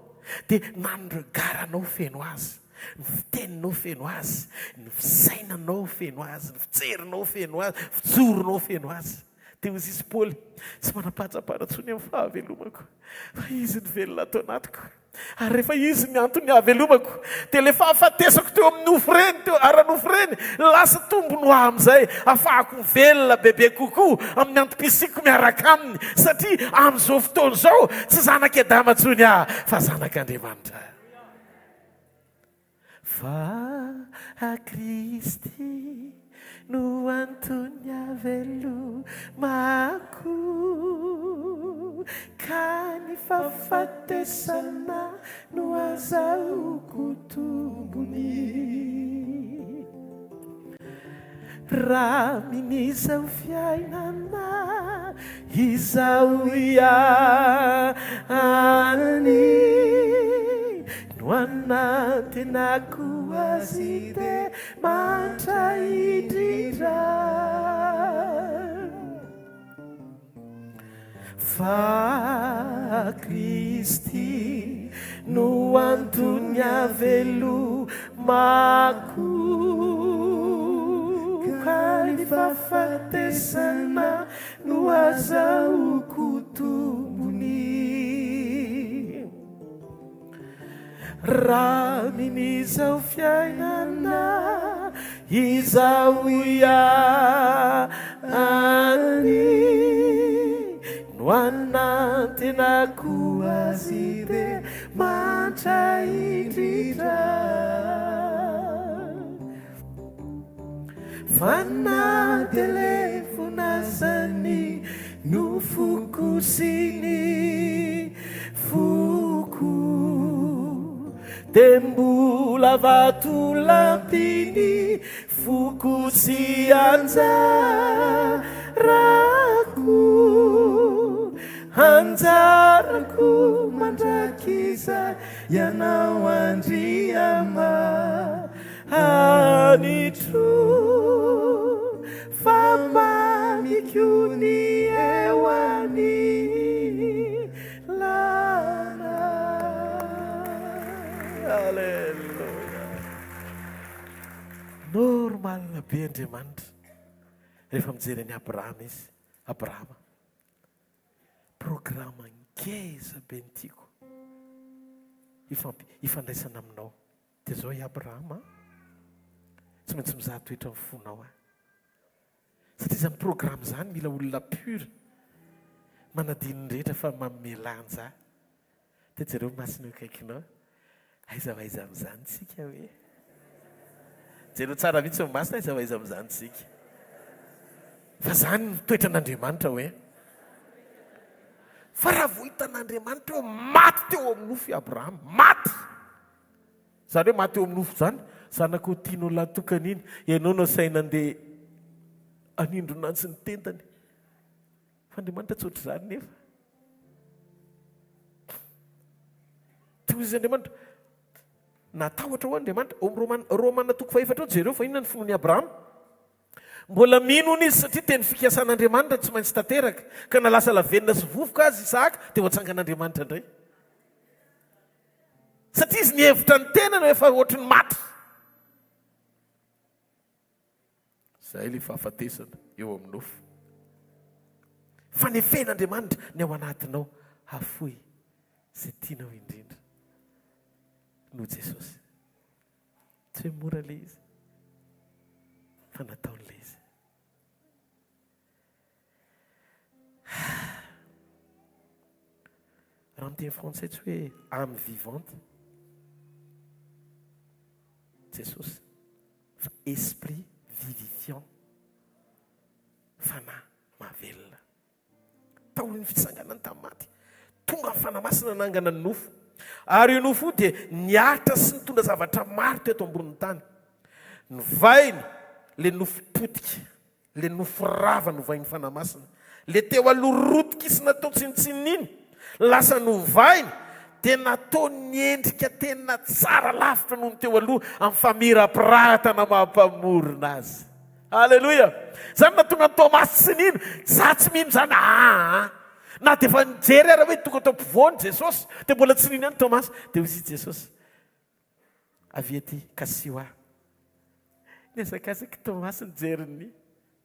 Dia na ny regard anao feno azy, ny fiteninao feno azy, ny fisainanao feno azy, ny fijerinao feno azy, fijoronao feno azy. Dia hoy izy Paoly, tsy manam-pahatsapana intsony amin'ny fahavelomako, fa Izy no velona ato anatiko. Ary rehefa Izy ny antony hahavelomako, dia ilay fahafatesako teo amin'ny nofo ireny, teo ara-nofo ireny, lasa tombony ho ahy amin'izay, ahafahako mivelona bebe kokoa amin'ny antom-pisiako miaraka Aminy, satria amin'izao fotoana izao, tsy zanak'i Adama intsony aho, fa zanak'Andriamanitra. Fa Kristy no antony havelomako, ka ny fahafatesana no azahoako tombony. Raha min'izao fiainana izao ihany no anantenako azy dia mantra indrindra. Fa Kristy no antony havelomako, ka ny fahafatesana no azahoako tombony. Raha min'izao fiainana izao ihany no anantenako azy dia mantra indrindra. Fa na dia levona aza ny nofoko sy ny foko dia mbola vatolampy ny foko sy anjarako, anjarako mandrakizay ianao Andriamanitra. Hanitro fa mamiko ny eo anilana. Alléluia. Normal be Andriamanitra rehefa mijery an'i Abrahama izy. Abrahama. Programa ngeza be ny tiako hifandraisana aminao. Dia izao i Abrahama an, tsy maintsy mizaha toetra ny fonao an. Satria izany programme izany mila olona pur, manadino ny rehetra fa manome lanja. Dia jereo ny masony eo akaikinao, aiza ho aiza amin'izany tsika hoe? Jereo tsara mihitsy ny masony, aiza ho aiza amin'izany tsika? Fa izany ny toetran'Andriamanitra hoe. Fa raha vao hitan'Andriamanitra hoe maty teo amin'ny nofo i Abrahama, maty! Izany hoe maty eo amin'ny nofo izany, zanakao tianao lahy tokana iny, ianao no asaina andeha hanindrona antsy ny tendany. Fa Andriamanitra tsy ohatr'izany nefa. Toy izy Andriamanitra. Natahotra ho Andriamanitra. Ao amin'ny Romana, Romana toko fahefatra ao, jereo fa inona ny finoan'i Abrahama. Mbola mino hono izy satria teny fikasan'Andriamanitra tsy maintsy tanteraka, ka na lasa lavenona sy vovoka aza Isahaka dia ho atsangan'Andriamanitra indray. Satria izy nihevitra ny tenany ho efa ohatry ny maty. Izay ilay fahafatesana eo amin'ny nofo. Fanefen'Andriamanitra ny ao anatinao hafoy izay tianao indrindra noho Jesosy. Tsy hoe mora ilay izy, fa nataony ilay izy. Raha amin'ny teny frantsay tsy hoe âme vivante Jesosy fa esprit vivifiant, fanahy mahavelona. Taorian'ny fitsanganany tamin'ny maty, tonga ny Fanahy Masina nangana ny nofo. Ary io nofo io dia niaritra sy nitondra zavatra maro teto ambonin'ny tany. Novaina ilay nofo potika, ilay nofo rava novain'ny Fanahy Masina. Ilay teo aloha rotika sy natao tsinontsinona iny. Lasa novainy dia nataony ny endrika tena tsara lavitra noho ny teo aloha amin'ny famirapiratana maha Mpamorona azy. Aleloia! Izany nahatonga an'i Tomasy tsy nino. Za tsy mino izany aa. Na dia efa nijery ara hoe tonga tao ampovoany Jesosy, dia mbola tsy nino ihany Tomasy. Dia hoy izy Jesosy, Avia aty, kasiho ahy. Nihazakazaka i Tomasy nijery ny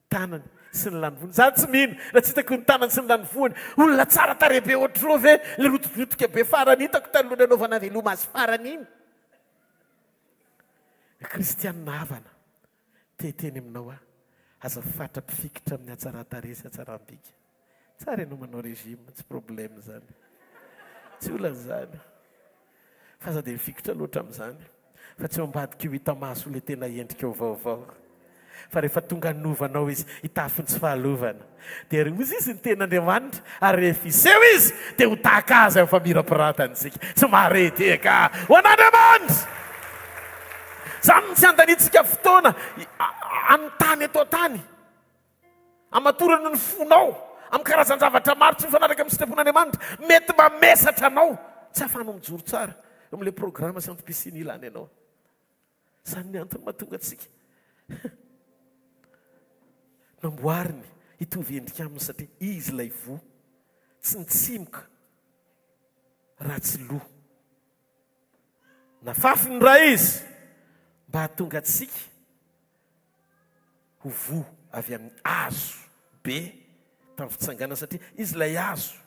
tanany sy ny lanivoany. Za tsy mino raha tsy hitako ny tanany sy ny lanivoany. Olona tsara tarehy be ohatr'ireo ve ilay rotidrotika be farany hitako taloha nanaovana veloma azy farany iny? Ry kristianina havana, te hiteny aminao aho, aza fatra mpifikitra amin'ny hatsaran-tarehy sy hatsaram-bika. Tsara ianao manao régime, tsy problème izany. Tsy olana izany. Fa aza dia mifikitra loatra amin'izany. Fa tsy ao ambadik'io hita maso ilay tena endrikao vaovao. Fa rehefa tonga hanova anao izy, hitafy ny tsy fahalovana. Dia hoy izy ny tenin'Andriamanitra, ary rehefa hiseho izy, dia ho tahaka azy amin'ny famirapiratany isika. Tsy maharedeka ho an'Andriamanitra! Izany no tsy andaniantsika fotoana hanontany eto an-tany. Amatorana ny fonao amin'ny karazan-javatra maro tsy mifanaraka amin'ny sitrapon'Andriamanitra. Mety mamesatra anao, tsy ahafahanao mijoro tsara eo amin'ilay programa sy antom-pisiana ilana ianao. Izany ny antony mahatonga antsika namboariny hitovy endrika aminy satria izy ilay voa, tsy nitsimoka raha tsy lo. Nafafy ny Ray izy mba hahatonga antsika ho voa avy amin'ny hazo be tamin'ny fitsanganana satria izy ilay hazo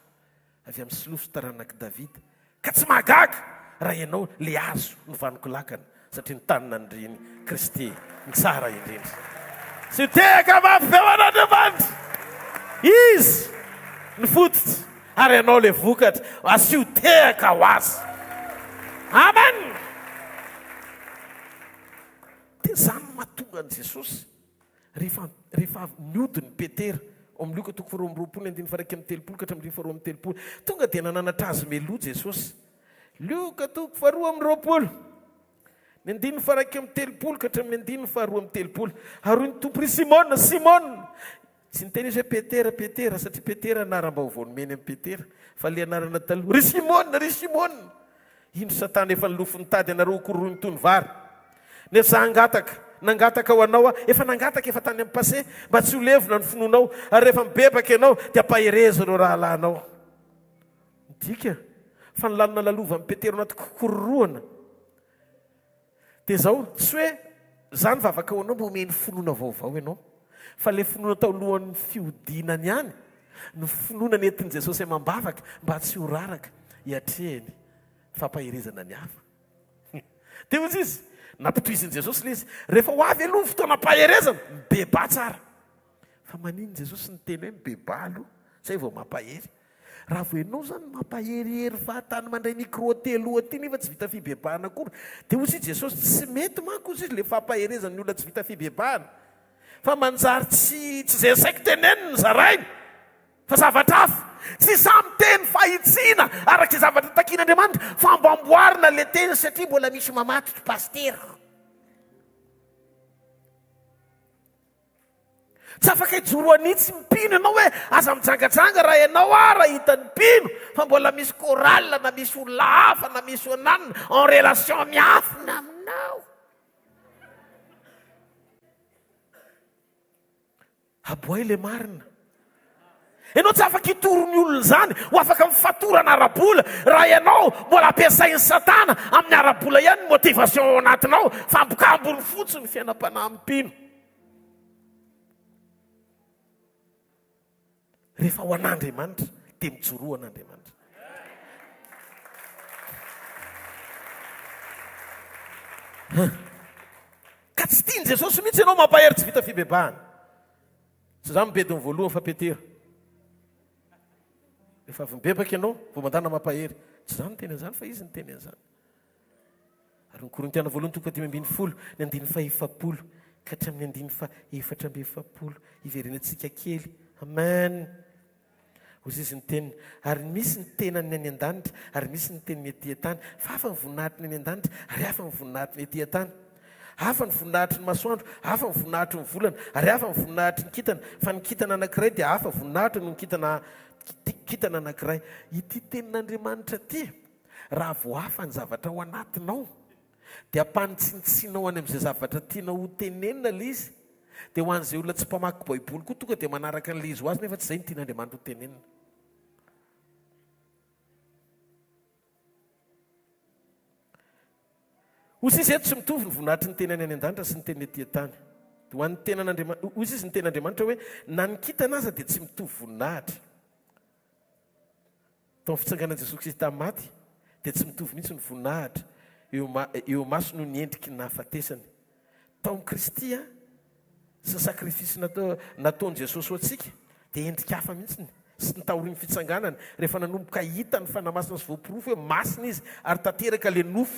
avy amin'ny solofo taranak'i Davida. Ka tsy mahagaga raha ianao ilay hazo novanoko lakana satria ny tany nandrian'i Kristy ny tsara indrindra. Tsy tehaka mafy be ho an'Andriamanitra. Izy ny fototra ary ianao ilay vokatra. Asio tehaka ho azy. Amen! Dia izany no mahatonga an'i Jesosy, rehefa, rehefa avy niodina i Petera, ao amin'ny Lioka toko faharoa amby roapolo, ny andininy faha-31 ka hatramin'ny andininy faharoa amby telopolo, tonga dia nananatra azy mialoha Jesosy. Lioka toko faharoa amby roapolo, ny andininy faha-31 ka hatramin'ny andininy faharoa amby telopolo. Ary hoy ny Tompo, Ry Simona, Simona! Tsy niteny izy hoe Petera, Petera, satria Petera anaram-baovao nomeny an'i Petera, fa ilay anarana taloha, Ry Simona, ry Simona! Indro Satana efa nilofo nitady anareo ho kororoiny toy ny vary. Nefa izaho hangataka, nangataka ho anao aho, efa nangataka efa tany amin'ny passé, mba tsy ho levona ny finoanao, ary rehefa mibebaka ianao, dia ampaherezo ireo rahalahinao. Midika fa ny lalana lalovan'i Petera anaty kokororohana, Dia izao, tsy hoe za nivavaka ho anao mba omeny finoana vaovao ianao, fa ilay finoana tao alohan'ny fihodinany ihany no finoana nentin'i Jesosy amam-bavaka mba tsy ho raraka hiatrehiny fampaherezana ny hafa. Dia hoy izy, nampitohizin'i Jesosy ilay izy, rehefa ho avy aloha ny fotoanam-paherezana, mibebaha tsara. Fa maninona Jesosy niteny hoe mibebaha aloha, zay vao mampahery? Raha vao ianao zany mampaherihery fahatany mandray micro telo aty nefa tsy vita fibebahana akory dia hoy Jesosy tsy mety manko hozy izy le fampaherezana ny olona tsy vita fibebahana fa manjary tsy tsy zay saiko tenenina zaraina fa zavatra hafa tsy sahy miteny fahitsiana araka izay zavatra takian'Andriamanitra fa mba amboarina le teny satria mbola misy mamatotra pasitera. Tsy afaka hijoro hanitsy ny mpino ianao hoe aza mijangajanga raha ianao ara hitan'ny mpino fa mbola misy chorale na misy olona hafa na misy onanina en relation miafina aminao. Aboay le marina. Ianao tsy afaka hitory ny olona izany ho afaka amin'ny fatorana ara-bola raha ianao mbola ampiasain'i Satana amin'ny ara-bola ihany ny motivation ao anatinao fa ambokambony fotsiny ny fiainam-panahy amin'ny mpino. Rehefa ho an'Andriamanitra dia mijoroa ho an'Andriamanitra. Ka tsy tian'i Jesosy mihitsy ianao mampahery tsy vita fibebahana. Tsy za mibedy ny voalohany fa Petera. Rehefa avy mibebaka ianao vao mandana mampahery. Tsy za niteny an'izany fa izy niteny an'izany. Ary ny Korintiana voalohany toko fahadimy ambin'ny folo, ny andininy fahefapolo ka hatramin'ny andininy faha-efatra amby efapolo. Hiverenantsika kely. Amen. Hoy izy ny teniny, ary misy ny tenan'ny any an-danitra, ary misy ny teniny ety an-tany, fa hafa ny voninahitry ny any an-danitra, ary hafa ny voninahitry ny ety an-tany. Hafa ny voninahitry ny masoandro, hafa ny voninahitry ny volana, ary hafa ny voninahitry ny kintana, fa ny kintana anankiray dia hafa voninahitra noho ny kintana. Kintana anankiray. Ity tenin'Andriamanitra ity, raha vao hafa ny zavatra ao anatinao, dia ampanitsintsinao any amin'izay zavatra tianao ho tenenina ilay izy, dia ho an'izay olona tsy mpamaky Baiboly koa tonga dia manaraka an'ilay izy ho azy nefa tsy izay no tian'Andriamanitra ho tenenina. Hoy izy eto, tsy mitovy ny voninahitry ny tenany any an-danitra sy ny tenany ety an-tany. Dia ho an'ny tenan'Andriamanitra, hoy izy ny tenin'Andriamanitra hoe, na ny kintana aza dia tsy mitovy voninahitra. Tao amin'ny fitsanganan'i Jesoa Kristy tamin'ny maty dia tsy mitovy mihitsy ny voninahitra eo eo imaso noho ny endriky ny nahafatesany. Tao amin'i Kristy sy ny sacrifice natao nataon'i Jesosy ho antsika dia endrika hafa mihitsy sy ny taorian'ny fitsanganany rehefa nanomboka hita ny Fanahy Masina sy voaporofo hoe masina izy ary tanteraka ilay nofo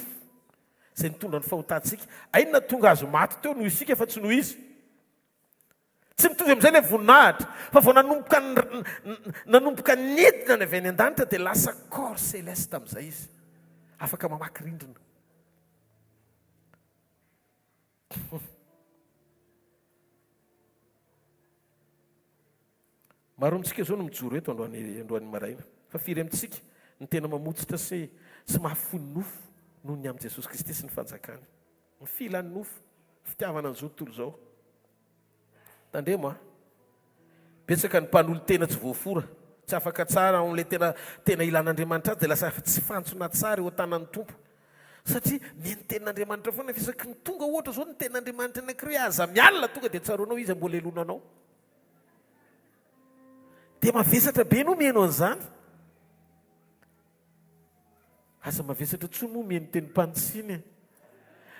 izay nitondra ny fahotantsika. Hay ny nahatonga azy maty teo noho isika fa tsy noho izy. Tsy mitovy amin'izay ilay voninahitra fa vao nanomboka nanomboka nidina ny avy any an-danitra dia lasa corps céleste amin'izay izy. Afaka mamaky rindrina. Maro amintsika izao no mijoro eto androany androany maraina. Fa firy amintsika no tena mamotsitra sy sy mahafoy ny nofo noho ny amin'i Jesosy Kristy sy ny fanjakany. Ny filan'ny nofo, fitiavana an'izao tontolo izao. Tandremo a! Betsaka ny mpanolo-tena tsy voafora, tsy afaka tsara ao amin'ilay tena tena ilan'Andriamanitra azy dia lasa tsy fantsona tsara eo an-tanan'ny Tompo. Satria mihaino tenin'Andriamanitra foana fa isaky ny tonga ohatra izao ny tenin'Andriamanitra anankiray hoe aza mialona tonga dia tsaroanao iza mbola elonanao. Dia mavesatra be ianao mihaino an'izany. Aza mavesatra intsony moa mihaino tenim-panitsiana e.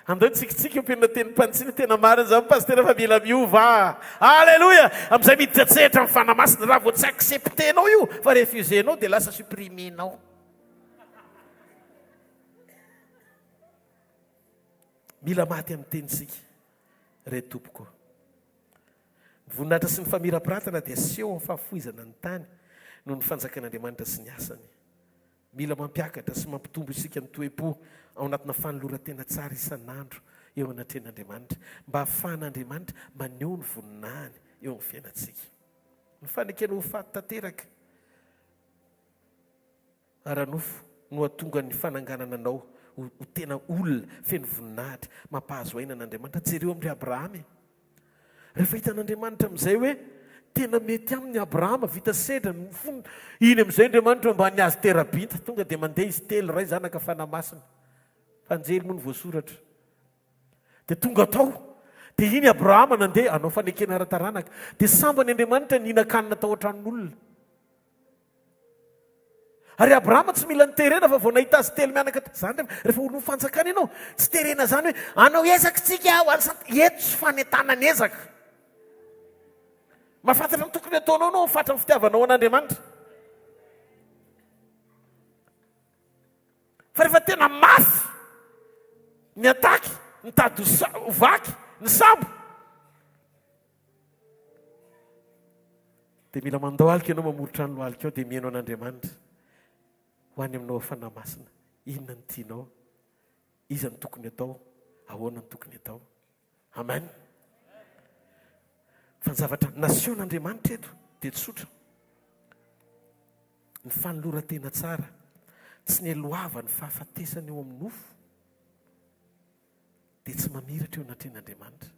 Andao hitsikitsiky ampianina tenim-panitsiana, tena marina izany Pasitera fa mila miova ah. Alléluia! Amin'izay miditra an-tsehatra ny Fanahy Masina, raha vao tsy accepter-nao io fa refuser-nao dia lasa supprimer-nao. Mila maty amin'ny teny isika re tompoko. Ny voninahitra sy ny famirapiratana dia seho amin'ny fahafoizana ny tany noho ny fanjakan'Andriamanitra sy ny asany. Mila mampiakatra sy mampitombo isika ny toe-po ao anatina fanoloran-tena tsara isan'andro eo anatrehan'Andriamanitra, mba hahafahan'Andriamanitra maneho ny voninahiny eo amin'ny fiainantsika. Ny fanekena ho faty tanteraka ara-nofo no hahatonga ny fananganana anao ho tena olona feno voninahitra, mampahazo aina an'Andriamanitra. Jereo amin-dry Abrahama e! Rehefa hitan'Andriamanitra amin'izay hoe tena mety aminy Abrahama, vita sedra ny fony, iny amin'izay Andriamanitra mba niazy tera-binta, tonga dia mandeha izy telo, Ray, Zanaka, Fanahy Masina. Fa anjely moa no voasoratra. Dia tonga tao. Dia iny Abrahama nandeha hanao fanekena ara-taranaka. Dia sambany Andriamanitra nihinan-kanina tao an-tranon'olona. Ary Abrahama tsy mila niterena fa vao nahita azy telo mianaka teo. Zany rehefa rehefa olon'ny fanjakana ianao, tsy terena zany hoe hanao ezaka tsika ho any sant eto tsy fanentanana ezaka. Mahafantatra ny tokony ataonao anao amin'ny fatran'ny fitiavanao an'Andriamanitra. Fa rehefa tena mafy ny ataky, mitady ho vaky ny sambo, Dia mila mandao alika ianao mamoritra ny lohalikao dia mihaino an'Andriamanitra ho any aminao Fanahy Masina. Inona no tianao? Iza no tokony atao? Ahoana no tokony atao? Amen. Fa ny zavatra nasehon'Andriamanitra eto dia tsotra. Ny fanoloran-tena tsara, tsy ny helohavan'ny fahafatesana eo amin'ny nofo, dia tsy mamiratra eo anatrehan'Andriamanitra.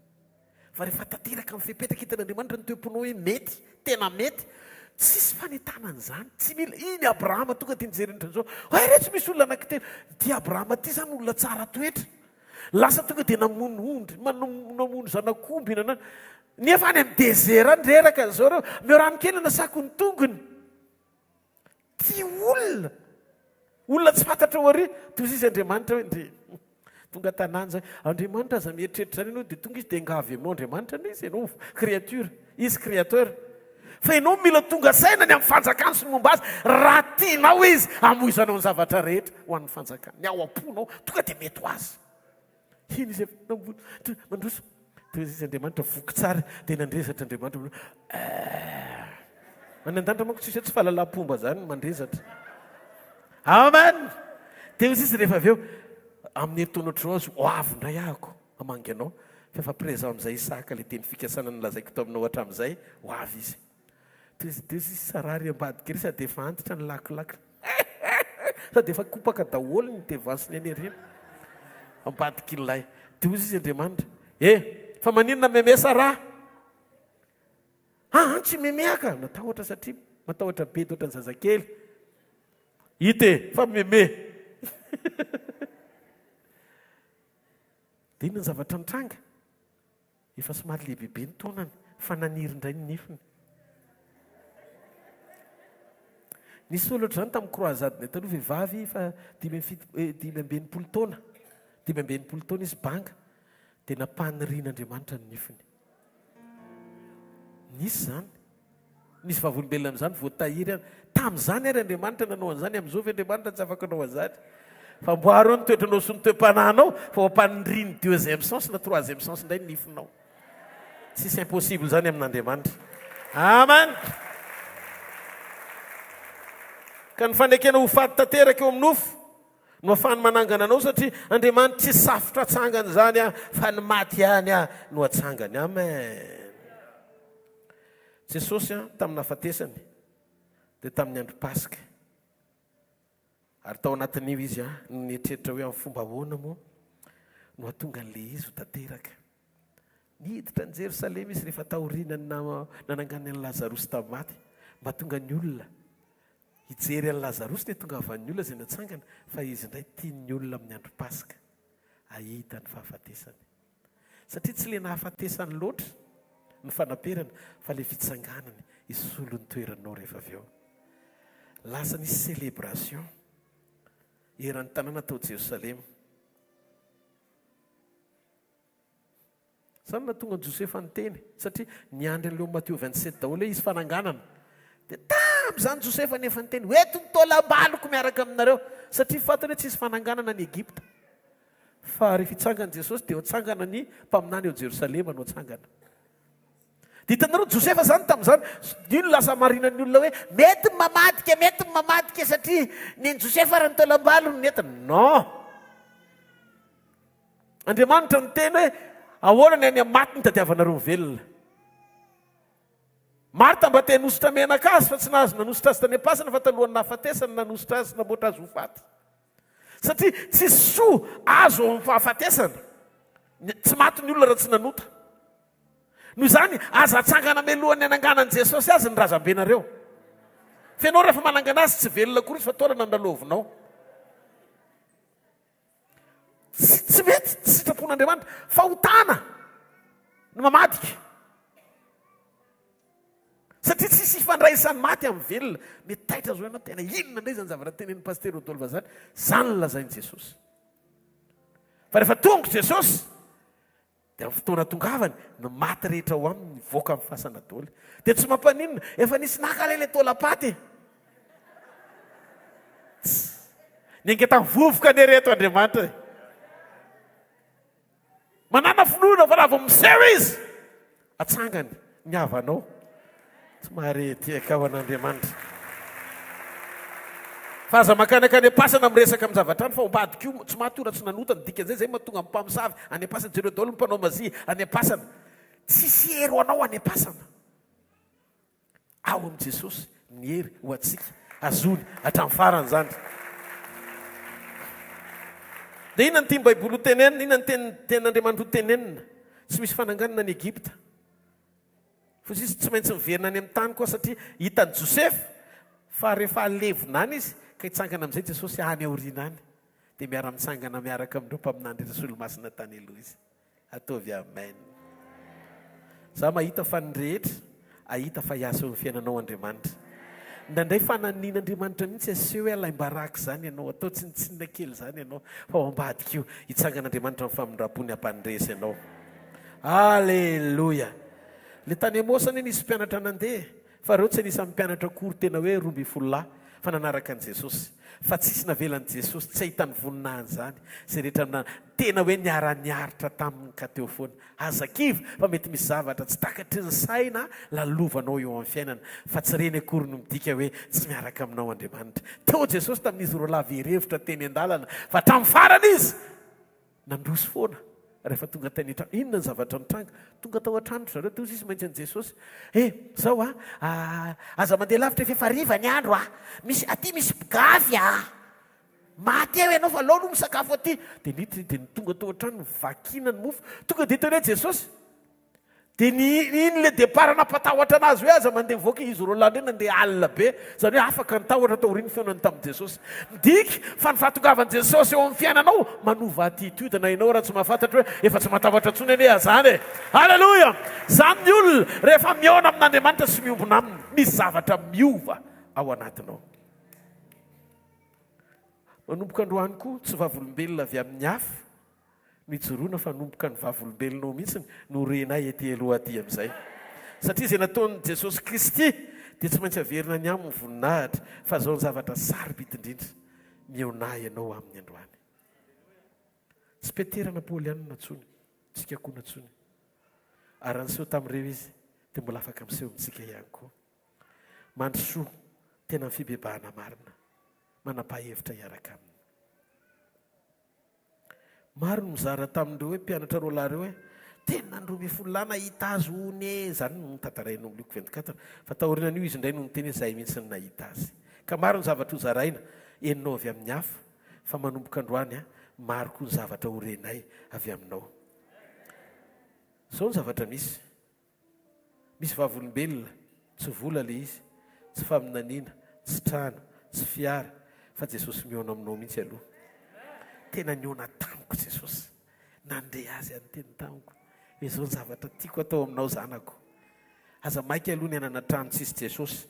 Fa rehefa tanteraka amin'ny fepetra hitan'Andriamanitra ny toe-ponao hoe mety, tena mety, tsisy fanentanana izany, tsy mila, iny Abrahama tonga dia nijery ny izao, hay re tsy misy olona anankitelo, ity Abrahama ity izany olona tsara toetra, lasa tonga dia namono ondry, namono zanak'omby, nanana, nefa any amin'ny désert any reraka izao ireo, omeo rano kely hanasako ny tongony. Tia olona. Olona tsy fantatra ao ary. Toy izy Andriamanitra hoe ndry. Tonga tanàna izay. Andriamanitra aza mieritreritra izany ianao dia tonga izy dia angavy aminao Andriamanitra anie izy ianao créature. Izy créateur. Fa ianao mila tonga saina ny amin'ny fanjakany sy ny momba azy. Raha tianao izy hamoizanao ny zavatra rehetra ho an'ny fanjakany. Ny ao am-ponao tonga dia mety ho azy. Iny izy efa mandroso. Toy izy Andriamanitra voky tsara dia nandrezatra Andriamanitra. Eh. Any an-danitra manko tsisy hoe tsy fahalalam-pomba zany ny mandrezatra. Amen. Dia hoy izy rehefa avy eo amin'ny herintaona ohatr'izao azy ho avy indray ahako hamangy anao fa efa présent amin'izay Isaka ilay teny fikasana nolazaiko taminao hatramin'izay ho avy izy. Dia izy sarary ambadika ery sady efa antitra ny lakolakony. Sady efa kopaka daholo ny devant sy ny any aoriana. Ambadik'ilay. Dia hoy izy Andriamanitra, Eh, fa maninona meme Sarah? Ah, tsy meme aka! Natahotra satria matahotra be ohatran'ny zazakely. Hita e, fa meme. Dia inona ny zavatra nitranga? Efa somary lehibebe ny taonany fa naniry indray ny nifiny. Nisy olona ohatr'izany tamin'ny croisade-nay taloha, vehivavy efa 65 eh, taona, 65 taona izy banga, dia nampanirian'Andriamanitra ny nifiny. Nisy izany. Nisy vavolombelona amin'izany voatahiry ary. Tamin'izany ary Andriamanitra nanao an'izany, amin'izao ve Andriamanitra tsy afaka hanao an'izany? Fa amboaro eo ny toetranao sy ny toe-panahinao fa ho ampanirian'ny deuxième sens na troisième sens indray ny nifinao. Tsisy impossible izany amin'Andriamanitra. Amen! Ka ny fanekena ho faty tanteraka eo amin'ny nofo no afahany manangana anao satria Andriamanitra tsy safotra atsangana izany fa ny maty ihany no atsangany. Amen! Jesosy tamin'ny nahafatesany dia tamin'ny andro Paska. Ary tao anatin'io izy no nieritreritra hoe amin'ny fomba ahoana moa no hahatonga an'ilay izy ho tanteraka. Niditra an'i Jerosalema izy rehefa taorian'ny nananganany an'i Lazarosy tamin'ny maty. Mba hahatonga ny olona hijery an'i Lazarosy dia tongavan'ny olona izay natsangana fa izy indray tian'ny olona amin'ny andro Paska hahita ny fahafatesany. Satria tsy le nahafatesany loatra ny fanaperana fa le fitsanganany hisolo ny toeranao rehefa avy eo. Lasa nisy celebration eran'ny tanàna tao Jerosalema. Izany no nahatonga an'i Josefa niteny satria niandry an'ileo Matio 27 daholo hoe hisy fananganana. Dia tamin'izany Josefa nefa niteny hoe eto ny taolam-baloko miaraka aminareo satria fantany hoe tsy hisy fananganana any Egypta. Fa rehefa hitsangana Jesosy dia hotsangana ny mpaminany ao Jerosalema no hatsangana. Dia hitanareo Josefa izany tamin'izany, io no lasa hamarinan'ny olona hoe mety ny mamadika, mety ny mamadika satria nen'i Josefa ary ny taolam-balo no nentiny. Non! Andriamanitra niteny hoe ahoana ny any amin'ny maty no tadiavanareo ny velona. Marta mba te hanosotra menaka azy fa tsy nahazo nanosotra azy tany am-pasana fa talohan'ny nahafatesany nanosotra azy sy namboatra azy ho faty. Satria tsisy soa azo ao amin'ny fahafatesana. Tsy maty ny olona raha tsy nanota. Noho izany, aza atsangana mialohan'ny hananganan'i Jesosy azy ny razambenareo. Fa ianao rehefa manangana azy tsy velona akory izy fa taolana no lalaovinao. Tsy, tsy mety, tsy sitrapon'Andriamanitra. Fahotana ny mamadika. Satria tsisy ifandraisan'ny maty amin'ny velona. Mety taitra zao ianao, tena inona indray izany zavatra tenenin'i Pasitera Rodolphe izany? Izany no lazain'i Jesosy. Fa rehefa tonga Jesosy, dia amin'ny fotoana tongavany, ny maty rehetra ao aminy mivoaka amin'ny fasana daholo. Dia tsy mampaninona, efa nisy naka ilay ilay taolam-paty e. Niainga tamin'ny vovoka anie reto Andriamanitra e. Manàna finoana fa raha vao miseho izy, atsangany ny havanao. Tsy mahare tiaka ho an'Andriamanitra. Fa aza mankany akany am-pasana miresaka amin'ny zavatra any fa ambadika io tsy maty io raha tsy nanota ny dikan'izay izay mahatonga ny mpamosavy any am-pasana jereo daholo ny mpanao mazia any am-pasana. Tsisy hery ho anao any am-pasana. Ao amin'i Jesosy ny hery ho antsika. Azony hatramin'ny farany izany. Dia inona no tian'ny Baiboly ho tenenina? Inona no tenin'Andriamanitra ho tenenina? Tsy misy fananganana any Egypta. Fa izy tsy maintsy miverina any amin'ny tany koa satria hitan'i Josefa fa rehefa alevina any izy ka hitsangana amin'izay Jesosy any aoriana any. Dia miara-mitsangana miaraka amin'ireo mpaminany rehetra sy olomasina tany aloha izy. Ataovy amen. Za mahita fa ny rehetra ahita fa hiasa eo amin'ny fiainanao Andriamanitra. Indraindray fananian'Andriamanitra mihitsy aseho hoe alaim-baraka izany ianao, atao tsinontsinona kely izany ianao, fa ao ambadika io hitsangan'Andriamanitra amin'ny famindrampony hampandresy anao. Aleloia! Le tany Emaosy anie nisy mpianatra nandeha e! Fa ireo tsy anisan'ny mpianatra akory tena hoe 12 lahy fa nanaraka an'i Jesosy. Fa tsisy navelan'i Jesosy tsy hahita ny voninahiny izany izay rehetra na tena hoe niara-niaritra taminy ka teo foana. Aza kivy fa mety misy zavatra tsy takatry ny saina lalovanao eo amin'ny fiainana fa tsy ireny akory no midika hoe tsy miaraka aminao Andriamanitra. Teo Jesosy tamin'izy roalahy very hevitra teny an-dalana fa hatramin'ny farany Izy nandroso foana. Rehefa tonga tany an-trano, inona ny zavatra nitranga? Tonga tao an-trano ry zareo, teo izy maintsy an'i Jesosy. He, zao a, aza mandeha lavitra efa efa hariva ny andro a! Misy, aty misy mpigafy a! Maty eo ianao fa alao aloha misakafo aty. Dia niditra izy, dia tonga tao an-trano, novakina ny mofo. Tonga dia teny hoe Jesosy. Dia ny iny le départ nampatahotra anazy hoe aza mandeha mivoaka izy roalahy indray nandeha alina be, izany hoe afaka ny tahotra taorian'ny fihaonany tamin'i Jesosy. Midika fa ny fahatongavan'i Jesosy eo amin'ny fiainanao manova attitude na ianao raha tsy mahafantatra hoe efa tsy matahotra intsony anie aho zany e! Alléluia! Zany ny olona rehefa mihaona amin'Andriamanitra sy miombona aminy, misy zavatra miova ao anatinao. Manomboka androany koa tsy vavolombelona avy amin'ny hafa Nijoroana fa nomboka ny vavolombelonao mihitsy no renay ety aloha aty amin'izay. Satria izay nataon'i Jesosy Kristy dia tsy maintsy averina any aminy ny voninahitra, fa izao ny zavatra sarobidy indrindra, mihaonà ianao aminy androany. Tsy Petera na Paoly ihany no nantsoiny, tsika koa nantsoiny. Ary raha niseho tamin'ireo izy, dia mbola afaka miseho amintsika ihany koa. Mandrosoa tena amin'ny fibebahana marina, manapaha hevitra hiaraka aminy. Maro no mizara tamin'ireo hoe mpianatra roalahy ireo hoe, tena ny 12 lahy nahita azy hono e! Izany no notantarain'i amin'ny Lioka 24, fa taorianan'io izy indray no niteny hoe izahay mihitsy no nahita azy. Ka maro ny zavatra hozaraina, henonao avy amin'ny hafa, fa manomboka androany, maro koa ny zavatra ho renay avy aminao. Izao ny zavatra misy. Misy vavolombelona, tsy vola le izy, tsy faminaniana, tsy trano, tsy fiara, fa Jesosy mihaona aminao mihitsy aloha. Tena nihaona tamiko Jesosy, nandre azy aho niteny tamiko hoe izao ny zavatra tiako atao aminao zanako. Aza maika aloha ny hanana trano tsisy Jesosy.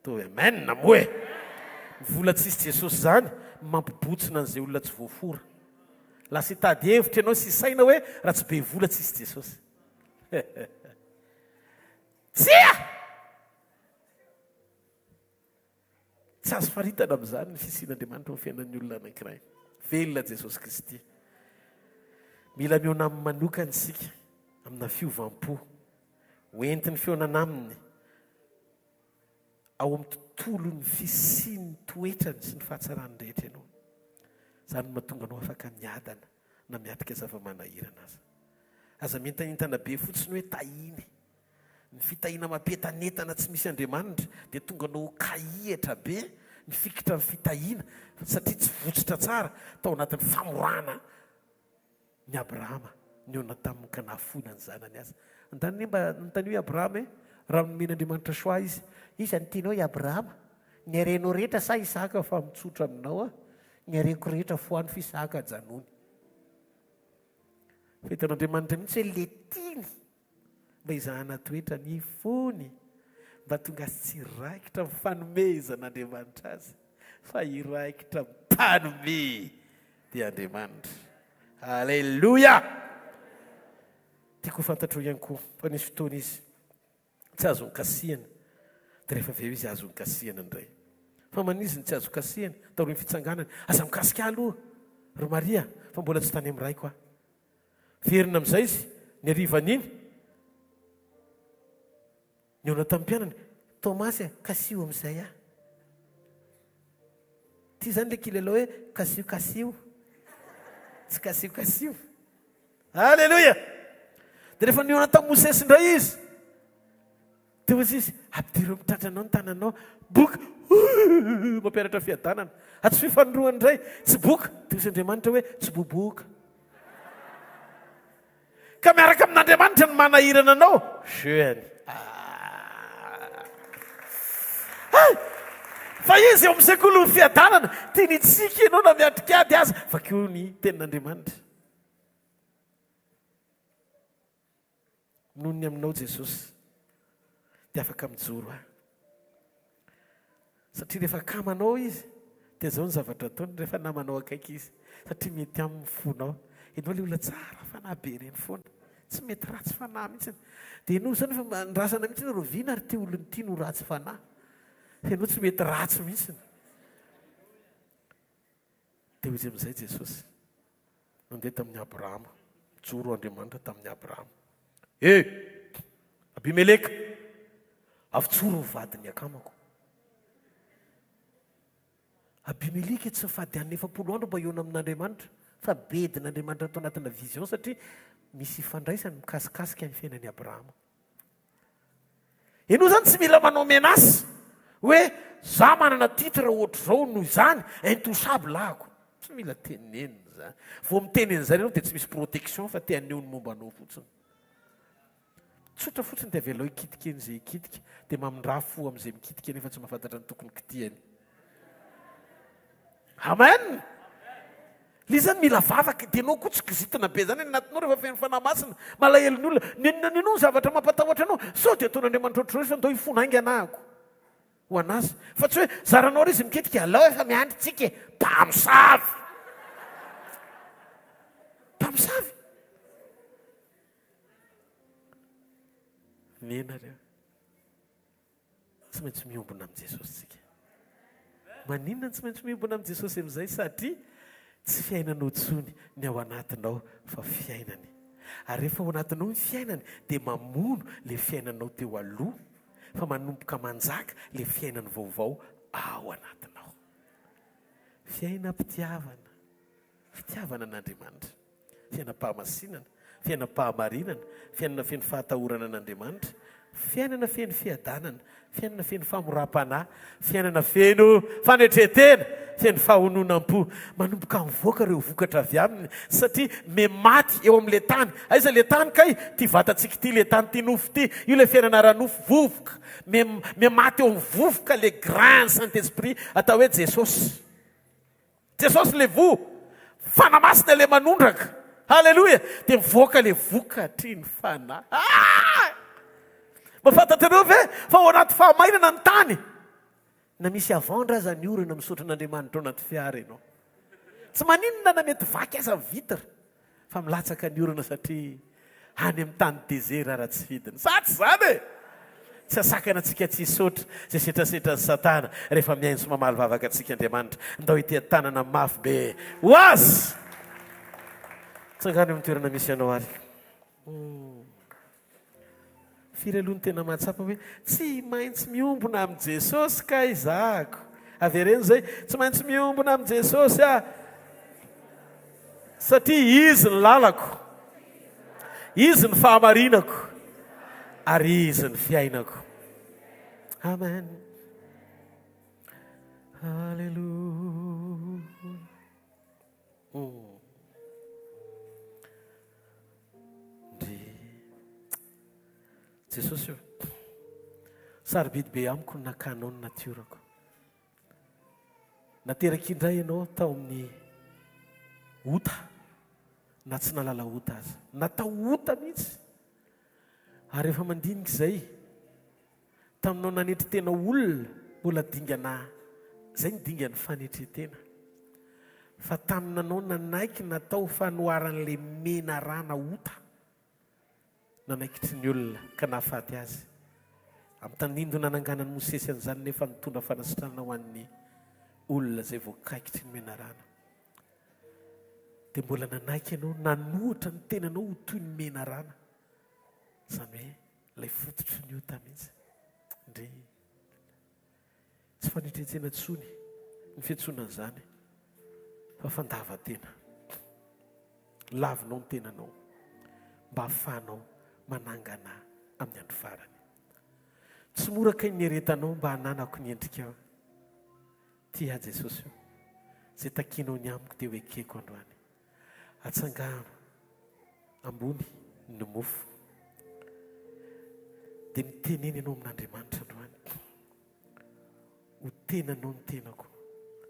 Toa amen moa e! Ny vola tsisy Jesosy zany mampibotsina an'izay olona tsy voafora. Lasa hitady hevitra ianao sy saina hoe raha tsy be vola tsisy Jesosy. Tsia! Tsy azo faritana amin'izany ny fisian'Andriamanitra ao amin'ny fiainan'ny olona anankiray. Velona Jesosy Kristy. Mila mihaona aminy manokana isika amina fiovam-po. Ho entin'ny fihaonana aminy ao amin'ny tontolon'ny fisian'ny toetrany sy ny fahatsarany rehetra ianao. Izany no mahatonga anao afaka miadana na miatrika zava-manahirana aza. Aza mientanentana be fotsiny hoe tahiny. Ny fitahiana mampientanentana tsy misy Andriamanitra dia tonga anao ho kahihatra be mifikitra amin'ny fitahiana satria tsy votsotra tsara tao anatin'ny famorana Ny Abrahama nihaona taminy ka nahafoina ny zanany aza. Andaniny mba nontanio i Abrahama e, raha nomen'Andriamanitra choix izy, iza no tianao i Abrahama? Ny harenao rehetra sa Isaka fa mitsotra aminao aho, ny hareko rehetra foano f'Isaka ajanony. Fa hitan'Andriamanitra mihitsy hoe le tiany mba hizahana toetra ny fony, mba tonga azy tsy hiraikitra amin'ny fanomezan'Andriamanitra azy, fa hiraikitra amin'ny Mpanome, dia Andriamanitra. Aleloia! Tiako ho fantatrao ihany koa fa nisy fotoana izy tsy azo nikasihana, dia rehefa avy eo izy azo nikasihana indray. Fa maninona izy no tsy azo kasihana taorian'ny fitsanganany? Aza mikasika ahy aloha, ry Maria, fa mbola tsy tany amin'ny Raiko aho. Verina amin'izay izy ny harivan'iny. Nihaona tamin'ny mpianany, Tomasy a, kasiho amin'izay aho. Ity izany ilay kilalao hoe kasiho kasiho. Tsy kasiho kasiho. Alléluia! Dia rehefa nihaona tamin'i Mosesy indray izy, Dia hoy izy, Ampidiro amin'ny tratranao ny tananao. Boka! Mampianatra fiadanana. Ah, tsy fifanorohana indray. Tsy boka. Dia hoy Andriamanitra hoe, Tsy boboka. Ka miaraka amin'Andriamanitra ny manahirana anao. Jeu-ny. Ah. Fa izy eo amin'ny sekolin'ny fiadanana. Tiany hitsiky ianao na miatrika ady aza. Vakio ny tenin'Andriamanitra. Noho ny aminao Jesosy dia afaka mijoro aho. Satria rehefa akamanao izy dia izao ny zavatra ataony rehefa namanao akaiky izy satria mety aminy ny fonao. Ianao ilay olona tsara fanahy be ireny foana. Tsy mety ratsy fanahy mihitsy. Dia ianao izany efa andrasana mihitsy hoe rahoviana ary ity olona ity no ratsy fanahy. Fa ianao tsy mety ratsy mihitsy. Dia hoy izy amin'izay Jesosy. Nandeha tamin'i Abrahama. Nijoro Andriamanitra tamin'i Abrahama. E! Abimeleka, avotsoro ny vadin'ny akamako. Abimeleka tsy nifady hanina 40 andro mba hihaona amin'Andriamanitra. Fa bedin'Andriamanitra ato anatina vision satria misy ifandraisany mikasikasika ny fiainan'i Abrahama. Ianao izany tsy mila manao menace hoe za manana titre ohatr'izao noho izany intouchable ahako. Tsy mila tenenina izany. Vao miteny an'izany ianao dia tsy misy protection fa te haneho ny momba anao fotsiny. Tsotra fotsiny dia avelao hikitika eny izay hikitika dia mamindrà fo amin'izay mikitika nefa tsy mahafantatra ny tokony kitihany. Amen! Le zany mila vavaka, dia enao koa tsy kizitina be zany any anatinao rehefa feno fanahy masina, malahelo ny olona, nenina nenao ny zavatra mampatahotra anao, sao dia ataon'Andriamanitra ohatr'izao izy fa ndao hifona haingana ahako ho an'azy, fa tsy hoe zaranao ary izy miketika, alao efa miandry tsika e, mpamosavy! Mpamosavy! Nenareo. Tsy maintsy miombona amin'i Jesosy isika. Maninona no tsy maintsy miombona amin'i Jesosy amin'izay? Satria tsy fiainanao intsony ny ao anatinao fa fiainany. Ary rehefa ao anatinao ny fiainany dia mamono ilay fiainanao teo aloha fa manomboka manjaka ilay fiainany vaovao ao anatinao. Fiainam-pitiavana. Fitiavana an'Andriamanitra. fiainam-pahamasinana, fiainam-pahamarinana, fiainana feno fahatahorana an'Andriamanitra, fiainana feno fiadanana, fiainana feno famoram-panahy, fiainana feno fanetren-tena, feno fahononam-po. Manomboka mivoaka ireo vokatra avy aminy satria mihamaty eo amin'ilay tany. Aiza ilay tany kay? Ity vatantsika ity ilay tany, ity nofo ity. Io ilay fiainana ara-nofo, vovoka. Mihamaty eo amin'ny vovoka ilay grain Saint-Esprit atao hoe Jesosy. Jesosy le voa, Fanahy Masina le manondraka. Haleloia! Dia mivoaka le vokatry ny Fanahy. Ah! Mba fantatrareo ve fa ao anaty fahamainana ny tany? Na misy avandra aza ny orana misaotra an'Andriamanitra ao anaty fiara ianao. Tsy maninona na mety vaky aza ny vitre. Fa milatsaka ny orana satria any amin'ny tany dezera raha tsy fidiny. Sa tsy izany e? Tsy asakana antsika tsy hisaotra izay setrasetran'i Satana rehefa mihaino sy mamaly vavaka antsika Andriamanitra. Ndao hiteha-tanana mafy be ho Azy! Tsangano eo amin'ny toerana misy anao ary. Firy aloha no tena mahatsapa hoe tsy maintsy miombona amin'i Jesosy kay zahako? Avereno izay, tsy maintsy miombona amin'i Jesosy aho satria Izy ny lalako, Izy ny fahamarinako ary Izy ny fiainako. Amen. Haleloia. Oh. Ndry. Jesosy o. Sarobidy be amiko ny nakanao ny natiorako. Nateraka indray ianao tao amin'ny ota na tsy nalala ota aza. Natao ota mihitsy. Ary rehefa mandinika izay, Taminao nanetry tena olona mbola dingana zay ny dingan'ny fanetren-tena fa taminanao nanaiky natao fanoharan'ilay menarana ota nanaikitry ny olona ka nahafaty azy amin'ny tandindona nananganan'i Mosesy an'izany nefa nitondra fanasitranana ho an'ny olona izay voakaikitry ny menarana dia mbola nanaiky ianao nanohatra ny tenanao ho toy ny menarana izany hoe Ilay fototry ny ota mihitsy. Ndry. Tsy fanetren-tena intsony ny fiantsoana an'izany fa fandavan-tena. Lavinao ny tenanao mba hahafahanao manangana amin'ny andro farany. Tsy mora kay ny niaretanao mba hananako ny endrikao. Tia ahy Jesosy o. Izay takianao ny amiko dia ho ekeko androany. Atsangano ambony ny mofo. Dia mitenena ianao amin'Andriamanitra androany. Ho tenanao ny tenako,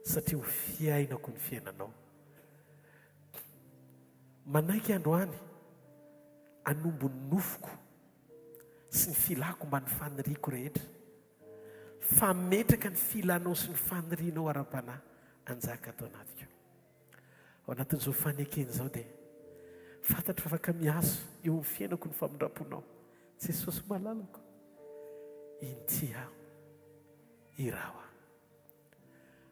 satria ho fiainako ny fiainanao. Manaiky androany hanombo ny nofoko sy ny filako mba ny faniriako rehetra. Fa metraka ny filanao sy ny fanirianao ara-panahy hanjaka ato anatiko. Ao anatin'izao fanekena izao dia fantatro fa afaka miasa eo amin'ny fiainako ny famindram-ponao. Jesosy malalako, inty aho, iraho aho.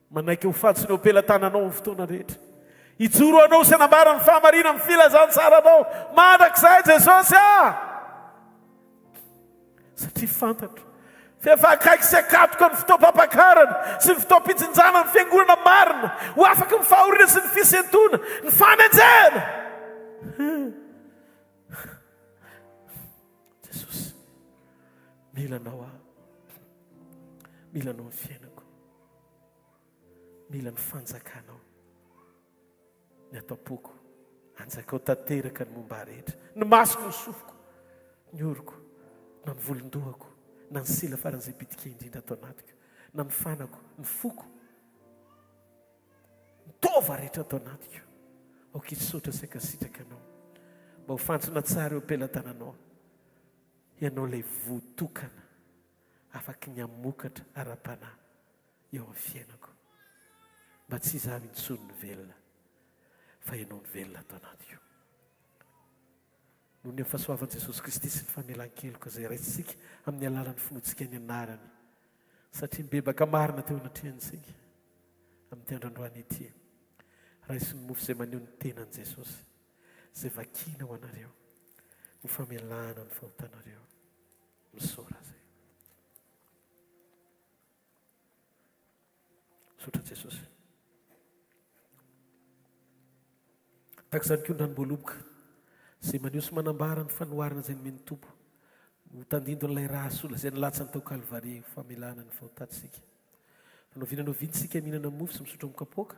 Manaiky ho fantsona eo am-pelatananao amin'ny fotoana rehetra. Hijoro anao sy hanambara ny fahamarina amin'ny filazantsaranao mandrakizay Jesosy ah! Satria fantatro. F'efa akaiky sy akatoka ny fotoam-pampakarana sy ny fotoam-pijinjana ny Fiangonana marina ho afaky ny fahoriana sy ny fisentoana, ny fanenjehana. Jesosy, mila Anao aho. Mila Anao ny fiainako. Mila ny fanjakanao. Ny ato am-poko. Anjakao tanteraka ny momba ahy rehetra. Ny masoko, ny sofiko, ny oroko, na ny volon-dohako, na ny sela faran'izay bitika indrindra ato anatiko, na ny fanako, ny foko, ny taova rehetra ato anatiko. Aoka hisaotra sy hankasitraka Anao. Mba ho fantsona tsara eo am-pelatananao. Ianao ilay voa tokana afaky ny hamokatra ara-panahy. eo amin'ny fiainako mba tsy izaho intsony no velona fa ianao no velona ato anatiko. Noho ny amin'ny fahasoavan'i Jesosy Kristy sy ny famelan-keloka izay raisintsika amin'ny alalan'ny finoantsika ny anarany, satria mibebaka marina teo anatrehany isika amin'ity andro androany ity. Raiso ny mofo izay maneho ny tenan'i Jesosy, izay vakiana ho anareo ho famelana ny fahotanareo. Misaora Azy. Misaotra Jesosy. Tahaka izany koa ny ranom-boaloboka izay maneho sy manambara ny fanoharana izay nomen'ny Tompo ho tandindon'ilay ra soa izay nilatsany tao Kalvary ho famelana ny fahotantsika. Fa na oviana na oviana isika mihinana mofo sy misotro amin'ny kapoaka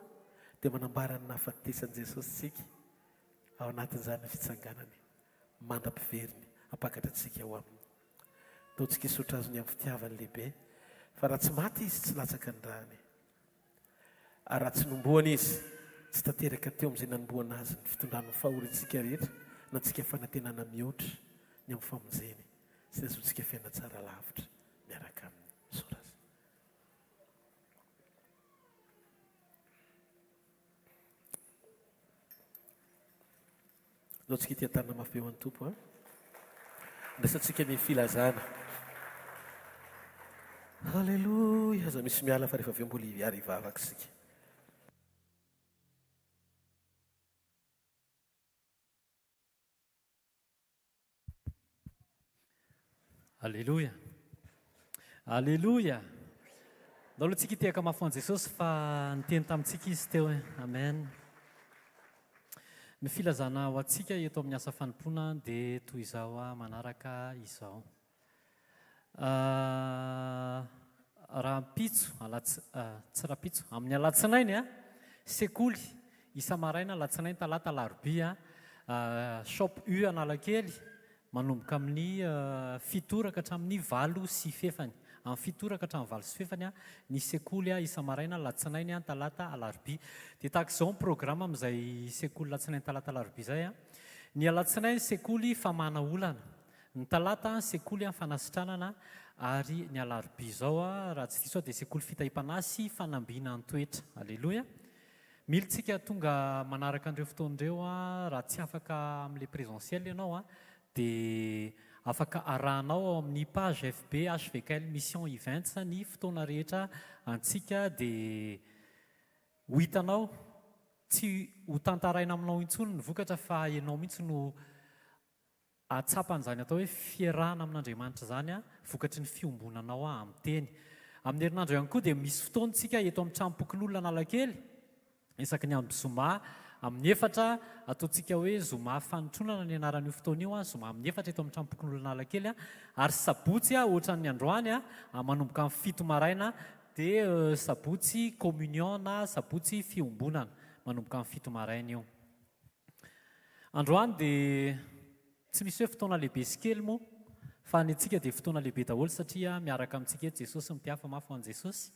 dia manambara ny nahafatesan'i Jesosy isika ao anatin'izany ny fitsanganany mandra-piveriny hampakatra antsika ho aminy. Ataontsika hisaotra Azy ny amin'ny fitiavany lehibe, fa raha tsy maty Izy, tsy latsaka ny rany. Ary raha tsy nomboana Izy, tsy tanteraka teo amin'izay nanomboana Azy ny fitondrany ny fahoriantsika rehetra, na antsika fanantenana mihoatra ny amin'ny famonjeny sy ny hahazoantsika fiainana tsara lavitra miaraka Aminy. Misaotra Azy. Ndao tsika hitia-tanana mafy be ho an'ny Tompo a. Andraisantsika ny filazana. Haleloia! Aza misy miala fa rehefa avy eo mbola hiary hivavaka isika. Aleloia! Aleloia! Ndao aloha tsika hitehaka mafy ho an'i Jesosy fa niteny tamintsika Izy teo e. Amen. Ny filazana ho antsika eto amin'ny asa fanompoana dia toy izao manaraka izao. Rahampitso, alatsy, tsy rahampitso, amin'ny alatsinainy, sekoly isa-maraina, alatsinainy, talata, alarobia, Shop U Analakely, manomboka amin'ny fito ora ka hatramin'ny valo sy fefany. Amin'ny fito ora ka hatramin'ny valo sy fefany ny sekoly isa-maraina, alatsinainy, talata, alarobia. Dia tahaka izao ny programa amin'izay sekoly alatsinainy, talata, alarobia izay. Ny alatsinainy sekoly famahana olana. Ny talata, sekoly fanasitranana ary ny alarobia izao raha tsy diso aho dia sekoly fitahiam-panahy sy fanambinan-toetra. Aleloia. Mila tsika tonga manaraka an'ireo fotoana ireo raha tsy afaka amin'ilay présentiel ianao dia afaka arahanao ao amin'ny page FB HVKL Mission Events ny fotoana rehetra antsika dia ho hitanao tsy ho tantaraina aminao intsony ny vokatra fa ianao mihitsy no Hahatsapa an'izany atao hoe fiarahana amin'Andriamanitra izany vokatry ny fiombonanao amin'ny Teny. Amin'ny herinandro ihany koa dia misy fotoana isika eto amin'ny Tranompokonolona Analakely, isaky ny andro zoma amin'ny efatra, ataontsika hoe zoma fanotronana ny anaran'io fotoana io, zoma amin'ny efatra eto amin'ny Tranompokonolona Analakely, ary sabotsy ohatran'ny androany manomboka amin'ny fito maraina dia sabotsy communion na sabotsy fiombonana, manomboka amin'ny fito maraina io. Androany dia tsy misy hoe fotoana lehibe sy kely moa fa ny antsika dia fotoana lehibe daholo satria miaraka amintsika eto Jesosy mitiafa mafy ho an'i Jesosy.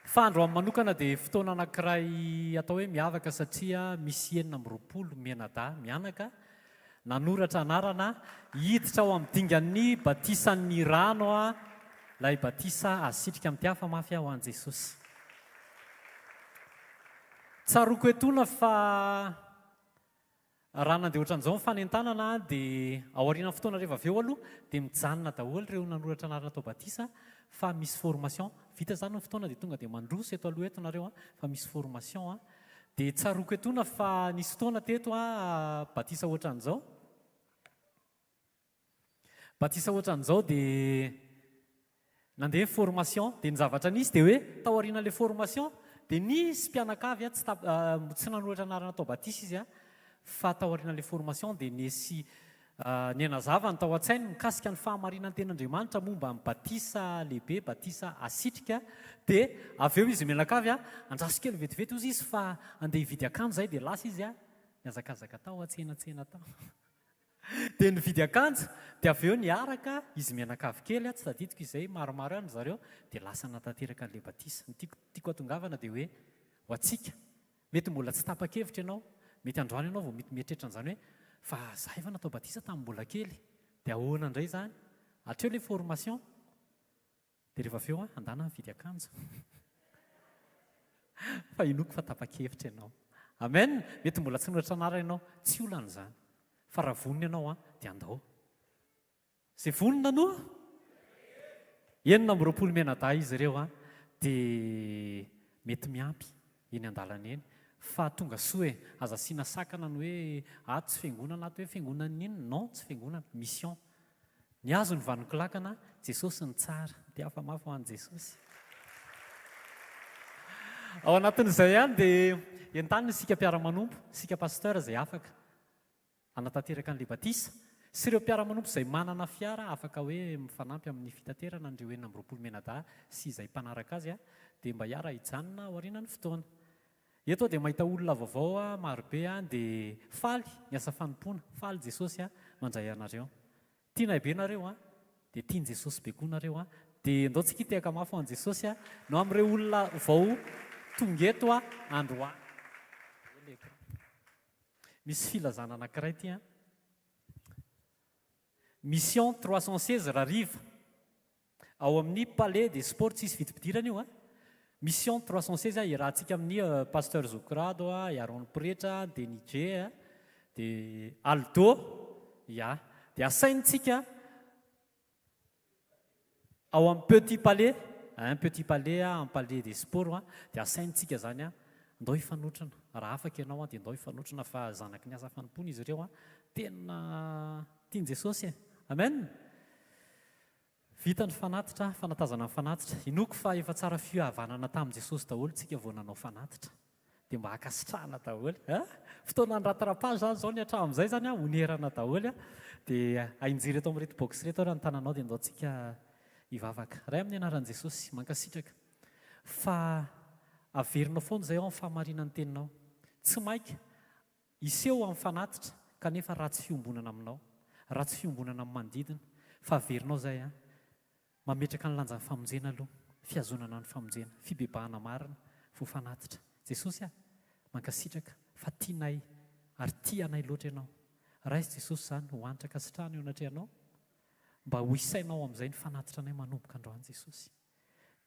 Fa androany manokana dia fotoana anankiray atao hoe miavaka satria misy 26 mianadahy mianaka nanoratra anarana hiditra ao amin'ny dingan'ny batisan'ny rano ilay batisa asitrika mitiafa mafy ho an'i Jesosy. Tsaroako etoana fa raha nandeha ohatran'izao ny fanentanana dia ao aorian'ny fotoana rehefa avy eo aloha dia mijanona daholo ireo nanoratra anarana atao batisa fa misy formation. Vita izany ny fotoana dia tonga dia mandroso eto aloha eto nareo fa misy formation. Dia tsaroako etoana fa nisy fotoana teto batisa ohatran'izao. Batisa ohatran'izao dia nandeha ny formation dia ny zavatra nisy dia hoe tao aorianan'ilay formation dia nisy mpianakavy tsy tap, tsy nanoratra anarana tao batisa izy fa tao aorianan'ilay formation dia nisy nihanazava ny tao an-tsainy mikasika ny fahamarinan'ny tenin'Andriamanitra momba ny batisa lehibe, batisa asitrika, dia avy eo izy mianakavy andraso kely vetivety hozy izy fa andeha hividy akanjo izahay dia lasa izy nihazakazaka tao an-tsenatsena tao. Dia nividy akanjo, dia avy eo niaraka izy mianakavy kely, tsy tadidiko izay, maromaro ihany ry zareo, dia lasa nanatanteraka an'ilay batisa. Ny tiako tiako hatongavana dia hoe, ho antsika, mety mbola tsy tapa-kevitra ianao, mety androany ianao vao mety mieritreritra an'izany hoe, fa za efa natao batisa tamin'ny mbola kely, dia ahoana indray izany? Hatreo ilay formation. Dia rehefa avy eo aho andana mividy akanjo. Fa inoako fa tapa-kevitra ianao. Amen! Mety mbola tsy noratra anarana ianao, tsy olana izany. Fa raha vonona ianao an, dia andao. Izay vonona no? 26 mianadahy izy ireo an, dia mety miampy eny an-dalana eny. Fa tonga soa e! Aza asiana sakana ny hoe ato tsy fiangonana ato hoe fiangonan'ny inona? Non, tsy fiangonana, mission. Ny azo ny vanon-kilakana, Jesosy ny tsara. Dia hafa mafy ho an'i Jesosy. Ao anatin'izay ihany dia entanina isika mpiara-manompo, isika pasteur izay afaka hanatanteraka an'ilay batisa, sy ireo mpiara-manompo izay manana fiara afaka hoe mifanampy amin'ny fitaterana an'ireo 26 mianadahy sy izay mpanaraka azy dia mba hiara-hijanona aorianan'ny fotoana. Eto aho dia mahita olona vaovao marobe dia faly ny asa fanompoana, faly Jesosy mandray anareo. Tianay be nareo dia tian'i Jesosy be koa nareo dia ndao tsika hitehaka mafy ho an'i Jesosy no amin'ireo olona vao tonga eto androany. Misy filazana anankiray ity an. Mission 316 Rariva. Ao amin'ny Palais des Sports, tsisy vidim-pidirana io an! Mission 316 iarahantsika amin'ny Pasteur Zoky Rado, i Aaron Pretra, Denis J, dia Aldo, ya. Dia asaintsika ao amin'ny Petit Palais, un Petit Palais amin'ny Palais des Sports, dia asaintsika izany an, ndao hifanotrona, raha afaka ianao dia ndao hifanotrona fa zanaky ny asa fanompoana izy ireo an, tena tian'i Jesosy e! Amen! Vita ny fanatitra, fanatazana ny fanatitra. Inoako fa efa tsara fihavanana tamin'i Jesosy daholo tsika vao nanao fanatitra. Dia mba ankasitrahana daholo a! Fotoanan'ny rattrapage zany izao ny hatramin'izay zany a, onerana daholo a! Dia ahinjiro eto amin'ireto box ireto ary ny tananao dia ndao tsika hivavaka. Ray amin'ny anaran'i Jesosy, mankasitraka fa averinao foana izay ao amin'ny fahamarinan'ny teninao. Tsy maika Hiseho amin'ny fanatitra kanefa ratsy fiombonana aminao, ratsy fiombonana amin'ny manodidina, fa averinao izay an! Mametraka ny lanjan'ny famonjena aloha, fihazonana ny famonjena, fibebahana marina vao fanatitra. Jesosy a! Mankasitraka fa tianay ary tia anay loatra Ianao. Raiso Jesosy izany ho hanitra ankasitrahana eo anatrehanao mba ho isainao amin'izay ny fanatitra anay manomboka androany Jesosy.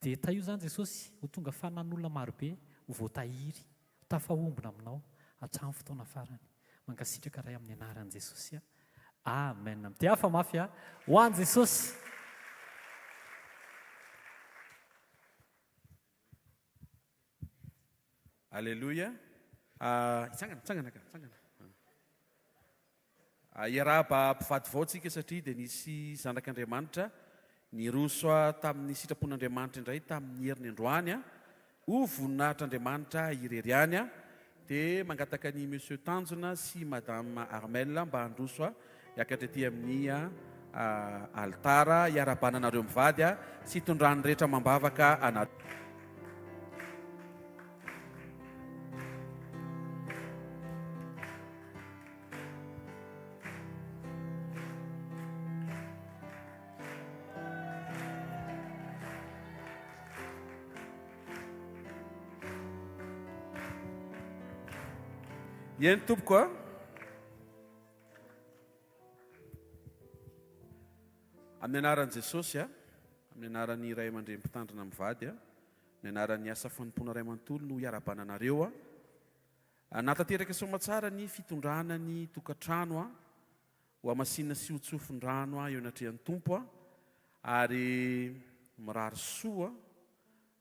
Dia tahio izany Jesosy ho tonga fanan'olona marobe ho voatahiry, ho tafahombona aminao hatramin'ny fotoana farany. Mankasitraka Ray amin'ny anaran'i Jesosy a. Amen. Mitehafa mafy a. Ho an'i Jesosy. Aleloia. Ah, hitsangana, mitsangana ka, mitsangana. Hiarahaba mpivady vao tsika satria dia nisy zanak'Andriamanitra niroso tamin'ny sitrapon'Andriamanitra indray tamin'ny heriny androany ho voninahitr'Andriamanitra irery ihany. Dia mangataka an'i Monsieur Tanjona sy Madame Armelle mba handroso hiakatra ety amin'ny alitara hiarahabana anareo mivady sy hitondran'ny rehetra amam-bavaka anareo. Eny tompoko a. Amin'ny anaran'i Jesosy a, amin'ny anaran'ny ray aman-dreny mpitandrina mivady a, amin'ny anaran'ny asa fanompoana ray manontolo no hiarahabana anareo a. Nahatanteraka soamatsara ny fitondrana ny tokantrano ho hamasinina sy ho tsofin-drano eo anatrehan'ny Tompo ary mirary soa,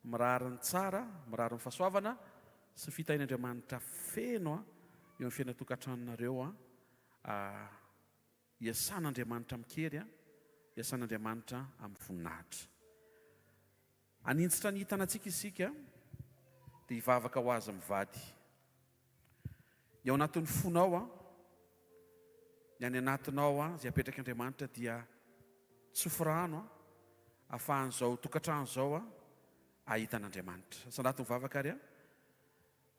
mirary ny tsara, mirary ny fahasoavana sy ny fitahian'Andriamanitra feno eo amin'ny fiainan-tokantranonareo. Iasan'Andriamanitra amin-kery. Iasan'Andriamanitra amin'ny voninahitra. Haninjitra ny tanantsika isika dia hivavaka ho azy mivady. Ny ao anatin'ny fonao an, ny any anatinao an, izay apetrak'Andriamanitra dia tsofy rano an, ahafahan'izao tokantrano izao an, ahita an'Andriamanitra. Asandrato ny vavaka ary an.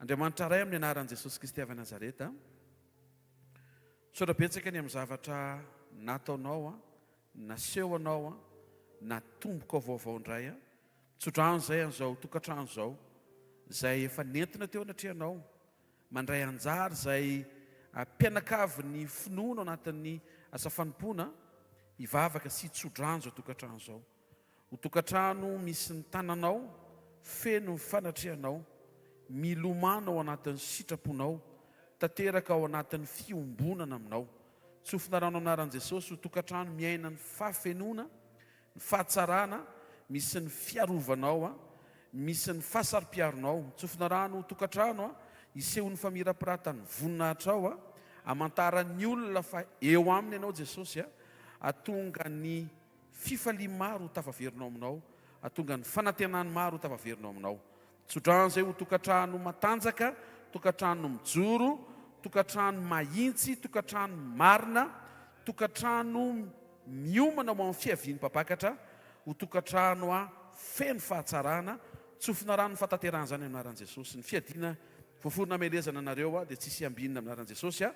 Andriamanitra Ray amin'ny anaran'i Jesosy Kristy avy Nazareta, misaotra betsaka ny amin'ny zavatra nataonao, nasehonao, natombokao vaovao indray. Tsodrano izay an'izao tokantrano izao, izay efa nentina teo anatrehanao, mandray anjara izay mpianakavin'ny finoana ao anatin'ny asa fanompoana, hivavaka sy hitsodrano izao tokantrano izao. Ho tokantrano misy ny tananao, feno ny fanatrehanao, milomano ao anatin'ny sitraponao, tanteraka ao anatin'ny fiombonana aminao. Tsofina rano amin'ny anaran'i Jesosy ho tokantrano miaina ny fahafenoana, ny fahatsarana, misy ny fiarovanao, misy ny fahasaro-piaronao. Tsofina rano ho tokantrano isehoan'ny famirapiratan'ny voninahitrao, amantaran'ny olona fa eo aminy ianao Jesosy, ahatonga ny Fifaliany maro ho tafaverina ao aminao, hahatonga ny fanantenany maro ho tafaverina ao aminao. Tsodrano izay ho tokantrano matanjaka, tokantrano mijoro, tokantrano mahintsy, tokantrano marina, tokantrano miomana ho amin'ny fiavian'ny Mpampakatra, ho tokantrano feno fahatsarana, tsofina rano ny fahatanterahana izany amin'ny anaran'i Jesosy. Ny fiadiana voaforona hamelezana anareo dia tsy hisy ambinina amin'ny anaran'i Jesosy,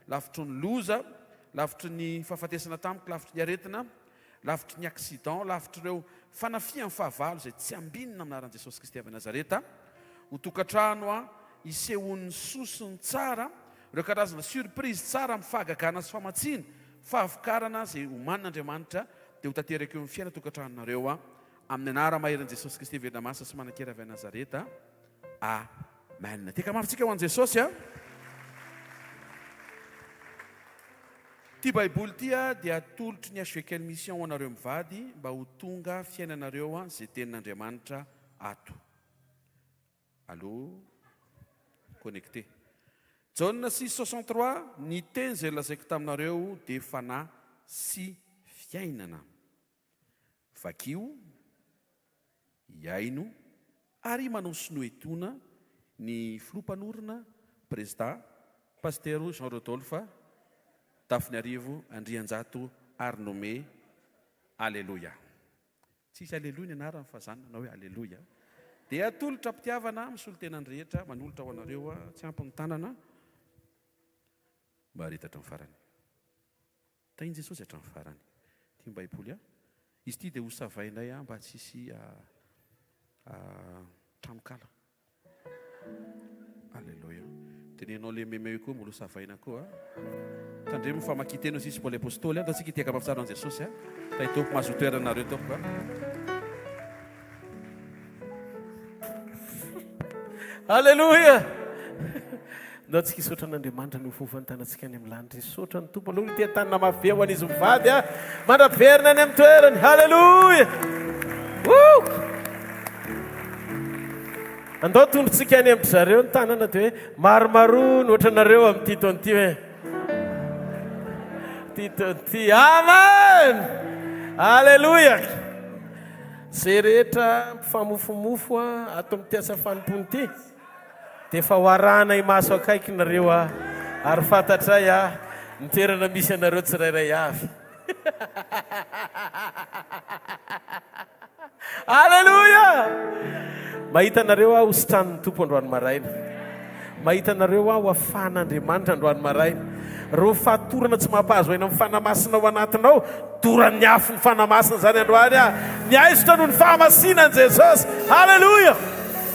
lavitry ny loza, Lavitry ny fahafatesana tamiko, lavitry ny aretina, lavitry ny accident, lavitr'ireo fanafihan'ny fahavalo izay tsy ambinina amin'ny anaran'i Jesosy Kristy avy Nazareta, ho tokantrano isehoan'ny soa sy ny tsara, ireo karazana surprise tsara amin'ny fahagagana sy famatsiana, fahavokarana izay omanin'Andriamanitra dia ho tanteraka eo amin'ny fiainan-tokantranonareo amin'ny anara-maherin'i Jesosy Kristy velona masina sy manan-kery avy any Nazareta. Amen. Teka mafy tsika ho an'i Jesosy a. Ity Baiboly ity dia atolotry ny HVKL Mission ho anareo mivady mba ho tonga fiainanareo izay tenin'Andriamanitra ato. Allo? Connecté. Jaona 6,63 Ny teny izay nolazaiko taminareo dia fanahy sy fiainana. Vakio, hihaino ary manao sinoa etoana ny filoha mpanorina Prezida Pasitero Jean Rodolphe Tafoniarivo Andrianjato Arnome Aleloia. Tsisy Aleloia ny anarany fa zany nanao hoe Aleloia. Dia atolotra am-pitiavana misolo tena ny rehetra manolotra ho anareo tsy ampy ny tanana mba haharita hatramin'ny farany. Tahin'i Jesosy hatramin'ny farany. Ity ny Baiboly a. Izy ity dia ho savainay mba tsy hisy tranonkala. Aleloia. Tenenao le meme koa mbola ho savaina koa. Tandremo ny famakian-teny hoy sisy Paoly Apostoly. Andao tsika hitehaka mafy tsara an'i Jesosy a. Tahin'ny Tompo mahazoa toerana nareo tompoko a. Aleloia! Ndao tsika hisaotra an'Andriamanitra noho ny fantanantsika any amin'ny lanitra. Hisaotra ny Tompo aloha ity tanana mafy be ho an'izy mivady a. Mandra-piverina any amin'ny toerany. Haleloia! Woo! Andao tondrontsika any amin-dry zareo ny tanana dia hoe maromaroa ny ohatranareo amin'ity taona ity hoe. Ity taona ity. Amen! Aleloia! Izay rehetra mpifamofomofo ato amin'ity asa fanompoana ity dia efa ho arahana imaso akaiky nareo ary fantatray ny toerana misy anareo tsirairay avy. Aleloia! Mahita anareo aho ho sitranin'ny Tompo androany maraina. Mahita anareo aho ho afahan'Andriamanitra androany maraina. Ireo fatorana tsy mampahazo aina amin'ny Fanahy Masina ao anatinao, doran'ny afon'ny Fanahy Masina izany androany aho. Ny aisotra noho ny fahamasinan'i Jesosy. Haleloia!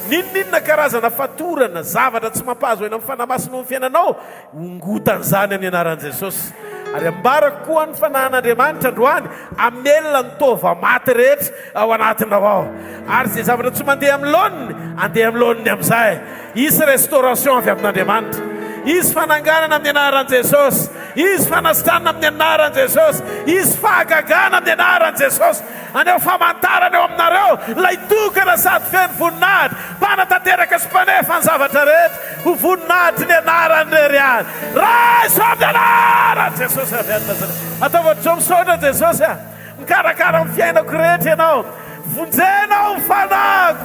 N'inon'inona karazana fatorana, zavatra tsy mampahazo aina amin'ny Fanahy Masina ao amin'ny fiainanao, hongotan'izany amin'ny anaran'i Jesosy. Ary ambarako koa ny Fanahin'Andriamanitra androany hamelona ny taova maty rehetra ao anatinao ao. Ary izay zavatra tsy mandeha amin'ny laoniny, andeha amin'ny laoniny amin'izay. Hisy restauration avy amin'Andriamanitra. Hisy fananganana amin'ny anaran'i Jesosy. Hisy fanasitranana amin'ny anaran'i Jesosy. Hisy fahagagana amin'ny anaran'i Jesosy. Haneho famantarana eo aminareo ilay tokana sady feno voninahitra, mpanatanteraka sy mpanefa ny zavatra rehetra ho voninahitry ny anarany irery ihany. Raiso amin'ny anaran'i Jesosy avy any Nazareta. Ataovy ohatr'izao, Misaotra Jesosy a! Mikarakara ny fiainako rehetra Ianao. Vonjenao ny fanahiko.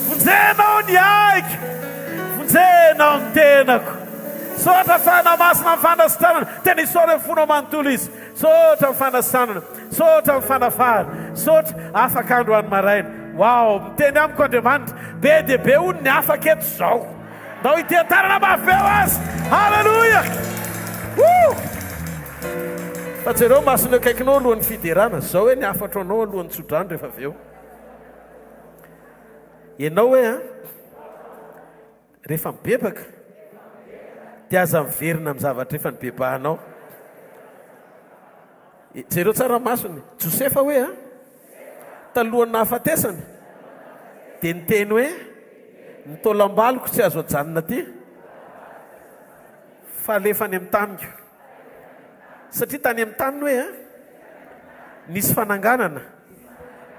Vonjenao ny aiko. Vonjenao ny tenako. Misaotra Fanahy Masina amin'ny fanasitranana. Tena isaory amin'ny fonao manontolo Izy. Misaotra amin'ny fanasitranana. Misaotra amin'ny fanafahana. Misaotra afaka androany maraina. Wow! Miteny amiko Andriamanitra. Be dia be hono ny afaka eto izao. Ndao hiteha-tanana mafy be ho Azy. Haleloia! Woo! Fa jereo masony eo akaikinao alohan'ny fiderana. Zao hoe ny hafatro anao alohan'ny tsodrano rehefa avy eo. Ianao hoe an, rehefa mibebaka dia aza miverina amin'ny zavatra efa nibebahanao. Jereo tsara ny masony. Josefa hoe an, talohan'ny nahafatesany dia niteny hoe ny taolam-baloko tsy azo ajanona aty fa alefa any amin'ny taniko. Satria tany amin'ny taniny hoe an, nisy fananganana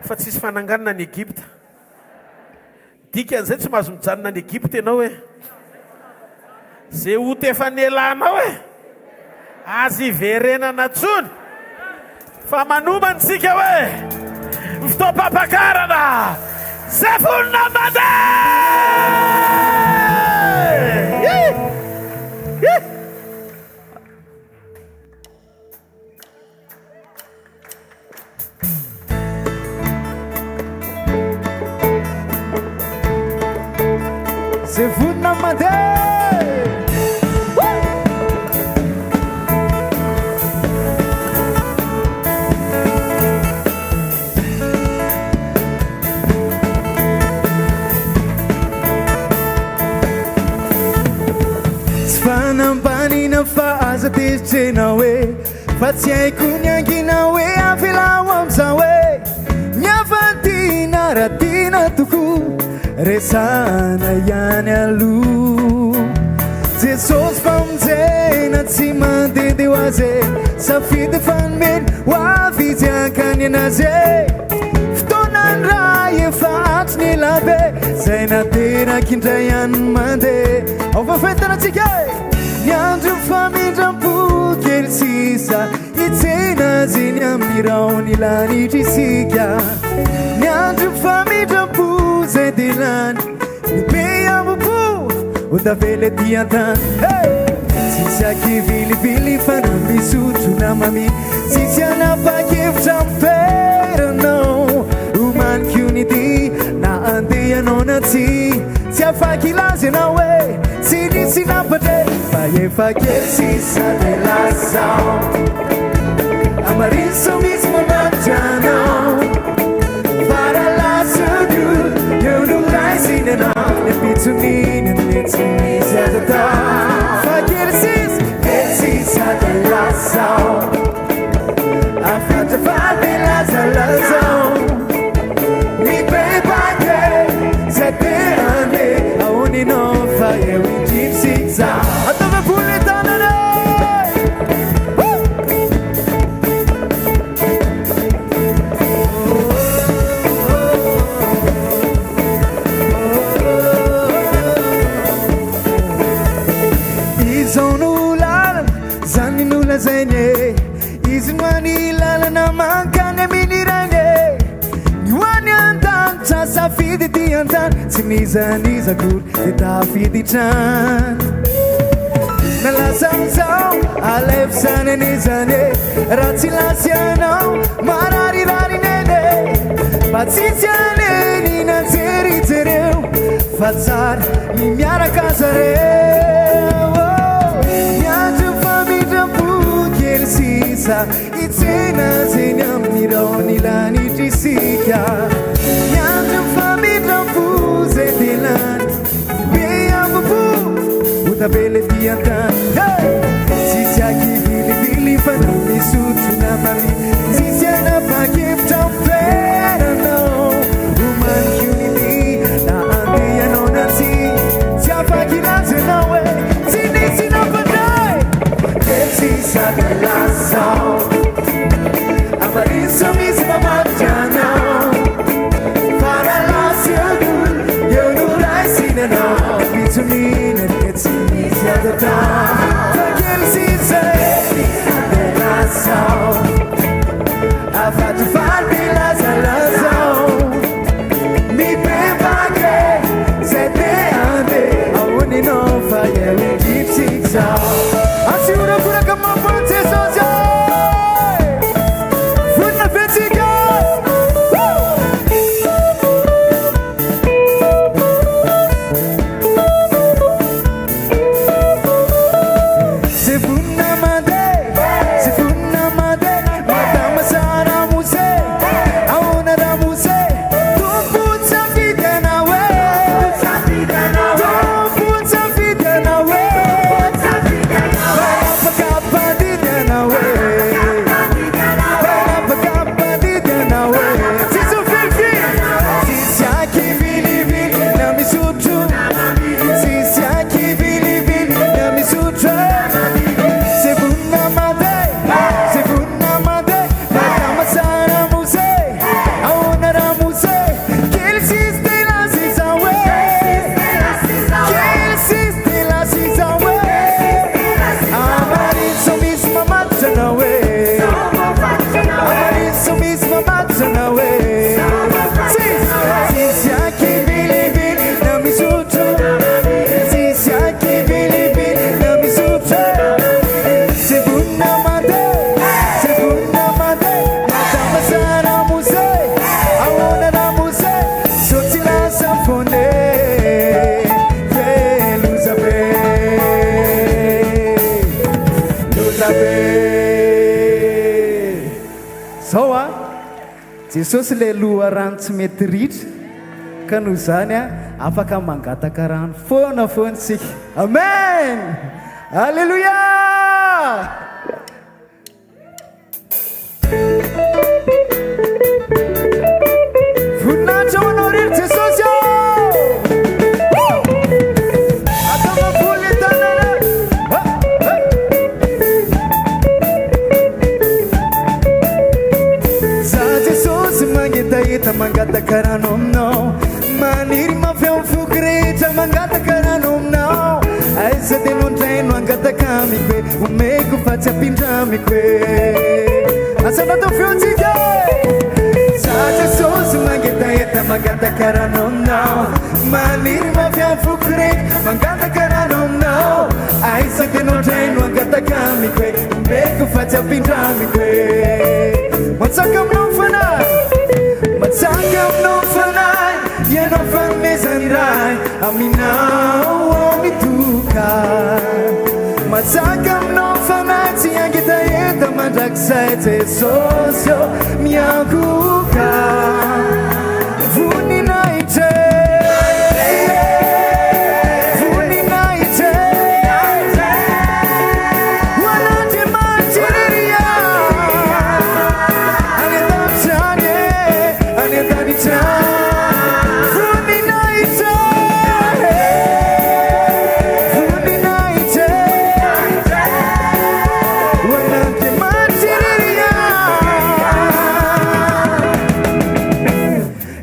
fa tsisy fananganana any Egypta. Dikan'izay tsy mahazo mijanona any Egypta ianao e. Ze ota efa nielanao e. Aza iverenana tsony. Fa manomana isika hoe ny fotoam-pampakarana ze vonona mandeha. Zay vonona mandeha. Tsy fanambanina fa aza tezitra hoe Fa tsy haiko ny hangina hoe avelao amin'izao hoe Ny hafa tiana raha tiana tokoa Resahana ihany aloha Jesosy famonjena tsy mandehandeha ho azy e Safidy efa nomeny ho avy izy hankany anazy e Fotoanany raha efa hatry ny ela be Zay nateraky indray ihany mandeha Ao fa fentana tsika e! Ny andro famindram-po kely sisa Hitsena azy eny amin'ny rahon'ny lanitra isika Ny andro famindram-po zay dia lany Ny be ambo-po ho tavela ety an-tany Hey! Tsisy akivilivily fa na misotro na mamily Tsisy hanapa-kevitra amin'ny toeranao Omaniko ny dia na andeha ianao na tsia Tsy afaka hilaza ianao hoe tsy nisy nampandre Fa efa kely sisa dia lasa aho Hamarino sao misy mamatotra anao Fa raha lasa ny olona eo no raisiny anao Ny ampitson'iny anie tsy misy azo atao Fa kely sisa, kely sisa dia lasa aho Afatra fa dia lazalazao Mibebaka zay te handeha ahoana ianao fa eo indrindra sisa Ataovy ambony ny tanana Izao no lalana, zany no lazainy e Izy no hany lalana mankany amin'ny Rainy e. Ny ho any an-danitra safidy ety an-tany, tsy n'iza n'iza akory dia tafiditra any. Na lasa amin'izao, alaivo izany anie izany e, raha tsy lasa ianao, mararirary neny e. Mba tsitsy anie ny nanjery jereo, fa tsara ny miaraka zareo. Miandry famindram-po kely sisa hitsena azy eny amin'ny rahon'ny lanitra isika. Miandry famindram-po zay dia lany be ambo-po ho tavela ety an-tany. Hey! Tsisy akivilivily fa na misotro na mamily, tsisy hanapa-kevitra amin'ny toeranao. Omaniko ny dia na andeha ianao na tsia, tsy afaka hilaza ianao hoe tsy nisy nampandray. Kely sisa dia lasa aho, Avarisa misy mamatotra anao. Fa raha lasa eo ny olona, eo no raisiny anao. Ampitson'iny anie tsy misy azo atao. Fa kely sisa e, dia lasa aho. anao e. Amariso sao misy mamatotra anao e. Tsisy, tsisy ankivilivily na misotro. Tsisy ankivilivily na misotro. Tsy vonona mandeha, tsy vonona mandeha. Madama sa ramose, ahoana ramose? Sao tsy lasa foana e. Ye loza be, loza be. Zao a, Jesosy ilay loharano tsy mety ritra, ka noho izany a, afaka mangataka rano foana foana isika. Amen! Alléluia! Voninahitra ho anao irery Jesosy ô! Ataovy am-po ny tanana. Ha, ha. Za Jesosy mangetaheta mangataka rano aminao Maniry mafy amin'ny foko rehetra mangataka rano aminao Aiza dia ianao indray no hangataka amiko e Omeko fa tsy ampindramiko e Asandrato ny feontsika e Za Jesosy mangetaheta mangataka rano aminao Maniry mafy amin'ny foko rehetra mangataka rano aminao Aiza dia ianao indray no hangataka amiko e Omeko fa tsy ampindramiko e Mantsaka aminao ny fanahy Mantsaka aminao ny fanahy Ianao fanomezan'ny Ray Aminao aho mitoka Mantsaka aminao ny fanahy Tsy hangetaheta mandrakizay Jesosy ô Miankohoka Voninahitra e Voninahitra e Ho an'Andriamanitra irery ihany Any an-danitra any e Any an-danitra any Voninahitra e Voninahitra e Ho an'Andriamanitra irery ihany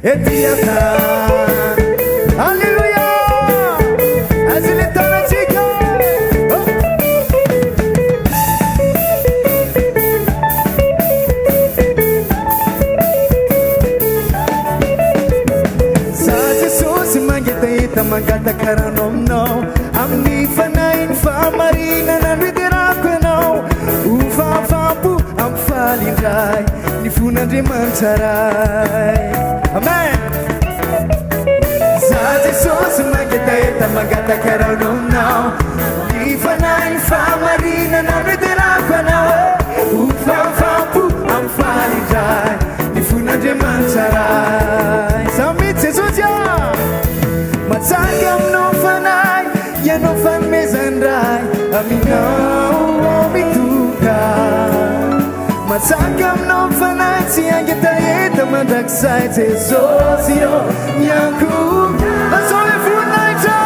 Ety an-tany. Alléluia! Aiza ilay tanantsika? Oh! Za Jesosy mangetaheta mangataka rano aminao Amin'ny fanahin'ny fahamarinana no iderako Anao Ho fahafaham-po hampifaly indray Ny fon'Andriamanitra Ray. Amen. Za Jesosy mangetaheta mangataka rano aminao Ny fanahin'ny fahamarinana no iderako Anao Ho fahafaham-po hampifaly indray Ny fon'Andriamanitra Ray. Za mihitsy Jesosy ah! Matsaka aminao fanahy Ianao fanomezan'ny Ray Aminao aho mitoka Matsaka aminao ny fanahy Tsy hangetaheta mandrakizay Jesosy ô miankohoka Lazao hoe voninahitra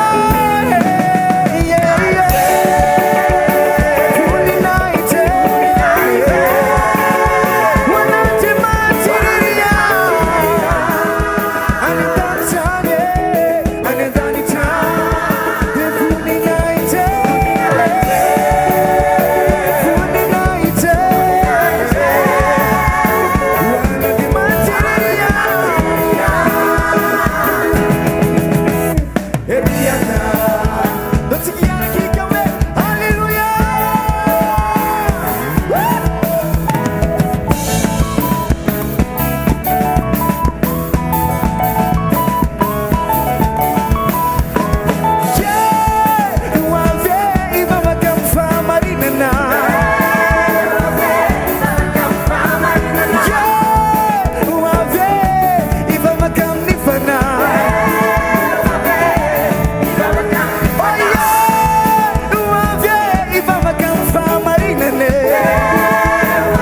Yeah, yeah. Voninahitra Ho an'Andriamanitra irery ihany Any an-danitra any e, any an-danitra any Dia voninahitra Voninahitra Ho an'Andriamanitra irery ihany Ety an-tany Ndao tsika hiara-kiaka hoe Alléluia! Yeah! Ho avy e, hivavaka amin'ny fahamarinana. Yeah! Ho avy e, hivavaka amin'ny fanahy. Oh yeah! Ho avy e, hivavaka amin'ny fahamarinana e.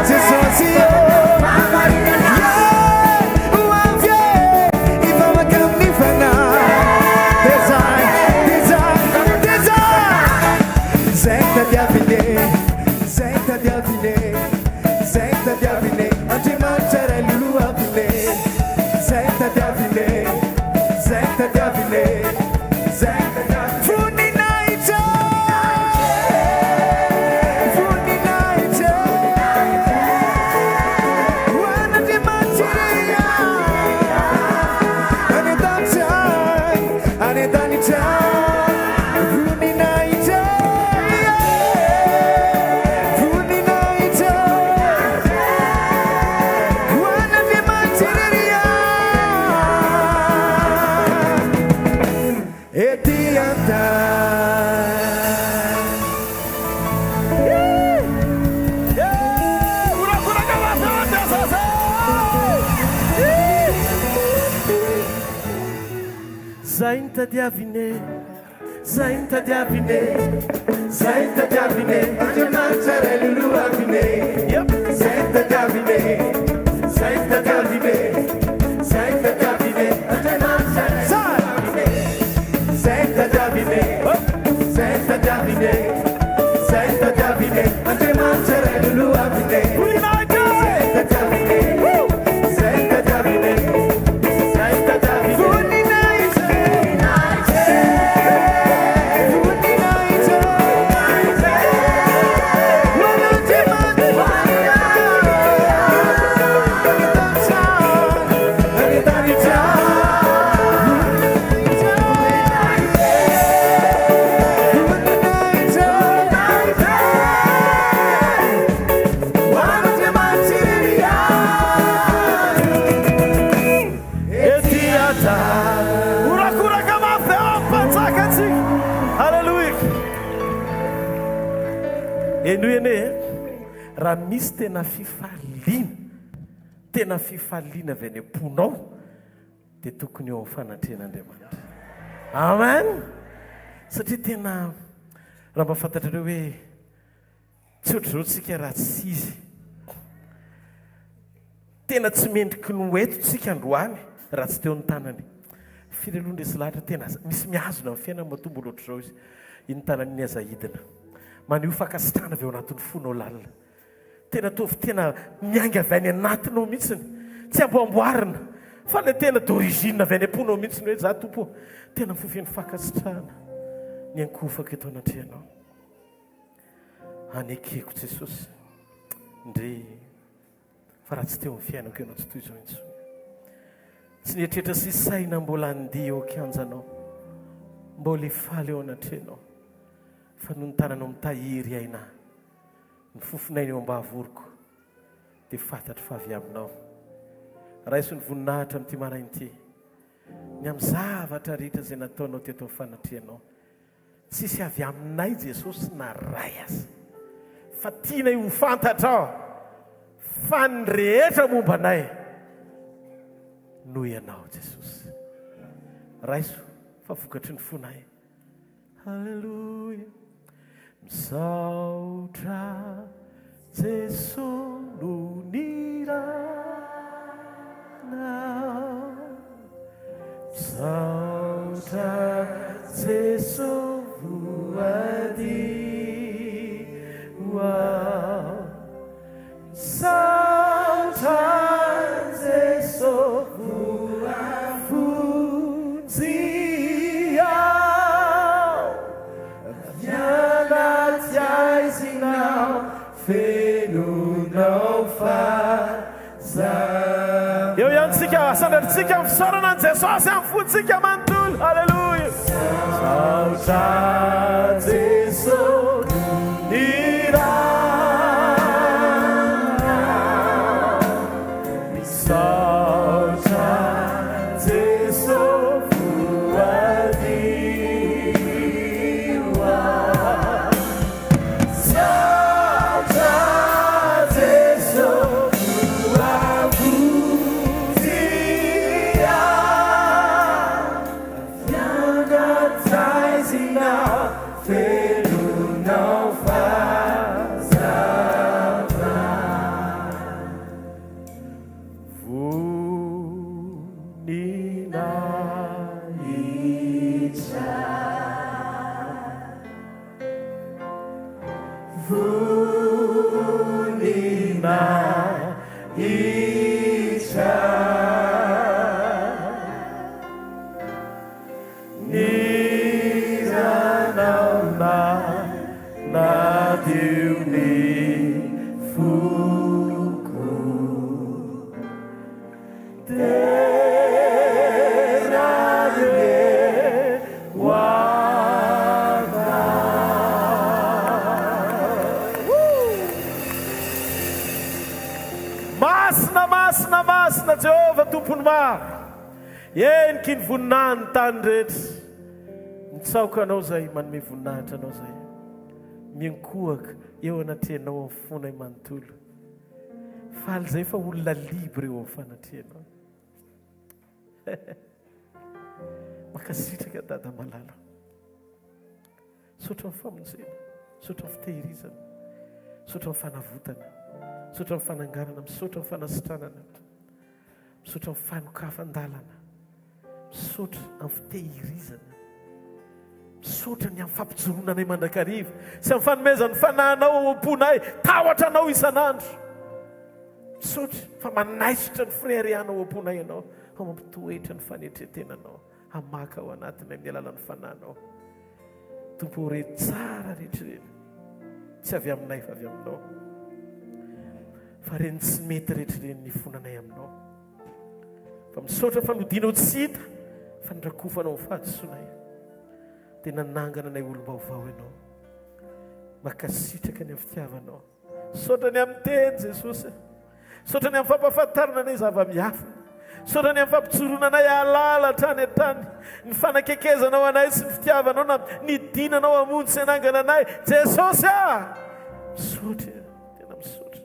Jesosy ô. Yeah! Ho avy e, hivavaka amin'ny fanahy. Dezay, dezay, dezay. Zay tadiavina e, zay tadiavina e, zay tadiavina e, Andriamanitra Ray lolohavina e. Zay tadiavina e, zay tadiavina e, zay tadiavina. Voninahitra, voninahitra. Zay ny tadiavina e, zay ny tadiavina e, zay ny tadiavina e, Andriamanitra Ray lolohavina e, Yep. Zay ny tadiavina e, zay ny tadiavina e, zay ny tadiavina e, Andriamanitra Ray lolohavina e, zay ny tadiavina e, zay ny tadiavina e, zay ny tadiavina e, Andriamanitra Ray lolohavina e, Voninahitra e! Zay ny tadiavina e, zay ny tadiavina e, zay ny tadiavina e. Voninahitra e! Voninahitra e! Ho an'Andriamanitra any an-danitra. Voninahitra ho an'Andriamanitra irery ihany. Ety an-tany. Horakoraka mafy eo amin'ny mpanjaka antsika. Haleloia. Henoy anie e, raha misy tena fifaliana, tena fifaliana avy any am-ponao, dia tokony eo amin'ny fanatrehan'Andriamanitra. Amen! Satria tena, raha mba fantatrareo hoe Tsy ohatr'izao tsika raha tsy izy. Tena tsy mendriky ny ho eto tsika androany raha tsy teo ny tanany. Firy aloha ny resy lahatra tena misy mihazona ny fiainany matoa mbola ohatr'izao izy. Iny tanany iny aza hidina. Maneho fankasitrahana avy ao anatin'ny fonao lalina. Tena ataovy tena miainga avy any anatinao mihitsiny. Tsy amboamboarina fa ilay tena d'origine avy any am-ponao mihitsiny hoe za Tompo ô, tena fo feno fankasitrahana ny ankohofako eto anatrehanao. Anekeko Jesosy ndry fa raha tsy teo amin'ny fiainako ianao tsy toy izao intsony. Tsy nieritreritra sy saina mbola handihy eo an-kianjanao, mbola hifaly eo anatrehanao fa noho ny tananao mitahiry aina ahy, ny fofon'aina eo am-bavoroko dia fantatro fa avy aminao. Raiso ny voninahitra amin'ity maraina ity, ny amin'ny zavatra rehetra izay nataonao teto amin'ny fanatrehanao. Tsisy avy aminay Jesosy na ray aza. Fa tianay ho fantatrao fa ny rehetra momba anay noho Ianao Jesosy. Raiso fa vokatry ny fonay. Haleloia. Misaotra Jeso no niranao. Misaotra Jeso voadio aho. Misaotra Jeso voavonjy aho. Avy anaty haizina aho Fenonao fahazavana. Eo ihany tsika, asandratritsika ny fisaorana an'i Jesosy amin'ny fontsika manontolo. Aleloia. Misaotra Jeso nirahana. Misaotra Jeso voadio aho. Misaotra Jeso voavonjy ahy avy anaty haizina fenonao fahazavana. Voninahitra. Voninahitra Niranao nanadio ny foko. Masina, masina, masina Jehovah Tompon'ny maro. Heniky ny voninahiny ny tany rehetra. Mitsaoka Anao izahay, manome voninahitra Anao izahay. Miankohoka eo anatrehanao amin'ny fonay manontolo. Faly zay fa olona libre eo amin'ny fanatrehanao. Mankasitraka Dada malala. Misaotra amin'ny famonjena, misaotra amin'ny fitehirizana, misaotra amin'ny fanavotana, misaotra amin'ny fananganana, misaotra amin'ny fanasitranana, misaotra amin'ny fanokafan-dalana, misaotra amin'ny fitehirizana, misaotra ny amin'ny fampijoroana anay mandrakariva sy amin'ny fanomezan'ny fanahinao ao am-ponay, tahotra anao isan'andro. Misaotra fa manaisotra ny fireharehana ao am-ponay ianao, fa mampitoetra ny fanetren-tenanao. Hamaka ao anatinay amin'ny alalan'ny Fanahinao. Tompo ô, ireny tsara rehetra ireny, tsy avy aminay fa avy Aminao. Fa ireny tsy mety rehetra ireny nifonanay Aminao. Fa misaotra fa nodianao tsy hita, fa nirakofana ao fahadisoanay. Dia nanangana anay olom-baovao Ianao. Mankasitraka ny amin'ny fitiavanao. Misaotra ny amin'ny teny Jesosy. Misaotra ny amin'ny fampahafantarana anay zava-miafina. Misaotra ny amin'ny fampijoroana anay hahalala hatrany hatrany ny fanakekezanao anay sy ny fitiavanao na nidinanao hamonjy sy hanangana anay. Jesosy ah! Misaotra, tena misaotra.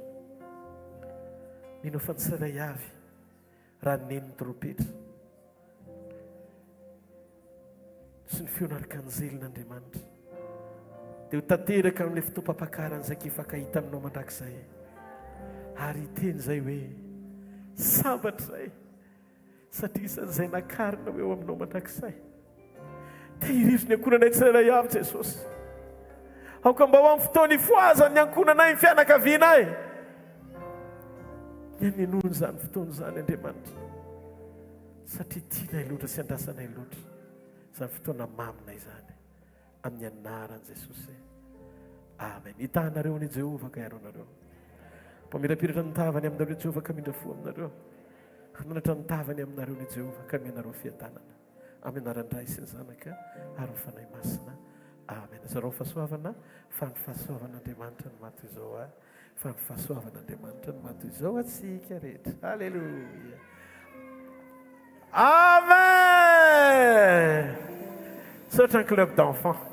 Mino fa ny tsirairay avy raha neno ny trompetra sy ny feon'arkanjelin'Andriamanitra dia ho tanteraka amin'ilay fotoam-pampakarana izay hifankahita aminao mandrakizay ary hiteny izay hoe sambatra izay satria isan'izay nakarina ho eo aminao mandrakizay. Tehirizo ny ankohonanay tsirairay avy, Jesosy. Aoka mba ho amin'ny fotoana ifohazan'ny ankohonanay, ny fianakavianay. Ny hamenoana izany fotoana izany, Andriamanitra. Satria tianay loatra sy andrasanay loatra izany fotoana mamina izany. Amin'ny anaran'i Jesosy. Amen. Hitahanareo anie Jehovah ka hiaro anareo. Mpamirapiratra ny tavany aminareo Jehovah ka mindra fo aminareo. Hananatra ny tavany aminareo ny Jehovah ka mianareo fiadanana. Amin'ny anaran'ny Ray sy ny Zanaka ary ny Fanahy Masina. Amen. Zarao fahasoavana fa ny fahasoavan'Andriamanitra no maha toy izao ahy. Fa ny fahasoavan'Andriamanitra no maha toy izao antsika rehetra. Alléluia. Amen. Misaotra ny club d'enfants.